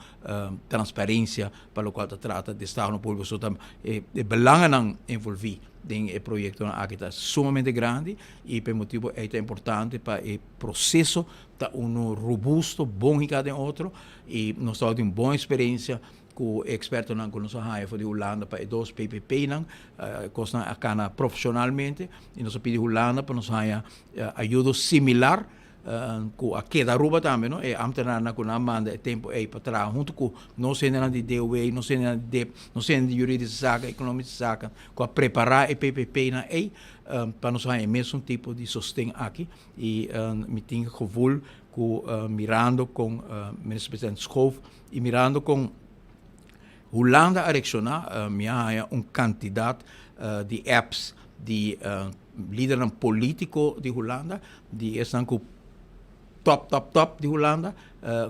transparensia pa lokual ta trata di Estado Públiko. So ta e belangennan envolví den e proyektonan aki ta sumamente grandi i pa e motibu ei ta importante pa e proseso ta unu robusto, bon hiká den otro i nos tabatin un bon eksperensia ku e ekspertonan ku nos a haña for di Hulanda pa e dos PPP-nan. Kosnan a kana profeshonalmente i nos a pidi Hulanda pa nos haña ayudo similar ku a keda Aruba tambe no. E ambtenarnan ku nan a manda e tempu ei pa traha huntu ku nos hendenan di DOW, nos hendenan di dip, nos hendenan di juridische zaken, economische zaken ku a prepará e PPP-nan ei pa nos haña e mesun tipo di sosten aki. I mi tin gevoel ku mirando kon Minister President Schoof I mirando kon Hulanda a reakshoná, mi a haña un kantidat di apps di lidernan polítiko di Hulanda, di esnan ku tòp tòp tòp di Hulanda,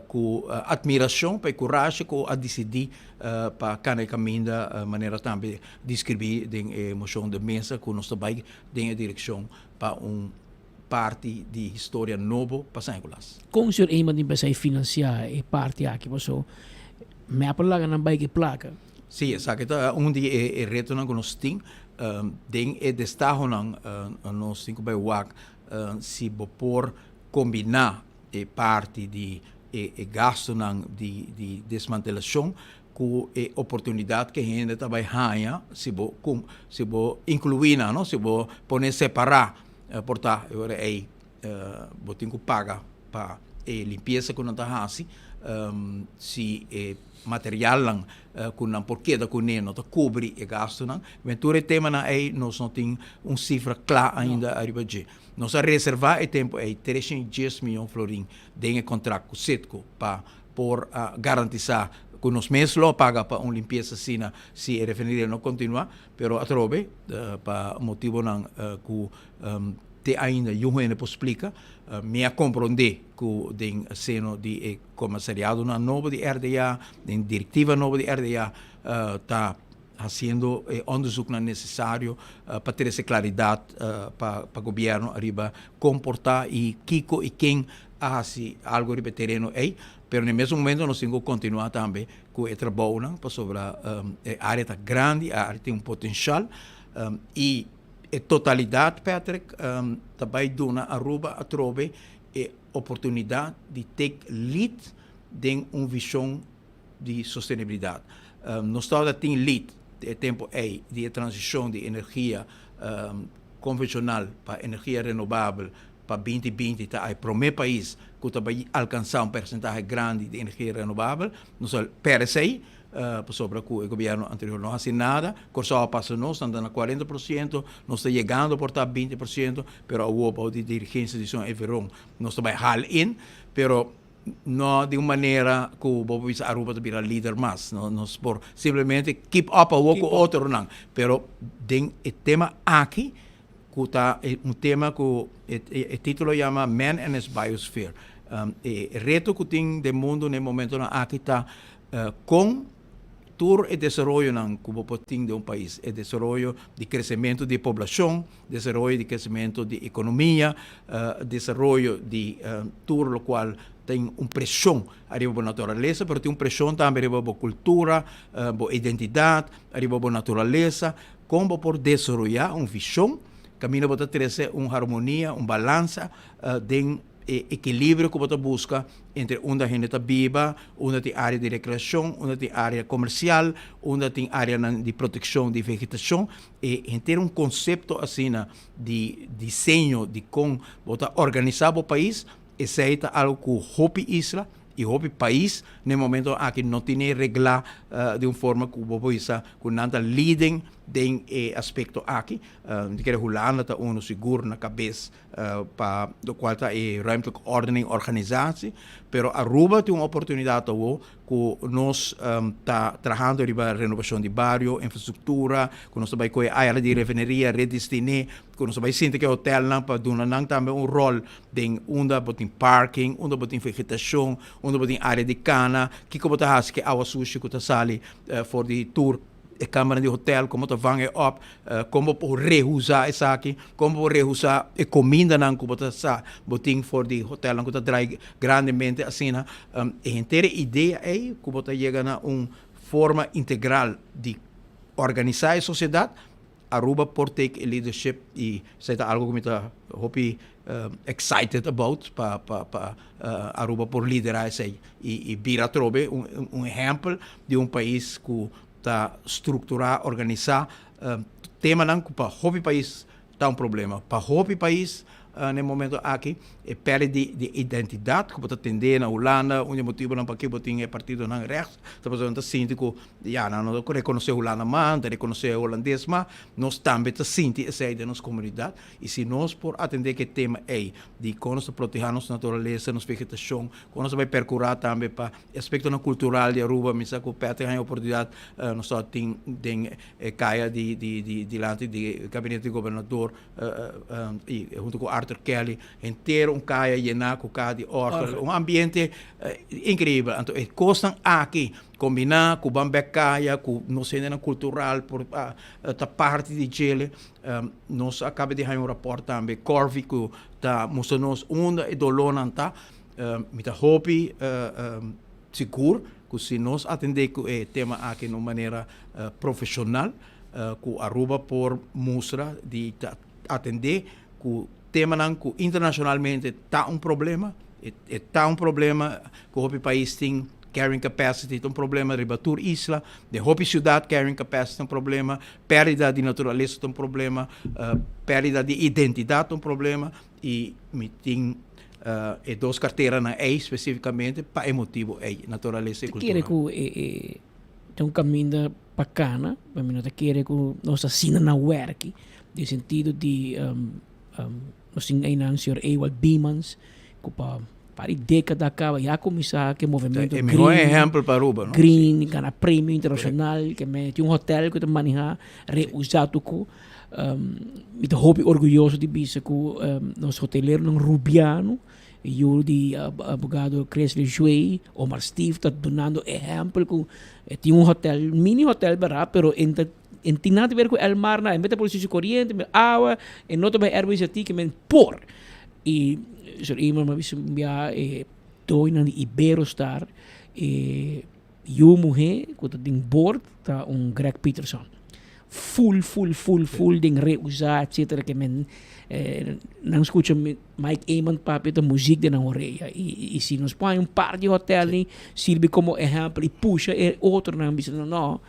ku atmirashon pa e kurashi ku a disidí pa kana e kaminda manera tambe deskribí den e moshon de mesa ku nos ta bai den e direkshon pa un parti di historia nobo pa San Nicolas. Kon señor Eman tin pensá finansiá e parti aki? Paso mep a laga nan bai ku e plaka. Sí, esaki ta un di e retonan ku nos tin. Den e destahonan nos tin ku bai wak si bo por kombiná e parti di e gastunan di desmantelashon ku e oportunidat ku e hende ta bai haña si bo si bo inkluí nan, no, si bo pone separá por ta e ora ei bo tin ku paga pa e limpiesa ku nan ta hasi, si e materialnan ku nan por keda kuné no ta kubri e gastunan. Men tur e temanan ei nos no tin un sifra kla ainda ariba dje. Nos a reservá e tempu ei 310 mion florin den e kontrakt ku Citgo pa por a garantisá ku nos mes lo a paga pa un limpiesa asina si e refineria no kontinuá, pero atrobe pa motibonan ku te ainda yu hende por splika, mi a komprondé ku den seno di e komisariadonan nobo di RDA, den direktiva nobo di RDA ta hasiendo e onderzoeknan nesesario pa trese klaridat pa gobièrnu ariba kon por ta i kiko i ken a hasi algu riba e tereno ei. Pero na e mesun momento nos tin ku kontinuá tambe ku e trabounan pasobra e área ta grandi, e área tin un potenshal. I e totalidat, Patrick, ta bai duna Aruba atrobe e oportunidat di take lead den un vishon di sostenibilidat. Nos tabata tin lead e tempu ei di e transishon di energia konvenshonal pa energia renobabel pa binti binti ta e promé pais ku ta bai alkansá un persentahe grandi di energia renobabel. Nos a pèrdè esei pasobra ku e gobièrnu anterior no hasi nada. Kòrsou a pasa nos, nan ta na kuarenta por siento, nos ta yegando por ta binti por siento, pero awor bou di dirigensia di señor Everon nos ta bai hal in. Pero no di un manera ku bo por bisa Aruba ta bira lider mas. No, nos por simplemente keep up awor ku otronan. Pero den e tema aki, ku ta un tema ku e título yama Man and his Biosphere. E reto ku tin den mundu na e momentonan aki ta kon tur e desaroyonan ku bo por tin den un pais, e desaroyo di kresementu di e poblashon, desaroyo di kresementu di ekonomia, desaroyo di tur lokual tin un preshon ariba bo naturalesa, pero tin un preshon tambe riba bo kultura, bo identidat, ariba bo naturalesa. Kon bo por desaroyá un vishon kaminda bo ta trese un harmonia, un balansa den e ekilibrio ku bo ta buska entre unda hende ta biba, unda tin área di rekreashon, unda tin área komersial, unda tin áreanan di protekshon di vegetashon. E henter un konsepto asina di diseño di kon bo ta organisá bo pais, esei ta algu ku hopi isla i hopi pais na e momento aki no tene reglá di un forma ku bo por bisa ku nan ta leading den e aspekto aki. Mi ta kere Hulanda ta unu sigur na kabes pa lokual ta e Ruimtelijke Ordening Organisatie, pero Aruba tin un oportunidat awo ku nos ta trahando riba renobashon di bario, infrastruktura, ku nos ta bai kohe area di refineria, redestiné, ku nos ta bai sinta ku e hotelnan pa duna nan tambe un ròl den unda bo tin parking, unda bo tin vegetashon, unda bo tin area di kana, kiko bo ta hasi ku e awa sushi ku ta sali for di tur. E kambernan di hotel, komo ta vang e op, kon bo por rehusá esaki, kon bo por rehusá e komindanan ku bo ta sa bo tin for di hotelnan ku ta drai grandemente asina. E henter e idea ei ku bo ta yega na un forma integral di organisá e sosiedat, Aruba por take e leadership i esei ta algu ku mi ta hopi excited about pa pa pa Aruba por liderá esei i bira atrobe un ehèmpel di un pais ku ta strukturá, organisá temanan ku pa hopi pais ta un problema. Pa hopi pais na e momento aki e pèrdida di identidat ku bo ta tendé na Hulanda, un di e motibunan pakiko bo tin e partidonan rèks ta pasobra nan ta sinti ku ya nan no ta rekonosé Hulanda mas, nan ta rekonosé hulandes mas. Nos tambe ta sinti esei den nos komunidat. I si nos por atendé ku e tema ei di kon nos ta protehá nos naturalesa, nos vegetashon, kon nos ta bai perkurá tambe pa e aspektonan kultural di Aruba, mi sa ku Patrick haña oportunidat, nos tabata tin den e kaya di di dilanti di gabinete di gobernador i huntu ku Arthur Kelly, henter un kaya yená ku kaha di òrgel, un ambiente inkreibel. Anto e kosnan aki kombiná ku ban bèk kaya, ku nos hendenan kultural por ta parti di djele, Nos a kaba di haña un rapòrt tambe, Corvi, ku ta mustra nos unda e dolónan ta. Mi ta hopi sigur ku si nos atendé ku e tema aki na un manera profeshonal, ku Aruba por mustra di ta atendé ku temanan ku internashonalmente ta un problema. E ta un problema ku hopi pais tin carrying capacity ta un problema riba tur isla. Den hopi siudat carrying capacity ta un problema. Pèrdida di naturalesa ta un problema, pèrdida di identidat ta un problema i mi tin e dos karteranan ei spesífikamente pa e motibu ei, naturalesa i Ta kere kultura. ku e ta un kaminda pa kana, pa mi no ta kere ku nos ta asina na wèrki den sentido di nos tin einan señor Ewald Biemans ku pa par di dékada kaba ya kuminsá ku e movementu E mihó green, ehèmpel pa Aruba, no? green, gana premio internashonal, ke me tin un hotèl ku ta manehá reusá tuko. Mi ta hopi orguyoso di bisa ku nos hoteleronan rubiano, yu di abogado Chris Lejuey, Omar Steve ta dunando ehèmpel ku e tin un hotèl, mini hotèl bèrdat, pero e ta e tin nada di ber ku El Mar na, e mester por sisi koriente, awa, e no ta bai Airbnb a tiki men por. I Sir Eamon a bisa un bia e doinan di Iberostar e yu muhé ku ta den board ta un Greg Peterson. Full full full full den reusa etcetera ke men nan skucha Mike Eman papia ta muziek den nan orea y y si nos por haña un par di hotel ni sirbi como ehempel y pusha e otronan bisa no no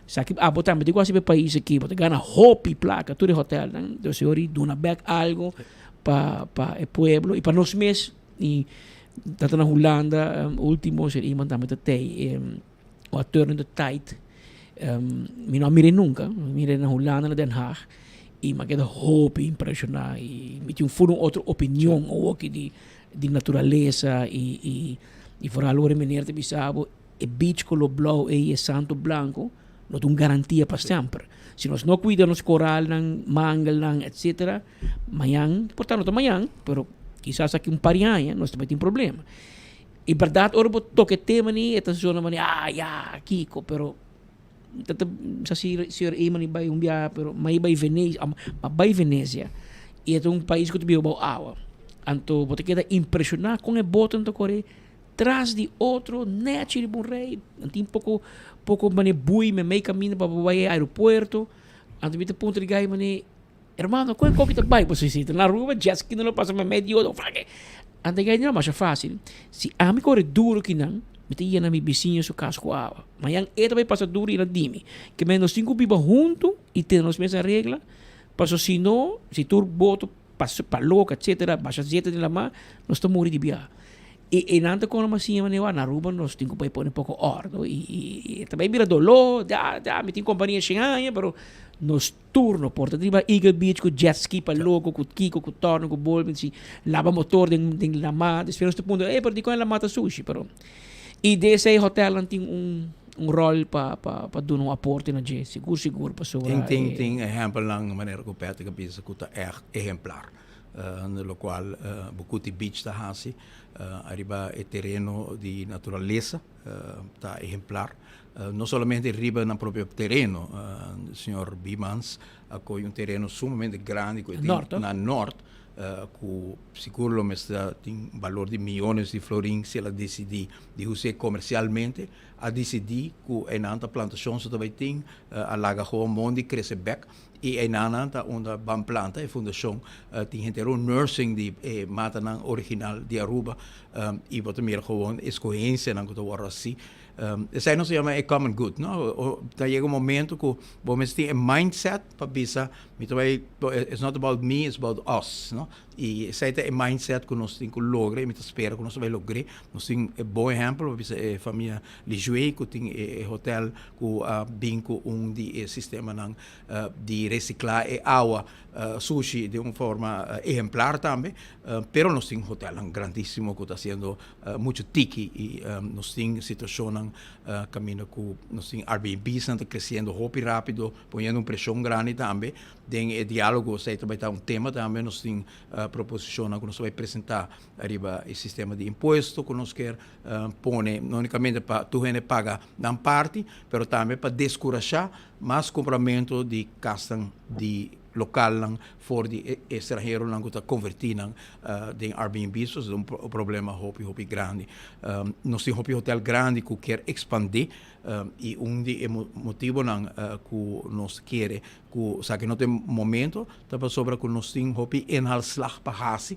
esaki abo tambe tin ku hasi pa e pais aki bo ta gana hopi plaka tur e hotelnan entonces e ora duna bek algo pa pa e pueblo y pa nos mes y ta na Hulanda ultimo si iemand tambe ta tei. O Turn the Tide. Um, mi no a mir'é nunca. Mi mir'é na Hulanda, na Den Haag. Y mi a keda hopi impresioná. Y mi tin un otro opinion oki di, di naturalesa. Y, y, y vooral ora meneer ta bisa bo, e beach color blauw ei, e santo blanco, no ta un garantia pa semper. Si nos no cuida nos coralnan, mangelnan, etcétera, mañan, por ta no ta mañan, pero quizás aki un par di aña nos ta bai tin problema. E berdad ora bo toca e tema ni e ta zona mane ah ya kico pero ta ta sa si señor Eman bai un biaha pero ma e bai Venezia ma bai Venezia y e ta un pais cu ta biba bao awa anto bo ta keda impresiona con e botonan ta core tras di otro nechi riba un rei nan tin poco poco mane bui memey caminda pa bo bai e aeropuerto anto mi ta puntra di guy mane Hermano, kon e koki ta bai? Pasobra si ta na Aruba, jet ski no lo pasa meimei di otro. Anto e no masha fácil. Si ami kore duro kinan, mi ta yena mi bisiño su kas ku awa. Mañan e ta bai pasa duro i na di mi. Ke men nos tin ku biba huntu i tene nos mes regla, pasobra si no, si tur boto pasa pa loka etcetera, basha zeta den lamá, nos ta muri di biaha. I einan ta kono mas siña manera na Aruba nos tin ku bai pone poko òrdu i e ta bai bira doló, ya, ya, mi tin kompania shen aña, pero nos Tur no por ta riba Eagle Beach ku jet ski pa loko ku kiko ku torno ku bolbe si laba motor den den lama despues nos ta puntra ey pero dikon e lama ta sushi pero y de esey hotelnan tin un un rol pa pa pa duna un aporte na dje sigur sigur pasobra Tin tin tin ehempelnan manera ku Patrick a bisa ku ta ègt ehemplar lokual Bucuti Beach ta hasi ariba e tereno di naturalesa ta ehemplar. No solamente riba nan propio tereno, señor Biemans a coge un tereno sumamente grandi cu e tin na Noord, cu sigur lo mester tin balor di miyones di florin si el a decidi di us'e comercialmente, a decidi cu einan ta plantacion su ta bay tin, a laga gewoon mondi crece bek y einanan ta unda ban planta, e fundacion tin henter un nursing di e matanan original di Aruba y bo ta mira gewoon escogencianan cu ta worde haci. Esei nos ta yama e common good, no? Ta yega un momento ku bo mester tin e mindset pa bisa mi ta bai, it's not about me, it's about us, no? I esei ta e mindset ku nos tin ku logra i mi ta spera ku nos ta bai logr'é. Nos tin e bon ehèmpel, bo bisa e famia Lijué ku tin e hotel ku a bin ku un di e sistemanan di resiklá e awa sushi den un forma ehemplar tambe. Pero nos tin hotelnan grandísimo ku ta hasiendo muchu tiki i nos tin situashonnan kaminda ku nos tin Airbnbsnan ta kresiendo hopi rápido, poniendo un preshon grandi tambe den e diálogo. Esei ta bai ta un tema tambe. Nos tin proposishonnan ku nos ta bai presentá riba e sistema di impuesto ku nos kier pone, no únikamente pa tur hende paga nan parti, pero tambe pa deskurashá mas kumpramentu di kasnan di lokalnan for di e estranheronan ku ta konvertí nan den Airbnb's, pasobra ta un problema hopi hopi grandi. Nos tin hopi hotel grandi ku kier ekspandé i un di e motibonan ku nos kere ku esaki no ta e momento ta pasobra ku nos tin hopi inhaalslag pa hasi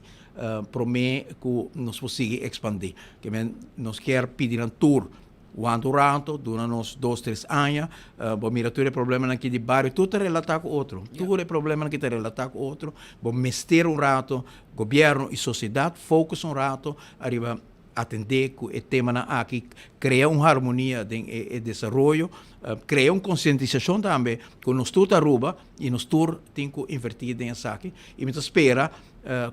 promé ku nos por sigui ekspandé. Ke men nos kier pidi nan tur Wanta un rato, duna nos dos, tres aña, bo mira tur e problemanan aki di bario, tur ta relatá ku otro. Tur e problemanan aki ta relatá ku otro. Bo mester un rato, gobièrnu i sosiedat, focus un rato ariba atendé ku e temanan aki, krea un harmonia den e desaroyo, krea un konsientisashon tambe ku nos tur ta Aruba i nos tur tin ku invertí den esaki. I mi ta spera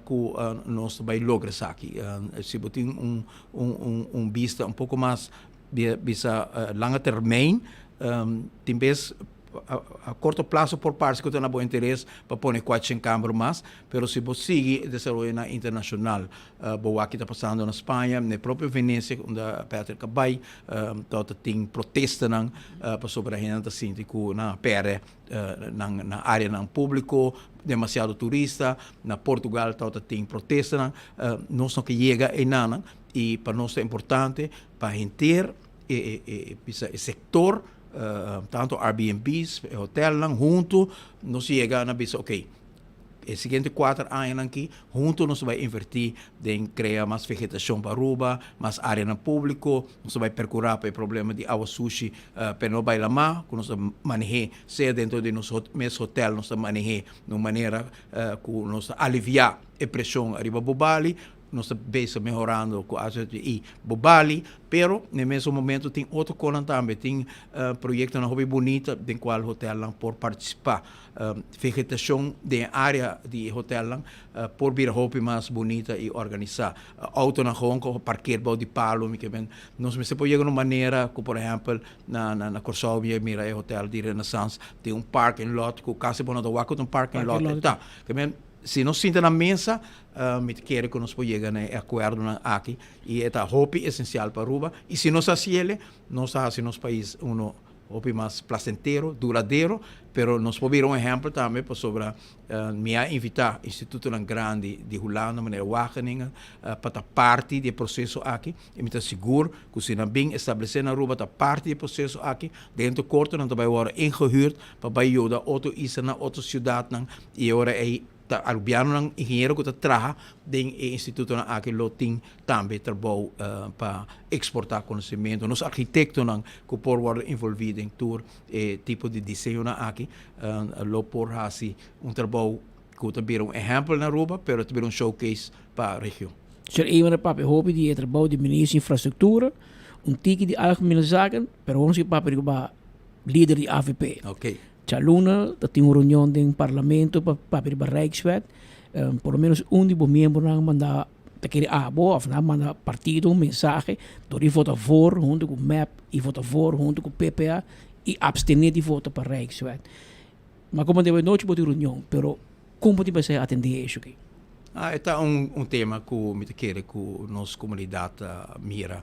ku nos ta bai logra esaki. Si bo tin un un bista un poko mas bisa langa termijn, tin bes a korto plaso por parse ku ta na bo interes pa pone kuachen kamber mas, pero si bo sigui e desaroyonan internashonal, bo wak ki ta pasando na Spaña, na e propio Venecia unda Patrick a bai, tabata tin protestanan pasobra hendenan ta sinti ku nan a pèrdè nan na areanan públiko, demasiado turista, na Portugal tabata tin protestanan, nos no ke yega einanan i pa nos ta importante pa henter e e e bisa e sektor. tanto Airbnb's, e hotelnan hunto nos yega na bisa ok e siguiente kuater añanan aki hunto nos ta bai inverti den krea mas vegetashon pa Aruba, mas areanan públiko, nos ta bai perkurá pa e problema di awa sushi pa e no bai lamá, ku nos ta maneh'é sea dentro di nos mes hotel nos ta maneh'é na un manera ku nos ta aliviá e preshon ariba Bobali. Nos ta bezig mehorando ku AZI Bobali, pero na e mesun momento tin otro konan tambe. Tin proyektonan hopi bunita den kual hotelnan por partisipá. Vegetashon den e área di e hotelnan por bira hopi mas bunita i organisá. Outonan gewoon ku parker bou di palu, mi ke men nos mester por yega na un manera ku por ehèmpel na na Kòrsou mi a mira e hotel di Renaissance tin un parking lot ku kasi bo no ta wak ku ta un parking lot e ta. Ke men si nos sinta na mesa Mi ta kere ku nos por yega na e akuerdonan aki i e ta hopi esensial pa Aruba i si nos hasi el'e nos ta hasi nos pais uno hopi mas plasentero, duradero, pero nos por bira un ehèmpel tambe pasobra mi a invitá institutonan grandi di Hulanda manera Wageningen pa ta parti di e proseso aki i mi ta sigur ku si nan bin establesé na Aruba ta parti di e proseso aki dentro korto nan ta bai wòrdu ingehuurd pa bai yuda otro islanan, otro siudatnan i e ora ei Ta Arubianonan ingeniero ku ta traha den e institutonan aki lo tin tambe trabou pa eksportá konosementu. Nos arkitektonan ku por wòrdu envolví den tur e tipo di diseñonan aki lo por hasi un trabou ku ta bira un ehèmpel na Aruba pero ta bira un showcase pa region. Señor Eman a papia hopi di e trabou di Minister di Infrastruktura, un tiki di Algemene Zaken, pero ons ke papia riba lider di avp. Djaluna ta tin un reunion den parlamento pa papia riba Rijkswet. Por lo menos un di bo miembronan manda ta kere abo of nan manda partido un mensahe dor di vota voor hunto ku mep i vota voor hunto ku PPA i abstene di vota pa Rijkswet. Ma como debe nochi bo tin reunion pero kon bo tin pensá atende e ishu aki? Ah, e ta un un tema ku mi ta kere ku nos komunidat ta mira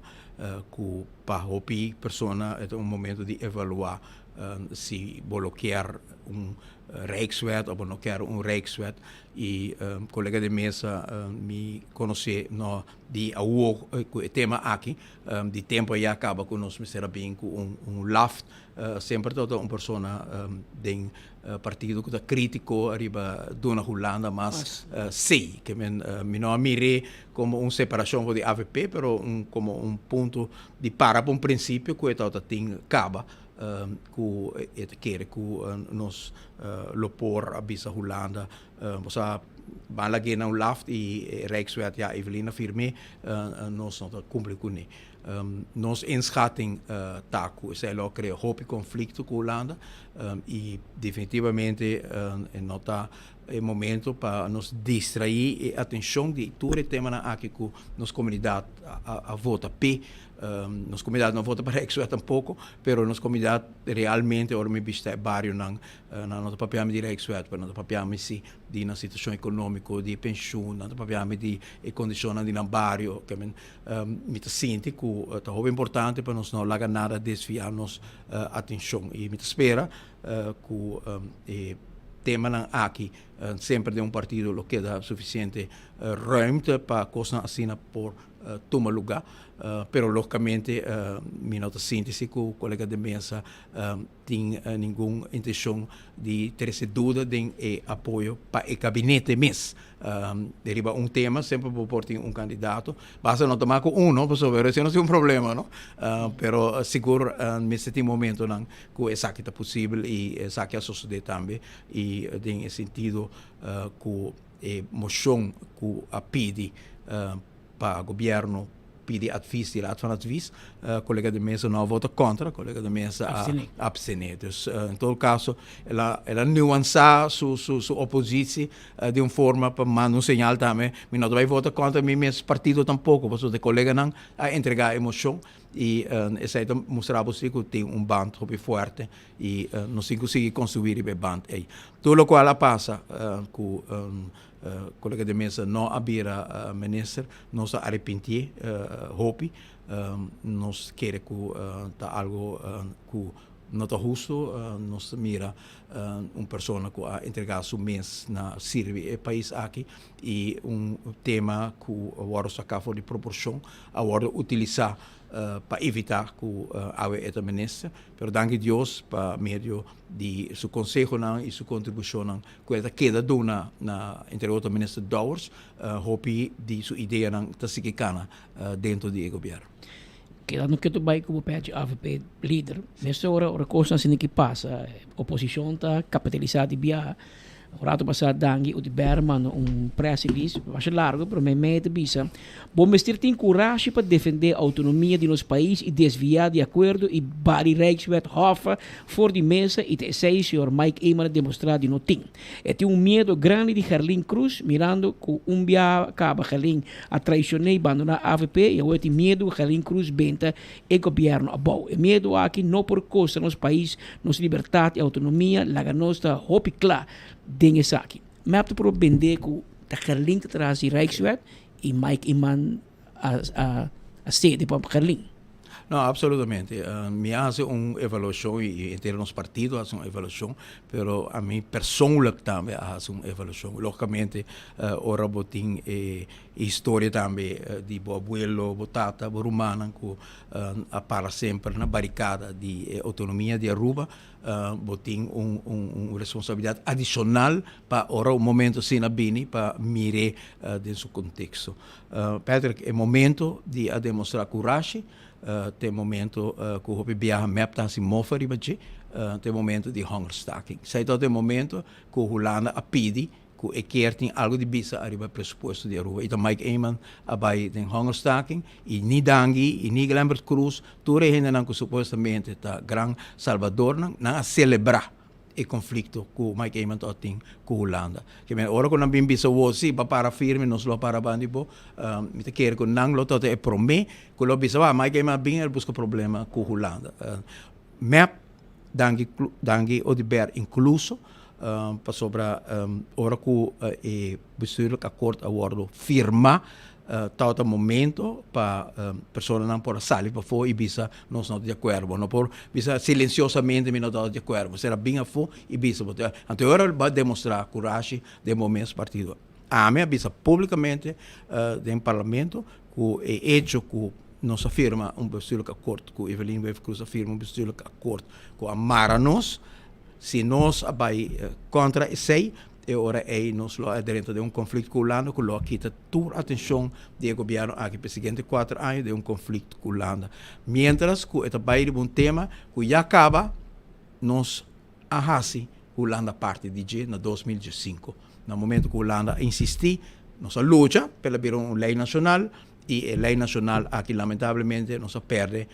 ku pa hopi persona e ta un momento di evaluá si bo lo kier un Rijkswet of bo no kier un Rijkswet y colega de mesa mi conoce no di awo cu e tema aki di tempo ya caba cu nos mester a bin cu un laft semper ta un persona den partido cu ta critico ariba duna Hulanda mas say ke men mi no a mire como un separacion for di avp pero como un punto di para pa un principio cu e tabata tin caba cu e ta kere cu nos lo por a bisa Hulanda bo sa ban lag'e na un laft y e Rijkswet ya Evelyn a firm'e nos no ta cumpli cune. Nos inschatting ta cu esey lo a crea hopi conflicto cu Hulanda y definitivamente e no ta e momento pa nos distraí e atencion di tur e temanan aki cu nos comunidad a vota p'e. Nos comunidad no a vota pa Rijkswet tampoco, pero nos comunidad realmente ora mi bishita e barionan, nan no ta papia mi di Rijkswet, pero nan ta papia mi si di nan situacion economico, di e pensioen, nan ta papia mi di e condicionnan di nan bario. Mi ta sinti cu ta hopi importante pa nos no laga nada desvia nos atencion y mi ta spera cu e temanan aki semper den un partido lo keda suficiente ruimte pa cosnan asina por tuma luga, pero logicamente mi no ta sinti si cu colega de mesa tin ningun intencion di trece duda den e apoyo pa e gabinete mes. Riba un tema semper bo por tin un candidato, basta no ta mas cu uno pasobra esei no tin un problema no, pero sigur mester tin momentonan cu esaki ta posibel y esaki a sosode tambe y den e sentido cu e mocion cu a pidi pa gobierno pidi advies di Raad van Advies, colega de mesa no a vota contra, colega de mesa a abstene. Dus en todo caso el a el a nuansa su su su opositie di un forma pa manda un señal tambe, mi no ta bay vota contra mi mes partido tampoco, pasobra e coleganan a entrega e mocion y esey ta mustra bo si cu tin un band hopi fuerte y nos tin cu sigui construi riba e band ey. Tur locual a pasa cu Colega de mesa no a bira minister, nos a arepintié hopi, nos kere ku ta algo ku. No ta husto, nos ta mira un persona cu a entrega su mes na sirbi e pais aki y un tema cu a wordo saca for di proporcion a wordo utilisa pa evita cu awe e ta minister. Pero danki Dios pa medio di su consehonan y su contribucionnan cu el ta keda duna na entre otro minister Dowers, hopi di su ideanan ta sigui cana dentro di e gobierno. Keda no ketu bai ku bo pechi avp lider. Mesora ora kosnan asina ki pasa, oposishon ta kapitalisá di biaha. Un rato pasá Dangui Oduber manda un press release masha largo pero meimei ta bisa, Bo mester tin kurashi pa defendé outonomia di nos pais i desviá di akuerdo i bari Rijkswet Hoffa for di mesa i ta esei señor Mike Eman a demostrá di no tin. E tin un miedo grandi di Gerlin Cruz mirando cu un biaha caba Gerlin a traicione y bandona avp y awor e tin miedo cu Gerlin Cruz benta e gobierno abou. E miedo aki no por costa nos pais nos libertad y autonomia, laga nos ta hopi cla den esaki. Mep ta proba bende cu ta Gerlin ta tras di Rijkswet y Mike Eman a a cede pa Gerlin. No, absolutamente. Mi a haci un evaluacion y henter nos partido a haci un evaluacion, pero ami persoonlijk tambe a haci un evaluacion. Logicamente, ora bo tin e historia tambe di bo abuelo, bo tata, bo rumannan cu a para semper na baricada di e autonomia di Aruba, bo tin un un responsabilidad adicional pa ora un momento asina bini pa mir'e den su contexto. Patrick, e momento di a demostra curashi, ta e momento cu hopi biaha mep ta haci mofa riba dje, ta e momento di hongerstaking. Esai tabata e momento cu Hulanda a pidi cu e kier tin algo di bisa ariba e presupuesto di Aruba. Y ta Mike Eman a bay den hongerstaking y ni Dangui y ni Glenbert Croes, tur e hendenan cu supuestamente ta gran salbadornan, nan a celebra e conflicto cu Mike Eman ta tin cu Hulanda. Ke men ora cu nan bin bisa wo si pa para firme nos lo para bandi bo, mi ta kere cu nan lo ta e prome cu lo bisa wa Mike Eman a bin el busca problema cu Hulanda. Mep danki danki Oduber incluso pasobra ora cu e bestuurlijk akkoord a wordo firma Tabata momento pa personanan por a sali pafó i bisa nos no ta di akuerdo. Bo no por bisa silensiosamente mi no tabata di akuerdo. Bo ser a bin afó i bisa bo ta. Anto e ora bo a demostrá kurashi den bo mes partido. Ami a bisa públikamente den parlamento ku e echo ku nos a firma un bestuurlijk akkoord, ku Evelyn Wever-Croes a firma un bestuurlijk akkoord ku a mara nos, si nos a bai kontra esei, E ora ei nos lo a drenta den un konflikto ku Hulanda ku lo a kita tur atenshon di e gobièrnu aki pa e siguiente kuater aña den un konflikto ku Hulanda. Miéntras ku e ta bai riba un tema ku ya kaba nos a hasi Hulanda parti di dje na 2015. Na momento ku Hulanda a insistí nos a lucha pa el a bira un lei nashonal i e lei nashonal aki lamentablemente nos a pèrdè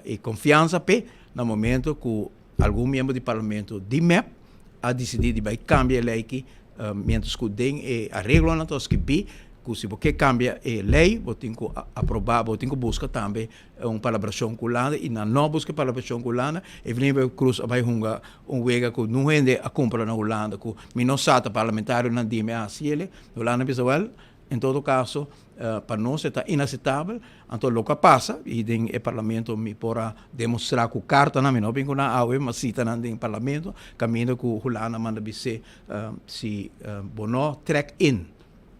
e konfiansa p'e na momento ku Algun miembro di parlamento di mep a disidí di bai kambia e lei aki, miéntras ku den e areglonan ta skibí ku si bo ke kambia e lei bo tin ku aprobá, bo tin ku buska tambe un palabrashon ku Hulanda i nan no a buska e palabrashon ku Hulanda. Evelyn Wever Croes a bai hunga un wega ku nun hende a kumpra na Hulanda ku mi no sa ta parlamentarionan di mi a hasi el'e. Hulanda a bisa wèl en todo kaso Pa nos e ta inaceptabel, anto loke a pasa y den e parlamento mi por a demostra cu cartanan, mi no bin cu nan awe, ma citanan den parlamento, caminda cu Hulanda manda bis'é si bo no trek in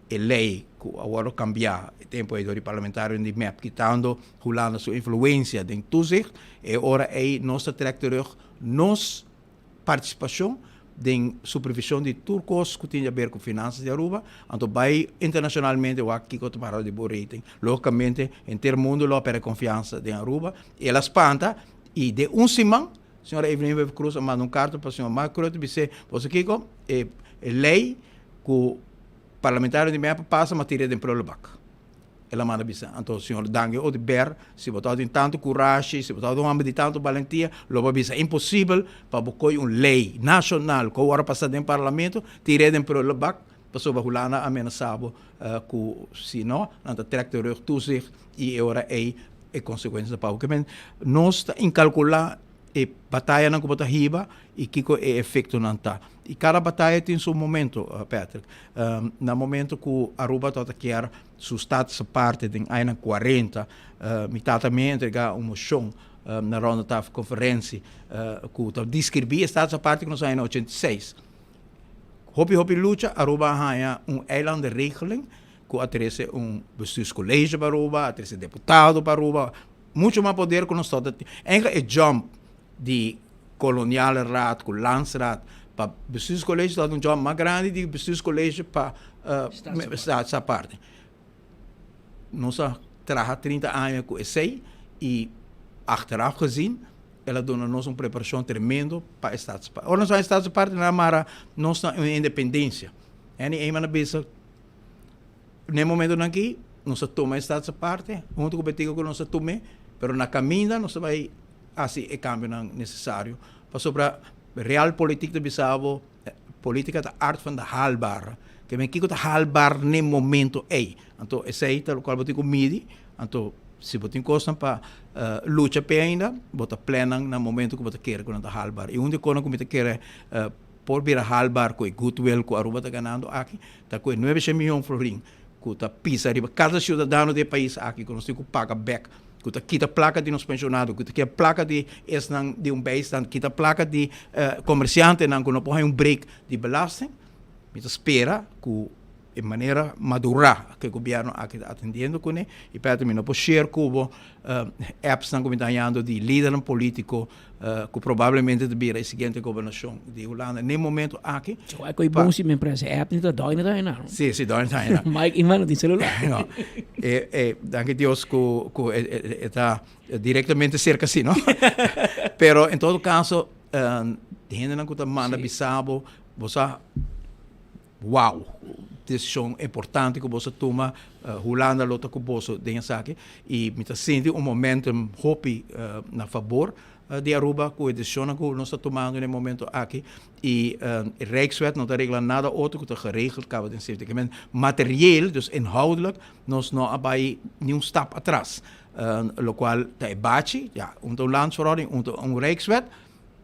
e ley cu a wordo cambia e tempo ey dor di parlamentarionan di mep kitando Hulanda su influencia den toezicht, e ora ey nos ta trek terug nos participacion den supervision di tur cos cu tin di haber cu finanzas di Aruba, anto bay internacionalmente wak kico ta para di bo rating. Logicamente henter mundo lo a perde confiansa den Aruba, el a spanta y den un siman señora Evelyn Wever Croes a manda un carta pa señor Mark Rutte bis'e boso kico e ley cu parlamentario di mep a pasa ma tira den prullenbak. El a manda bisa, Anto señor Dangui Oduber, si bo tabatin tantu kurashi, si bo tabatin un hòmber di tantu balentia, lo bo a bisa imposibel pa bo koy un lei nashonal ku awor a pasa den parlamento, tir'é den prullenbak, pasobra Hulanda a amenasá bo ku si no, nan ta trèk terug toezicht i e ora ei e konsekuensia ta pa bo. Ke men, nos ta inkalkulá e batayanan ku bo ta hiba i kiko e efektonan ta. I kada bataya tin su momento, Patrick. Na momento ku Aruba tabata kier su status aparte den añanan kuarenta, mi tata mi a entregá un moshon. na Ronde Tafel Conferentie ku ta deskribí e Status Aparte ku nos a haña na 86. Hopi hopi lucha Aruba a haña un eilandenregeling ku a trese un bestuurscollege pa Aruba, a trese deputado pa Aruba, mucho mas poder ku nos tabata tin. Eigenlijk e jump di Koloniale Raad ku Landsraad pa bestuurscollege tabata un jump mas grandi di bestuurscollege pa Status Aparte. Nos a traha 30 aña ku esei i achteraf gezien el a duna nos un preparashon tremendo pa e Status Aparte. Ora nos a haña Status Aparte nan a mara nos na un independensia. Henny Eman a bisa na e momentonan aki nos a tuma e Status Aparte hunto ku Betico ku nos a tum'é pero na kaminda nos ta bai hasi e kambionan nesesario pasobra realpolitik ta bisa bo Politica ta art van de haalbare. Ke men kiko ta haalbaar n'e momento ei. Anto esei ta lokual bo tin ku midi. Anto si bo tin kosnan pa lucha p'e ainda, bo ta plannan na momento ku bo ta kere ku nan ta haalbaar. I un di e kosnan ku mi ta kere por bira haalbaar ku e goodwill ku Aruba ta ganando aki, ta ku e nuebe shen miyon florin ku ta pisa riba kada siudadano di e pais aki ku nos tin ku paga bèk ku ta kita plaka di nos pensionado, ku ta kita plaka di esnan di un bijstand, kita plaka di komersiantenan ku no por haña un break di belasting, mi ta spera ku e manera madurá ku e gobièrnu aki ta atendiendo kuné i Patrick mi no por share ku bo appsnan ku mi ta hañando di lidernan polítiko ku probablemente ta bira e siguiente gobernashon di Hulanda n'e momento aki. So ai koi bon si mi empresa app ni ta dòi ni ta haña. Si, si dòi ni ta haña. Mike Inman no tin celular. No. E, e, danki Dios ku ku e, e, e ta direktamente serka si, no? Pero en todo kaso, hendenan ku ta manda bisa bo, bo sa Wow! Desishon importante ku boso a tuma. Hulanda lo ta ku boso den esaki. I mi ta sinti un momentum hopi na fabor di Aruba ku e desishonnan ku nos ta tumando na e momento aki. I e Rijkswet no ta regla nada otro ku ta geregeld kaba den safety. Ke men materieel, dus inhoudelijk, nos no a bai ni un stap atras. Lokual ta e bachi, ya, un ta un landsverordening, un ta un Rijkswet.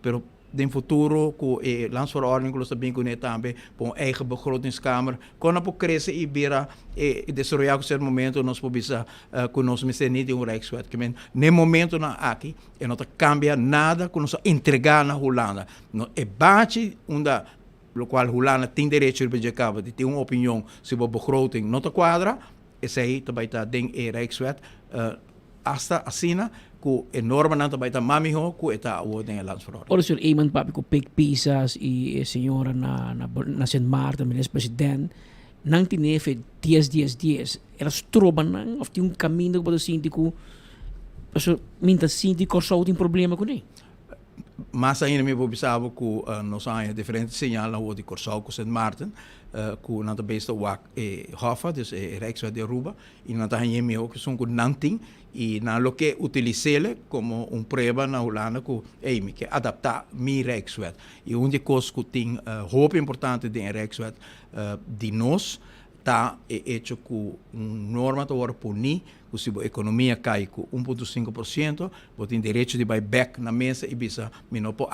Pero den futuro ku e landsverordening ku los ta bin kuné tambe pa un eigen begrotingskamer kon nan por krese i bira e desaroyá ku sierto momento nos por bisa ku nos mester ni di un rijkswet. Ke men n'e momentonan aki e no ta kambia nada ku nos a entregá na Hulanda. No e bachi unda lokual Hulanda tin derecho riba dje kaba di tin un opinion si bo begroting no ta kuadra Esei ta bai ta den e Rijkswet hasta asina ku e normanan ta bai ta mas mihó ku e ta awor den e Landsverordening. Ora señor Eman papia ku Pik Pisas i e señora na na Sint Maarten, minister president, nan tin efe dies dies dies. El a stroba nan of tin un kaminda ku bo ta sinti ku pasobra mi ta sinti Kòrsou tin problema kuné? Mas ainda mi por bisa bo ku nos a haña diferente señal awor di Kòrsou ku Sint Maarten ku nan ta bes ta wak e Hoffa, dus e Rijkswet di Aruba, i nan ta hañ'é mihó ku esun ku nan tin i nan lo ke utilis'é komo un prueba na Hulanda ku ey mi ke adaptá mi Rijkswet. I un di e kos ku tin hopi importante den e Rijkswet di nos ta e echo ku un norma ta wòrdu poní ku si bo ekonomia kai ku 1.5%, bo tin derecho di bai bèk na mesa i bisa mi no por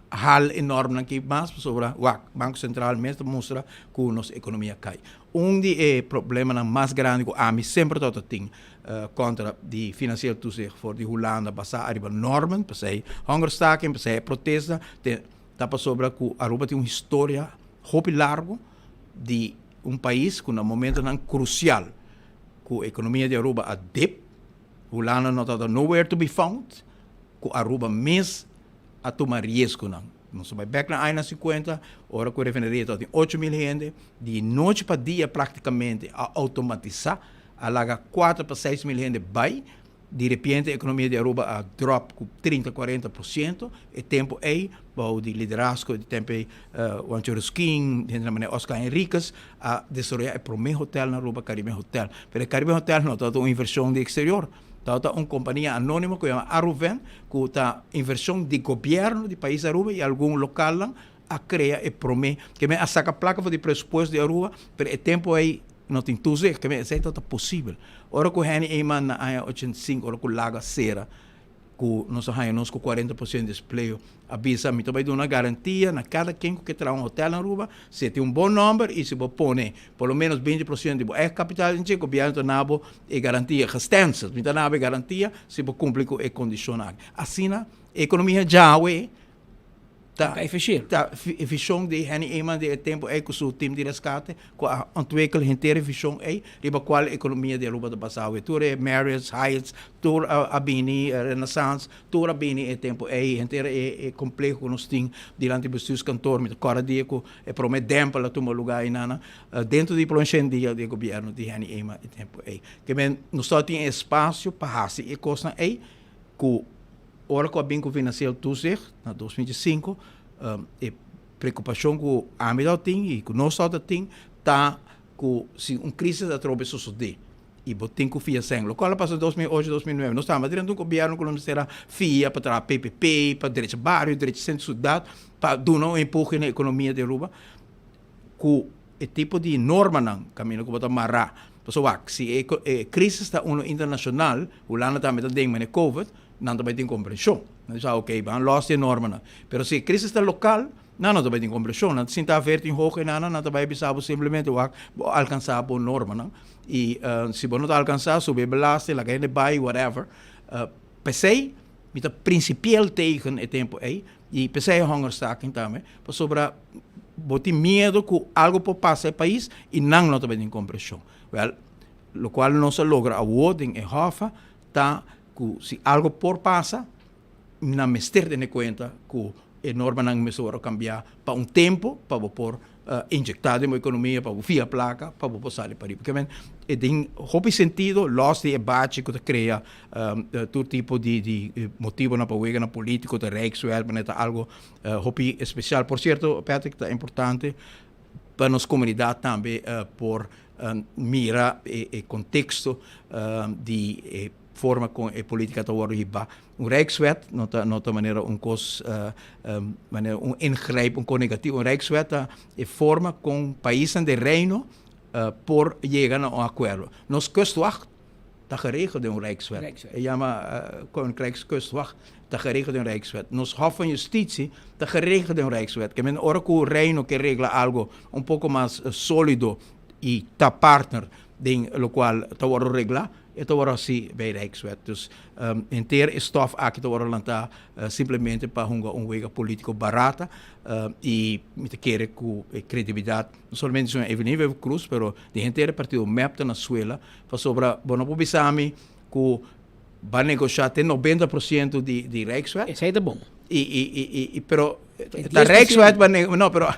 hal e normnan aki mas pasobra wak Banko Sentral mes ta mustra ku nos ekonomia kai. Un di e problemanan mas grandi ku ami semper tabata tin kontra di Financieel Toezicht for di Hulanda basá ariba normen, p'esei hongerstaking, p'esei e protesta, ta pasobra ku Aruba tin un historia hopi largu di un pais ku na momentonan krusial ku ekonomia di Aruba a dip, Hulanda no tabata nowhere to be found, ku Aruba mes a tuma riesgonan. Nos a bai bek na añanan sinkuenta, ora ku refineria tabatin 8000 hende, di nochi pa dia praktikamente a outomatisá, a laga kuater pa 6000 hende bai, di repente ekonomia di Aruba a drop ku 30, 40%, e tempu ei bou di liderazgo di tempu ei Juancho Rusquin, hendenan manera Oscar Henriquez a desaroyá e promé hotel na Aruba, Caribbean Hotel. Pero e Caribbean Hotel no tabata un invershon di eksterior, tabata un kompania anónimo ku yama Aruven ku ta invershon di gobièrnu di pais Aruba i algun lokalnan a krea e promé ke men a saka plaka for di presupuesto di Aruba, pero e tempu ei no tin toezicht, ke men esei tabata posibel. Ora ku Henny Eman na aña 85 ora ku lago a sera. ku nos a haña nos ku 40% desempleo, a bisa mi ta bai duna garantia na kada ken ku ke traha un hotel na Aruba, si e tin un bon nòmber i si bo pone por lo ménos 20% di bo eigen kapital den dje, gobièrnu ta na bo e garantia, gestenceld, mi ta na bo e garantia si bo kumpli ku e kondishonnan aki. Asina e ekonomia djawe ta ta e vision di Henny Eman di e tempo ei ku su team di reskate ku a ontwikkel henter e vision ei riba kual ekonomia di Aruba ta basa awe. Tur e Marriott's, Hyatt's tur a bini, Renaissance tur a bini e tempo ei, henter e e kompleho ku nos tin dilanti bestuurskantoor. Mi ta kòrda dia ku e promé dèmpel a tuma lugá einana dentro di promé dia di e gobièrnu di Henny Eman e tempo ei. Ke men nos tabata tin e espasio pa hasi e kosnan ei ku Ora ku a bin ku Financieel Toezicht na 2005, e preokupashon ku ami tabata tin i ku nos tabata tin ta ku si un krisis atrobe sosodé i bo tin ku fia sèn, lokual a pasa 2008, 2009. Nos tabata drenta un gobièrnu ku nos mester a fia pa traha PPP, pa drecha bario, drecha sentro siudat, pa duna un empuje na ekonomia di Aruba. Ku e tipo di normanan kaminda ku bo ta mará. Pasobra wak, si e e krisis ta unu internashonal, Hulanda tambe ta den manera covid, nan ta bai tin komprenshon. Nan ta bisa oke, ban lòs di e normanan. Pero si e krisis ta lokal, nan no ta bai tin komprenshon. Nan ta sinta avertin hoog einan, nan ta bai bisa bo simplemente wak, bo a alkansá bo normanan. I si bo no ta alkansá, subi e belasting, laga hende bai, whatever. P'esei mi ta prinsipiel tegen e tempu ei. I p'esei e hongerstaking tambe, pasobra bo tin miedo ku algo por pasa e pais i nan no ta bai tin komprenshon. Wèl, lokual nos a logra awor den e hòf ta ku si algo por pasa, nan mester tene kuenta ku e normanan mester wòrdu kambiá pa un tempu pa bo por inyectá den bo economia pa bo fia placa pa bo por sali pariba. Ke men e den hopi sentido los di e bachi ku ta krea tur tipo di di motibonan pa weganan politico ta rijkswet manera ta algo hopi especial. Por cierto Patrick ta importante pa nos comunidad tambe por mira e contexto di e forma con e politica ta wordo hiba. Un rijkswet no ta no ta manera un cos manera un ingrijp un cos negativo. Un rijkswet ta e forma con paisnan den reino por yega na un acuerdo. Nos kustwacht ta geregeld den un rijkswet. E yama Koninkrijkskustwacht ta geregeld den un rijkswet. Nos Hof van Justitie ta geregeld den un rijkswet. Ke men ora cu reino ke regla algo un poco mas solido y ta partner den locual ta wordo regla, E ta wòrdu hasi bij Rijkswet. Dus henter e stof aki ta wòrdu lantá simplemente pa hunga un wega polítiko barata i mi ta kere ku e kredibilidat no solamente di señor Evelyn Wever Croes pero di henter e partido mep ta na suela pasobra bo no por bisa mi ku ba negoshá te 90% di di Rijkswet. Esei ta bon. I i i i pero ta Rijkswet ba no pero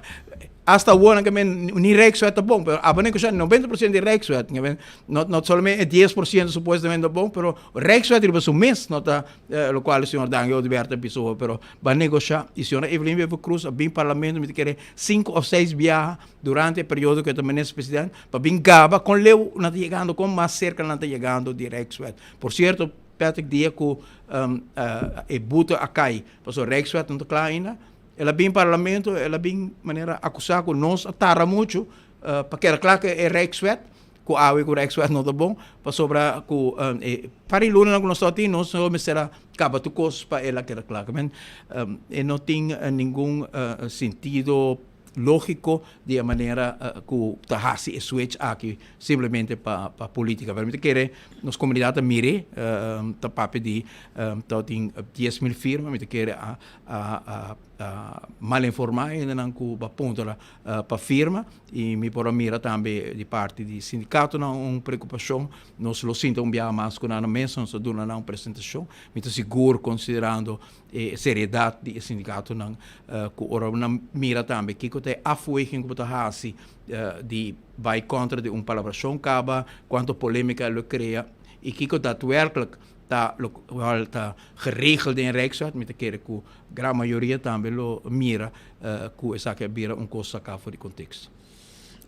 Hasta awor nan ke men ni Rijkswet ta bon, pero abo negoshá 90% di Rijkswet. Ke men no no solamente e 10% supuestamente ta bon, pero Rijkswet riba su mes no ta lokual señor Dangui Oduber ta bisa awor, pero ba negoshá. I señora Evelyn Wever Croes a bin parlamento mi ta kere sinku òf seis biaha durante e periodo ku e ta minister president pa bin gaba kon leu nan ta yegando, kon mas serka nan ta yegando di Rijkswet. Por sierto Patrick dia ku e boete a kai pasobra Rijkswet no ta kla ainda, El a bin parlamento, el a bin manera akusá ku nos a tarda muchu pa keda kla ku e Rijkswet, ku awe ku Rijkswet no ta bon, pasobra ku e par di lunanan ku nos tabatin nos no mester a kaba tur kos pa el a keda kla. E no tin ningun sentido lógiko di e manera ku ta hasi e switch aki simplemente pa pa polítika. Pero mi ta kere nos komunidat ta mir'é, ta papia di tabatin 10.000 firma, mi ta kere a a a mal informá hendenan ku ba puntra pa firma i mi por a mira tambe di parti di sindikatonan un preokupashon. Nos lo sinta un biaha mas ku nan na mesa, nos ta duna nan un presentashon. Mi ta sigur konsiderando e seriedat di e sindikatonan ku ora nan mira tambe kiko ta e afweging ku bo ta hasi di bai kontra di un palabrashon kaba, kuantu polémika lo krea i kiko daadwerkelijk ta lokual ta geregeld den Rijkswet, mi ta kere ku gran mayoria tambe lo mira ku esaki a bira un kos saká for di konteksto.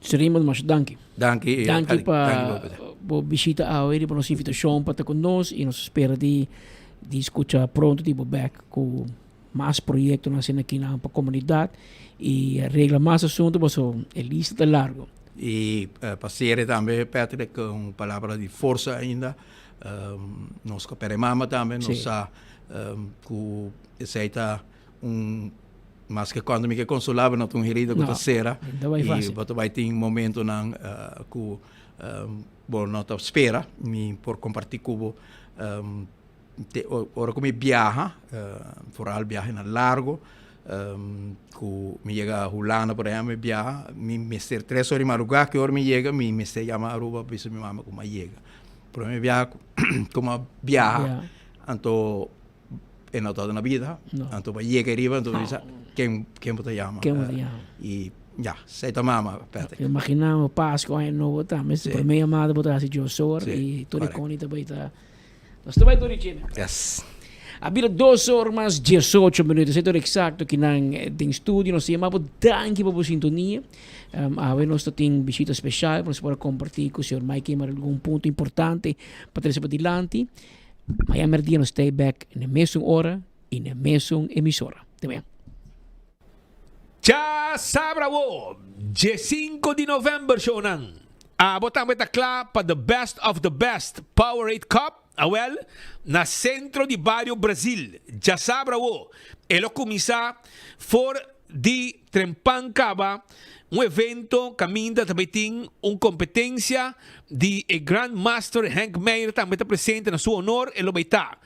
Sir Raymond, masha danki. Danki. Danki pa bo bishita awe riba nos invitashon pa ta ku nos i nos spera di di skucha pronto di bo bek ku mas proyektonan asina akinan pa komunidat i regla mas asuntu pasobra e lista ta largo. I pa sere tambe Patrick un palabra di forsa ainda. Nos ka perde mama tambe, nos sa. Ku esei ta un maske kuantu mi ke konsolá bo no ta un herida ku ta sera i bo ta bai tin momentonan ku bo no ta spera. Mi por kompartí ku bo te ora ku mi biaha, foral biahenan largo ku mi yega Hulanda por ehempel mi biaha mi mester tres ora di madrugá ki ora mi yega mi mester yama Aruba pa bisa mi mama ku mi a yega. Prome biaha ku mi a biaha anto e no tabata na bida anto bo a yega ariba anto bo bisa ken ken bo ta yama y ya esei ta mama Patrick. Imagina bo Pasco aña nobo tambe su prome yamada bo ta hasi djosor y tur e koni ta bai ta nos ta bai tur e chine. Yes. A bira dos or mas diesocho minuut esei ta ora exacto kinan den studio nos ta yama bo danki pa bo sintonia. Awe nos ta tin bishita special pa nos por a comparti cu señor Mike Eman algun punto importante pa trece padilanti. Mañana merdia nos ta bek na e mesun ora y na e mesun emisora. Te mañana. Cha sabra wo, diesinco di november shownan. Abo tambe ta kla pa the best of the best Powerade Cup? Awel, na centro di bario Brazil, djasabra awo, e lo cuminsa for di trempan caba un evento caminda ta bay tin un competencia di e Grand Master Henk Meijer tambe ta presente na su honor e lo bay ta.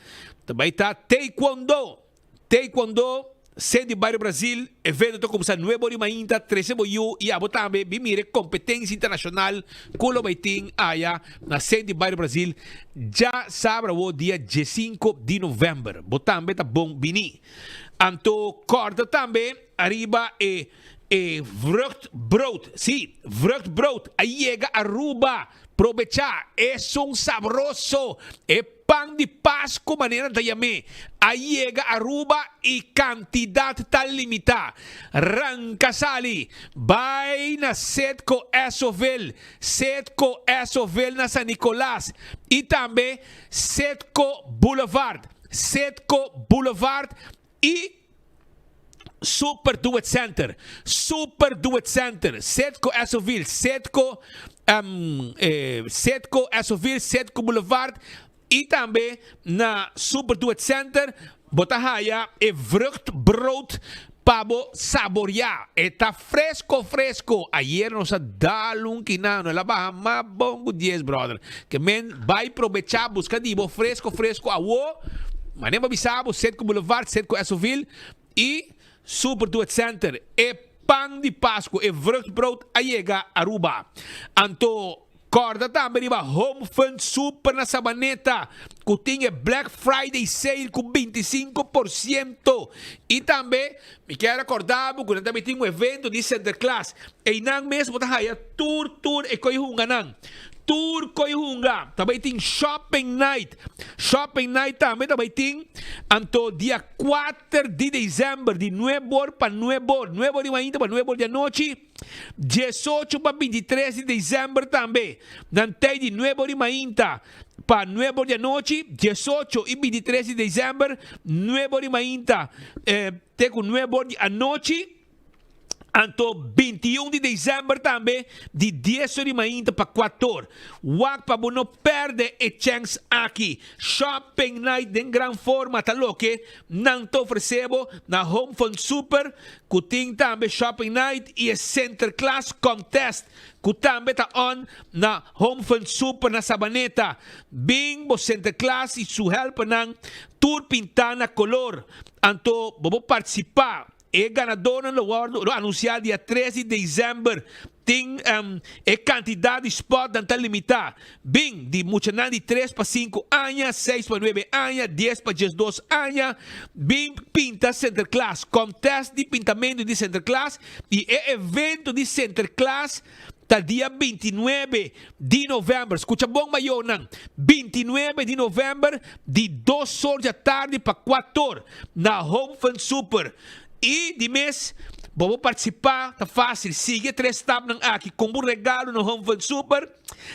Ta bay ta Taekwondo! Taekwondo, Sede di Bario Brazil, evento ta kumsa nuebe ora di mainta, trese bo yu i abo tambe bin mira e kompetensia internashonal ku lo bai tin aya na Sede di Bario Brazil djasabra awo dia diesinko di novèmber. Bo tambe ta bon bini. Anto kòrda tambe ariba e e vruchtbrood, si, vruchtbrood a yega Aruba, probechá, esun sabroso, e Pan di Pascu manera nan ta yam'é, a yega Aruba y cantidad ta limita. Ranca sali, bay na Setco Essoville, Setco Essoville na San Nicolas y tambe Setco Boulevard, Setco Boulevard y Super Do It Center, Super Do It Center, Setco Essoville, Setco, um, eh, Setco Essoville, Setco Boulevard y tambe na Super Do It Center bo ta haya e vruchtbrood pa bo saborea. E ta fresco fresco. Ayer nos a dal un kinano, el a baha mas bon cu dies brother. Ke men bai probecha busca di bo fresco fresco awo. Mane bo bisa bo Setco Boulevard, Setco Essoville y Super Do It Center. E pan di Pascu, e vruchtbrood a yega Aruba. Anto corda tambe riba Home Fun Super na Sabaneta cu tin e Black Friday Sale cu 25%. Y tambe mi kier recorda bo cu nan tambe tin un evento di Sinterklaas. Eynan mes bo ta haya tur tur e coy hunganan. Tur koe hunga ta bai tin shopping night. Shopping night tambe ta bai tin anto dia kuater di december di nuebe or pa nuebe or, nuebe or di mainta pa nuebe or di anochi, diesocho pa bintitres di december tambe nan tei di nuebe or di mainta pa nuebe or di anochi, diesocho i bintitres di december nuebe or di mainta te ku nuebe or di anochi. Anto 21 di december tambe di dies or di mainta pa cuator. Wak pa bo no perde e chens aki. Shopping night den gran forma ta loke nan ta ofrece bo na Home Fun Super cu tin tambe shopping night y e Sinterklaas contest cu tambe ta on na Home Fun Super na Sabaneta. Bin bo Sinterklaas y su helpernan tur pinta na color. Anto bo por participa. E ganadornan lo wòrdu lo anunsiá dia tres di desèmber. Tin e kantidat di spòtnan ta limitá. Bin di muchanan di tres pa sinku aña, seis pa nuebe aña, dies pa diesdos aña. Bin pinta Sinterklaas. Kòntèst di pintamentu di Sinterklaas i e evento di Sinterklaas ta dia bintinuebe di novèmber. Skucha bon mayornan, bintinuebe di novèmber di dos or di atardi pa kuator. Na Home Fun Super y di mes bo por participa ta facil, sigui e tres stapnan aki, cumpra un regalo na Home Fun Super,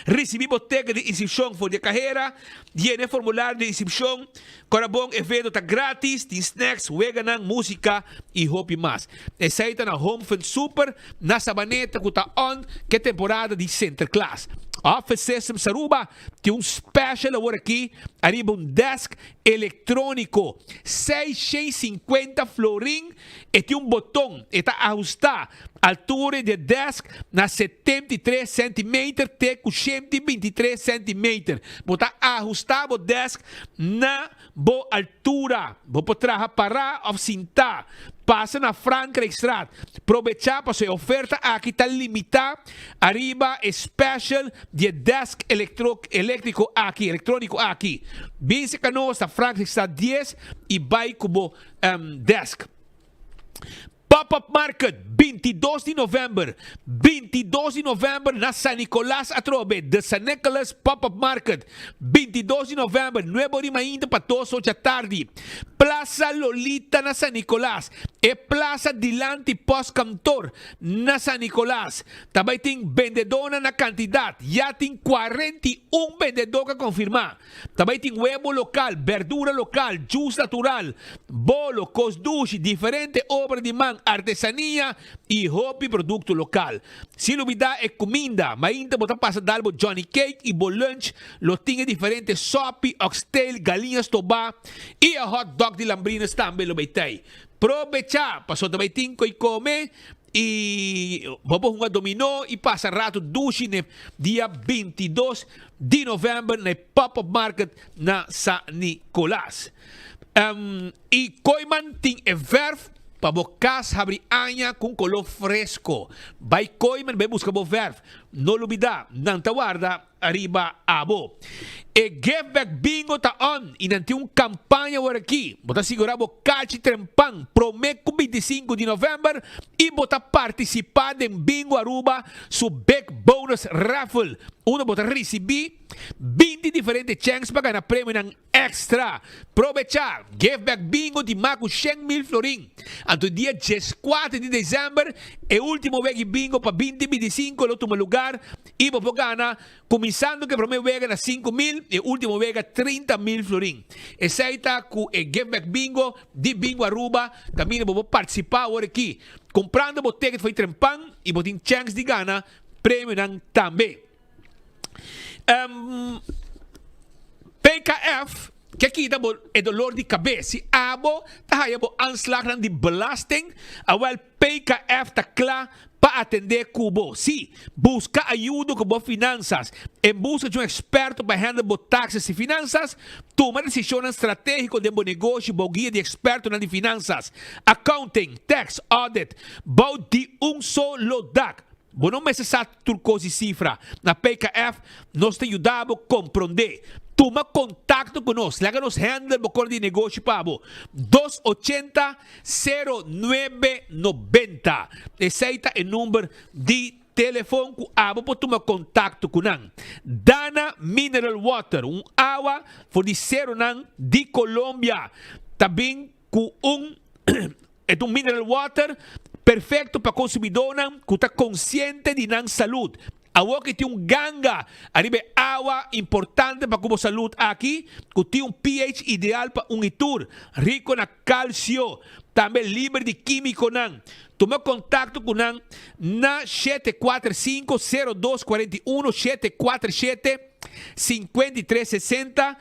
ricibi bo teken di inscripcion for di e cahera, yena e formulario di inscripcion, cora bon evento ta gratis, tin snacks, weganan, musica y hopi mas. Esey ta na Home Fun Super na Sabaneta cu ta on ke temporada di Sinterklaas. Office Systems Aruba tin un special awor aki ariba un desk electronico 650 florin e tin un boton e ta ahusta altura di e desk na 73 centimeter te cu 123 centimeter. Bo ta ahusta bo desk na bo altura. Bo por traha pará òf sintá. Pasa na Frankrijkstraat. Probechá pasobra e oferta aki ta limitá ariba e special di e desk eléktriko aki, elektróniko aki. Bin serka nos na Frankrijkstraat dies i bai ku bo desk. Pop-up Market, 22 di november, 22 di november na San Nicolas atrobe, The San Nicholas Pop-up Market, 22 di november, nuebe ora y mainta pa dos ocha tardi, Plaza Lolita na San Nicolas, e plaza dilanti Postkantoor na San Nicolas. Ta bay tin bendedonan na cantidad, ya tin 41 bendedor cu a confirma. Ta bai tin webo lokal, berdura lokal, jus natural, bolo, kos dushi, diferente obra di man, artesania i hopi produkto lokal. Sin lubidá e kuminda, mainta bo ta pasa dal bo Johnny Cake i bo lunch lo tin e diferente sopi, oxtail, galiña stobá i e hot dog di Lambrines tambe lo bai tei. Probechá, pasobra ta bai tin koi kome I bo por hunga dominó i pasa rato dushi n'e dia 22 di novèmber na e Pop-Up Market na San Nicolas. I Kooyman tin e vèrf pa bo kas habri aña ku un koló fresko. Bai Kooyman bai buska bo vèrf. No lubidá, nan ta warda Ariba abo. E Give Back Bingo ta on y nan tin un campaña awor aki. Bo ta sigura bo cachi trempan prome cu 25 di november y bo ta participa den Bingo Aruba su Big Bonus Raffle unda bo ta ricibi 20 diferente chens pa gana premionan Extra! Probecha! Give Back Bingo di mas ku shen mil florin. Anto dia dieskuater di december e ultimo wega di bingo pa binti bintisinko lo tuma lugar i bo por gana kuminsando ku e prome wega na 5000 i e ultimo wega 30 mil florin. Esei ta ku e Give Back Bingo di Bingo Aruba kaminda bo por partisipa awor aki kumprando bo ticket for di trempan i bo tin chèns di gana premionan tambe. PKF ke kita bo e dolor di kabes. Si abo ta haya bo aanslagnan di belasting, awel PKF ta kla pa atende ku bo. Si, buska ayudo ku bo finansas. En buska di un eksperto pa handle bo taxes i finansas. Tuma desishonnan stratégiko den bo negoshi bou guia di ekspertonan di finansas, accounting, tax, audit, bou di un solo dak. Bo no mester sa tur kos di sifra. Na PKF nos ta yuda bo komprondé. Tuma kontakto ku nos. Laga nos handle bo kor di negoshi pa bo. 280 09 90. Esei ta e number di telefon ku abo por tuma kontakto ku nan. Dana Mineral Water, un awa for di seronan di Colombia, ta bin ku un E ta un mineral water perfecto pa consumidornan cu ta consciente di nan salud. Awor ki tin un ganga ariba e awa importante pa cu bo salud aki, cu tin un pH ideal pa un y tur, rico na calcio, tambe liber di quimiconan. Tuma contacto cu nan na 745 0241 747. 53 60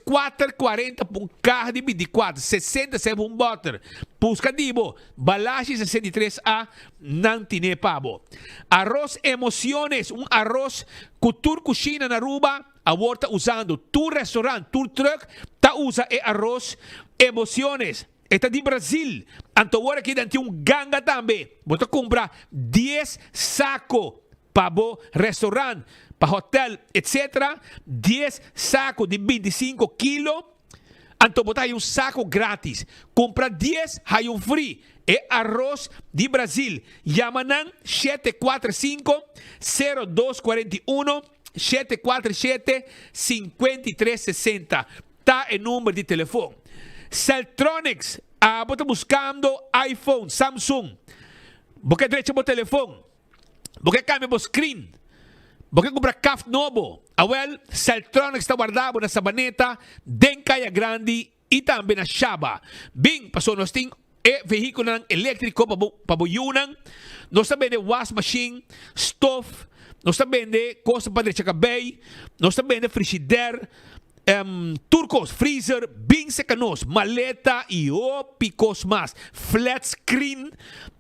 14 40 pa un kaha di 24 60 sef un bòter Buska di bo Balashi 63 A nan tine pa bo Aros Emociones un aros ku tur kushina na Aruba awor ta usando tur restaurant tur truck ta usa e aros Emociones E ta di Brazil anto awor aki nan tin un ganga tambe bo ta kumpra dies sako pa bo restaurant, pa hotel, etc. Dies saco di 25 kilo, anto bo ta haya un saco gratis. Cumpra dies, haya un free. E arroz di Brazil. Yama nan 745 0241 747 5360 ta e number di telefon. Celtronics, abo ta buscando iPhone, Samsung. Bo ke drecha bo telefon. Bo ke kambia bo screen? Bo ke kumpra kaft nobo? Awel, Celtronics ta warda bo na Sabaneta, den Kaya Grandi i tambe na Shaba. Bin, pasobra nos tin e vehíkulonan eléktriko pa bo pa bo yunan. Nos ta bende wasmashin, stof. Nos ta bende kos pa drecha kabei, nos ta bende frishider, tur kos, freezer, bin seka nos, maleta i hopi kos mas, flat screen,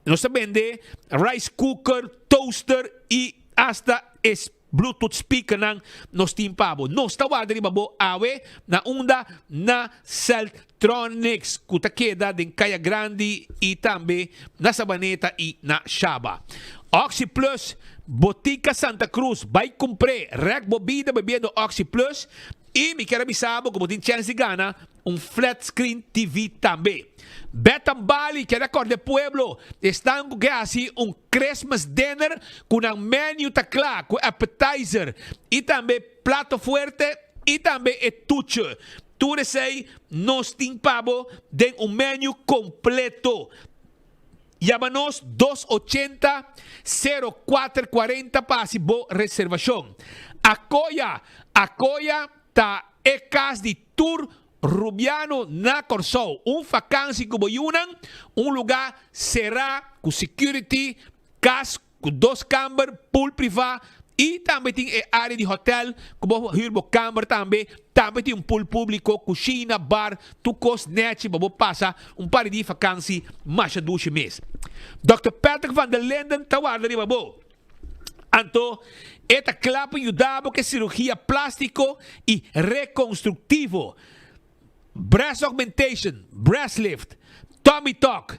nos ta bende rice cooker, toaster i hasta e bluetooth speakernan nos tin pa bo. Nos ta warda riba bo awe na unda na Celtronics ku ta keda den Kaya Grandi i tambe na Sabaneta i na Shaba. Oxi Plus, Botica Santa Cruz, bai kumpr'é, rèk bo bida bebiendo Oxi Plus i mi kier a bisa bo ku bo tin chèns di gana un flat screen TV tambe. Betan Bali kier a kòrda e pueblo esnan ku ke hasi un Christmas dinner ku nan menu ta kla ku appetizer i tambe plato fuerte i tambe e tuche. Tur esei nos tin pa bo den un menu kompleto. Yama nos dos ochenta, sero kuater kuarenta pa hasi bo reservashon. Akoya Akoya ta e kas di tur Rubiano na Kòrsou. Un fakansi ku bo yunan, un lugá será ku security, kas ku dos kamber, pool privá i tambe tin e área di hotèl ku bo hür bo kamber tambe. Tambe tin un pool públiko, kushina, bar, tur kos nèchi pa bo pasa un par di dia fakansi masha dushi mes. Dòkter Patrick van der Linden ta warda riba bo. Anto e ta kla pa yuda bo ku e sirugia plástiko i rekonstruktivo, breast augmentation, breast lift, tummy tuck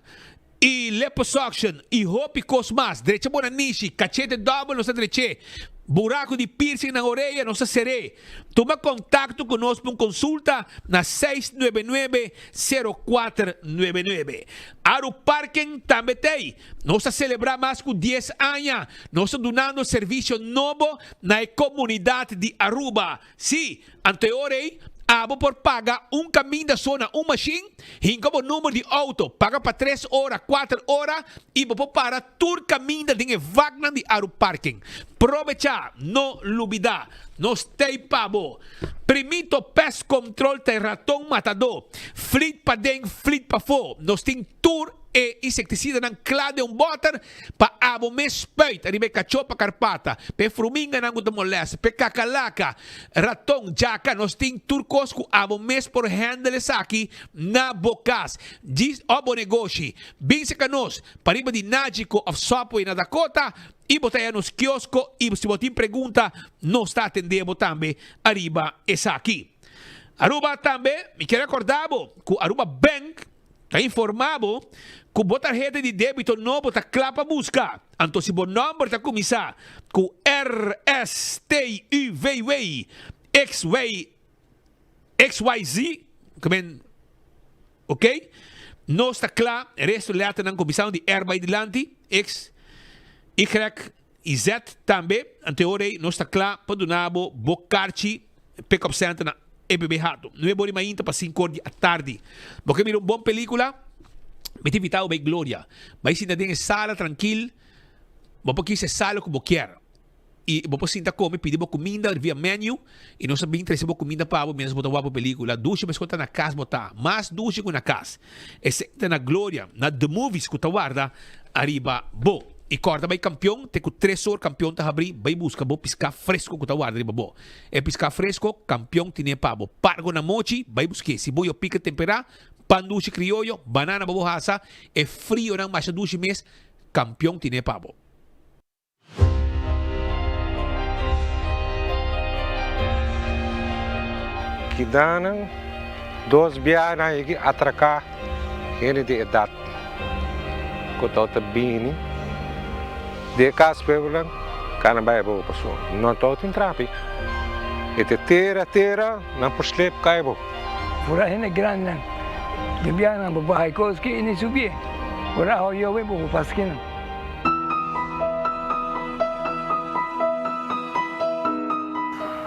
i liposuction i hopi kos mas. Drecha bo nanishi, kachete dòbel nos ta drech'é, buraku di piercing nan orea nos ta ser'é. Tuma kontakto ku nos pa un konsulta na seis nuebe nuebe, sero kuater nuebe nuebe. Aru Parken tambe t'ei. Nos ta selebrá mas ku dies aña. Nos ta dunando servisio nobo na e komunidat di Aruba. Sí, anto e ora ei, abo por paga un kaminda so na un mashin, hinka bo number di outo, paga pa tres ora, kuater ora i bo por para tur kaminda den e vaknan di Aru Parking. Probechá, no lubidá! Nos t'ei pa bo. Primito Pest Control ta e raton matadó. Flit paden, flit pafó. Nos tin tur e insektisidanan kla den un bòter pa abo mes spuit riba e kachó pa karpata, pa e fruminganan ku ta molèst, pa e kakalaka, raton, djaka. Nos tin tur kos ku abo mes por handle esaki na bo kas djis òf bo negoshi. Bin serka nos pariba di Nagico òf Subway na Dakota i bo ta haña nos kiosko i si bo tin pregunta nos ta atendé bo tambe ariba esaki. Aruba tambe mi kier rekordá bo ku Aruba Bank Ta informá bo ku bo tarheta di débito nobo ta kla pa buska. Anto si bo nòmber ta kuminsá ku R, S, T, U, V, W, X, Y, XYZ, ke men, ok, nos ta kla, e resto lèternan kuminsando di R bai dilanti, X, Y i Z tambe, anto e ora ei nos ta kla pa duna bo bo karchi Pick Up Center na EPB Hato. Nuebe ora i mainta pa sinku or di atardi. Bo ke mira un bon pelikula? Mi ta invita bo bai Gloria. Bai sinta den e sala trankil. Bo por kisa e sala ku bo kier. I bo por sinta kome, pidi bo kuminda via menu i nos ta bin trese bo kuminda pa bo mientras bo ta wak bo pelikula. Dushi meskos ta na kas bo ta. Mas dushi ku na kas. Esei ta na Gloria, na The Movies ku ta warda ariba bo. I kòrda bai Kampion, te ku tres or Kampion ta habrí, bai buska bo piská fresko ku ta warda riba bo. E piská fresko, Kampion tine pa bo. Pargo na mochi, bai busk'é. Siboyo pika temperá, pan dushi krioyo, banana pa bo hasa, e frionan masha dushi mes, Kampion tine pa bo. Kidanan dos biaha nan yegi atraká hende di edat ku tabata bini di e kas pueblonan ka nan bai abou pasobra no tabatin trapi e ta tera tera nan por slep kai abou. Ora hende grandinan di biaha nan por baha e kos ki i ni subié ora awa yobe bo por paskí nan.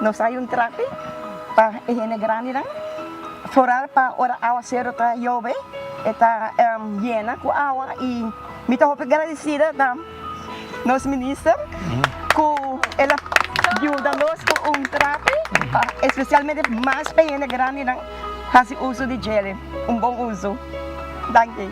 Nos hay un trapi pa e hende grandinan, foral pa ora awasero ta yobe e ta yena ku awa i mi ta hopi gradisida na nos minister ku el a yuda nos ku un trapi pa espesialmente mas pa e hende grandinan hasi uso di djele, un bon uso. Danki.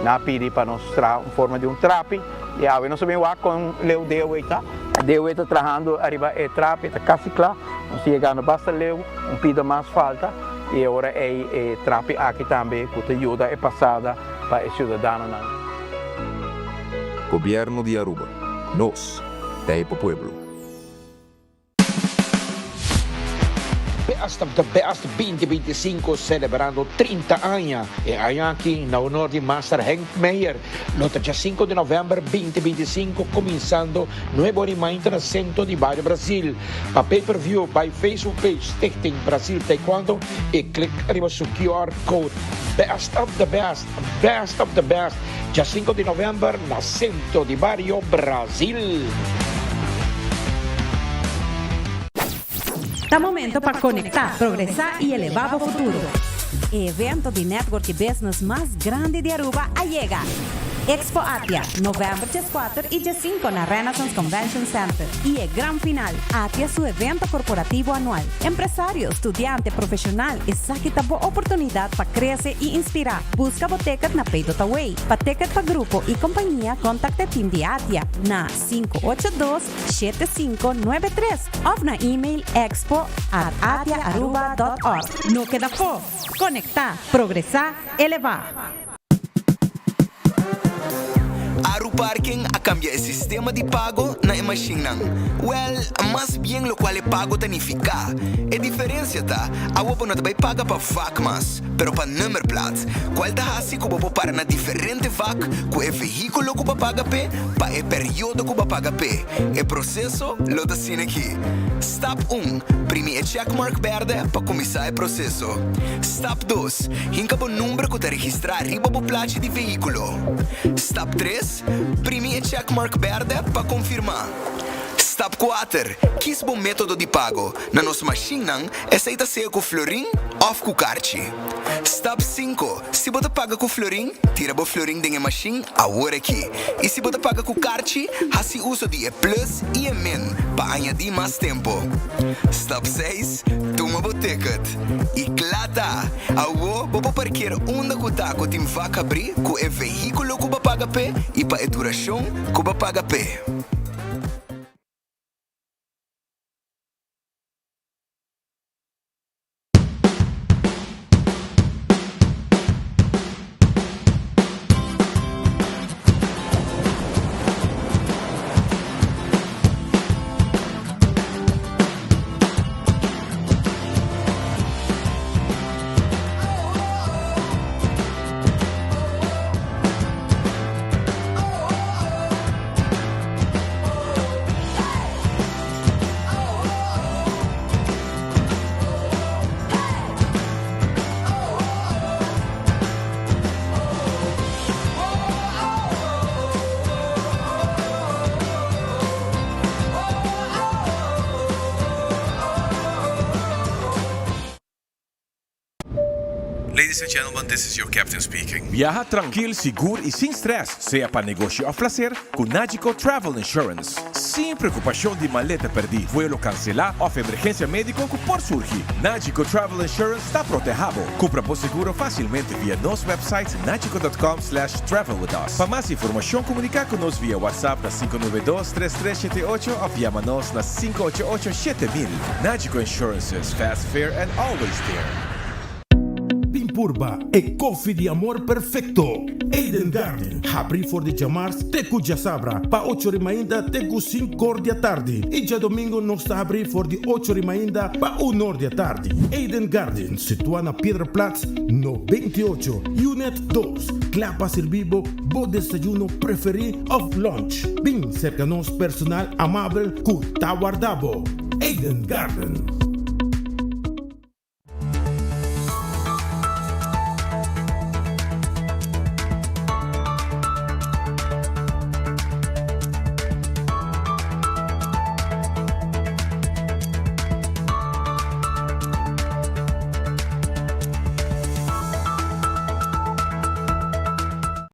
Nan a pidi pa nos traha un forma di un trapi i awe nos a bin wak kon leu deo ei ta. DOW ta trahando ariba e trapi, ta casi cla, nos ta yegando basta leu, un pida mas falta y e ora ey e trapi aki tambe cu ta yuda e pasada pa e ciudadanonan. Gobierno di Aruba. Nos ta e pa pueblo. Best of the Best 2025 celebrando 30 aña. E aña aki na honor di Master Henk Meijer. Lo ta dja 5 di november 2025 cuminsando nuebe ora y mainta na Centro di Bario Brasil. Pa pay per view bay Facebook page Stichting Brasil Taekwondo y click riba su QR code. Best of the Best, Best of the Best dja 5 di november na Centro di Bario Brasil. Ta momento pa conecta, progresa y eleva bo futuro. E evento di network y business mas grandi di Aruba a yega! Expo Atia, november dieskuater y diesinco na Renaissance Convention Center. Y e gran final, Atia su evento corporativo anual. Empresario, studiante, profesional, esaki ta bo oportunidad pa crece y inspira. Busca bo ticket na Pay.away. Pa ticket pa grupo y compañia contacta e team di Atia na 582 7593 of na email expo at atiaaruba dot org. No keda afó! Konektá, progresá, elevá! Aruparking a kambia e sistema di pago na e mashinnan. Wèl, mas bien lokual e pago ta nifiká. E diferensia ta, awo bo no ta bai paga pa vak mas, pero pa nummerplaat, kual ta hasi ku bo por para na diferente vak ku e vehíkulo ku bo a paga p'e pa e periodo ku bo a paga p'e. E proseso lo ta asina aki. Stap un, Primi e checkmark bèrdè pa kuminsá e proseso. Stap dos, Hinka bo number ku ta registrá riba bo plachi di vehíkulo. Stap tres, Primi e checkmark bèrdè pa konfirmá. Stap kuater, Kis bo método di pago. Na nos mashinnan, esei ta sea ku florin òf ku karchi. Stap 5, Si bo ta paga ku florin, tira bo florin den e mashin awor aki. I si bo ta paga ku karchi, hasi uso di e plus i e min pa añadí mas tempu. Stap 6, Tuma bo ticket. I kla ta! Awor bo por parker unda ku ta ku tin vak habrí ku e vehíkulo ku bo a paga p'e i pa e durashon ku bo a paga p'e. Ladies and gentlemen, this is your captain speaking. Biaha trankil, sigur i sin stress, sea pa negoshi òf plaser, ku Nagico Travel Insurance. Sin preokupashon di maleta pèrdí, vuelo kanselá òf emergensia médiko ku por surgi, Nagico Travel Insurance ta protehá bo. Kumpra bo seguro fásilmente via nos website nagico dot com slash travel with us. Pa mas informashon komuniká ku nos via WhatsApp na 592 3378 òf yama nos na 588 7000. Nagico Insurances, fast, fair and always there. Bin purba e koffie di amor perfecto! Eden Garden, habri for di djamars te ku djasabra pa ocho ri mainta te ku sinkor di atardi i djadomingo nos ta habri for di ocho ri mainta pa unor di atardi. Eden Garden, situa na Piedraplaats no 28, Unit dos, kla pa sirbi bo bo desayuno preferi of lunch. Bin serka nos personal amabel ku ta warda bo. Eden Garden.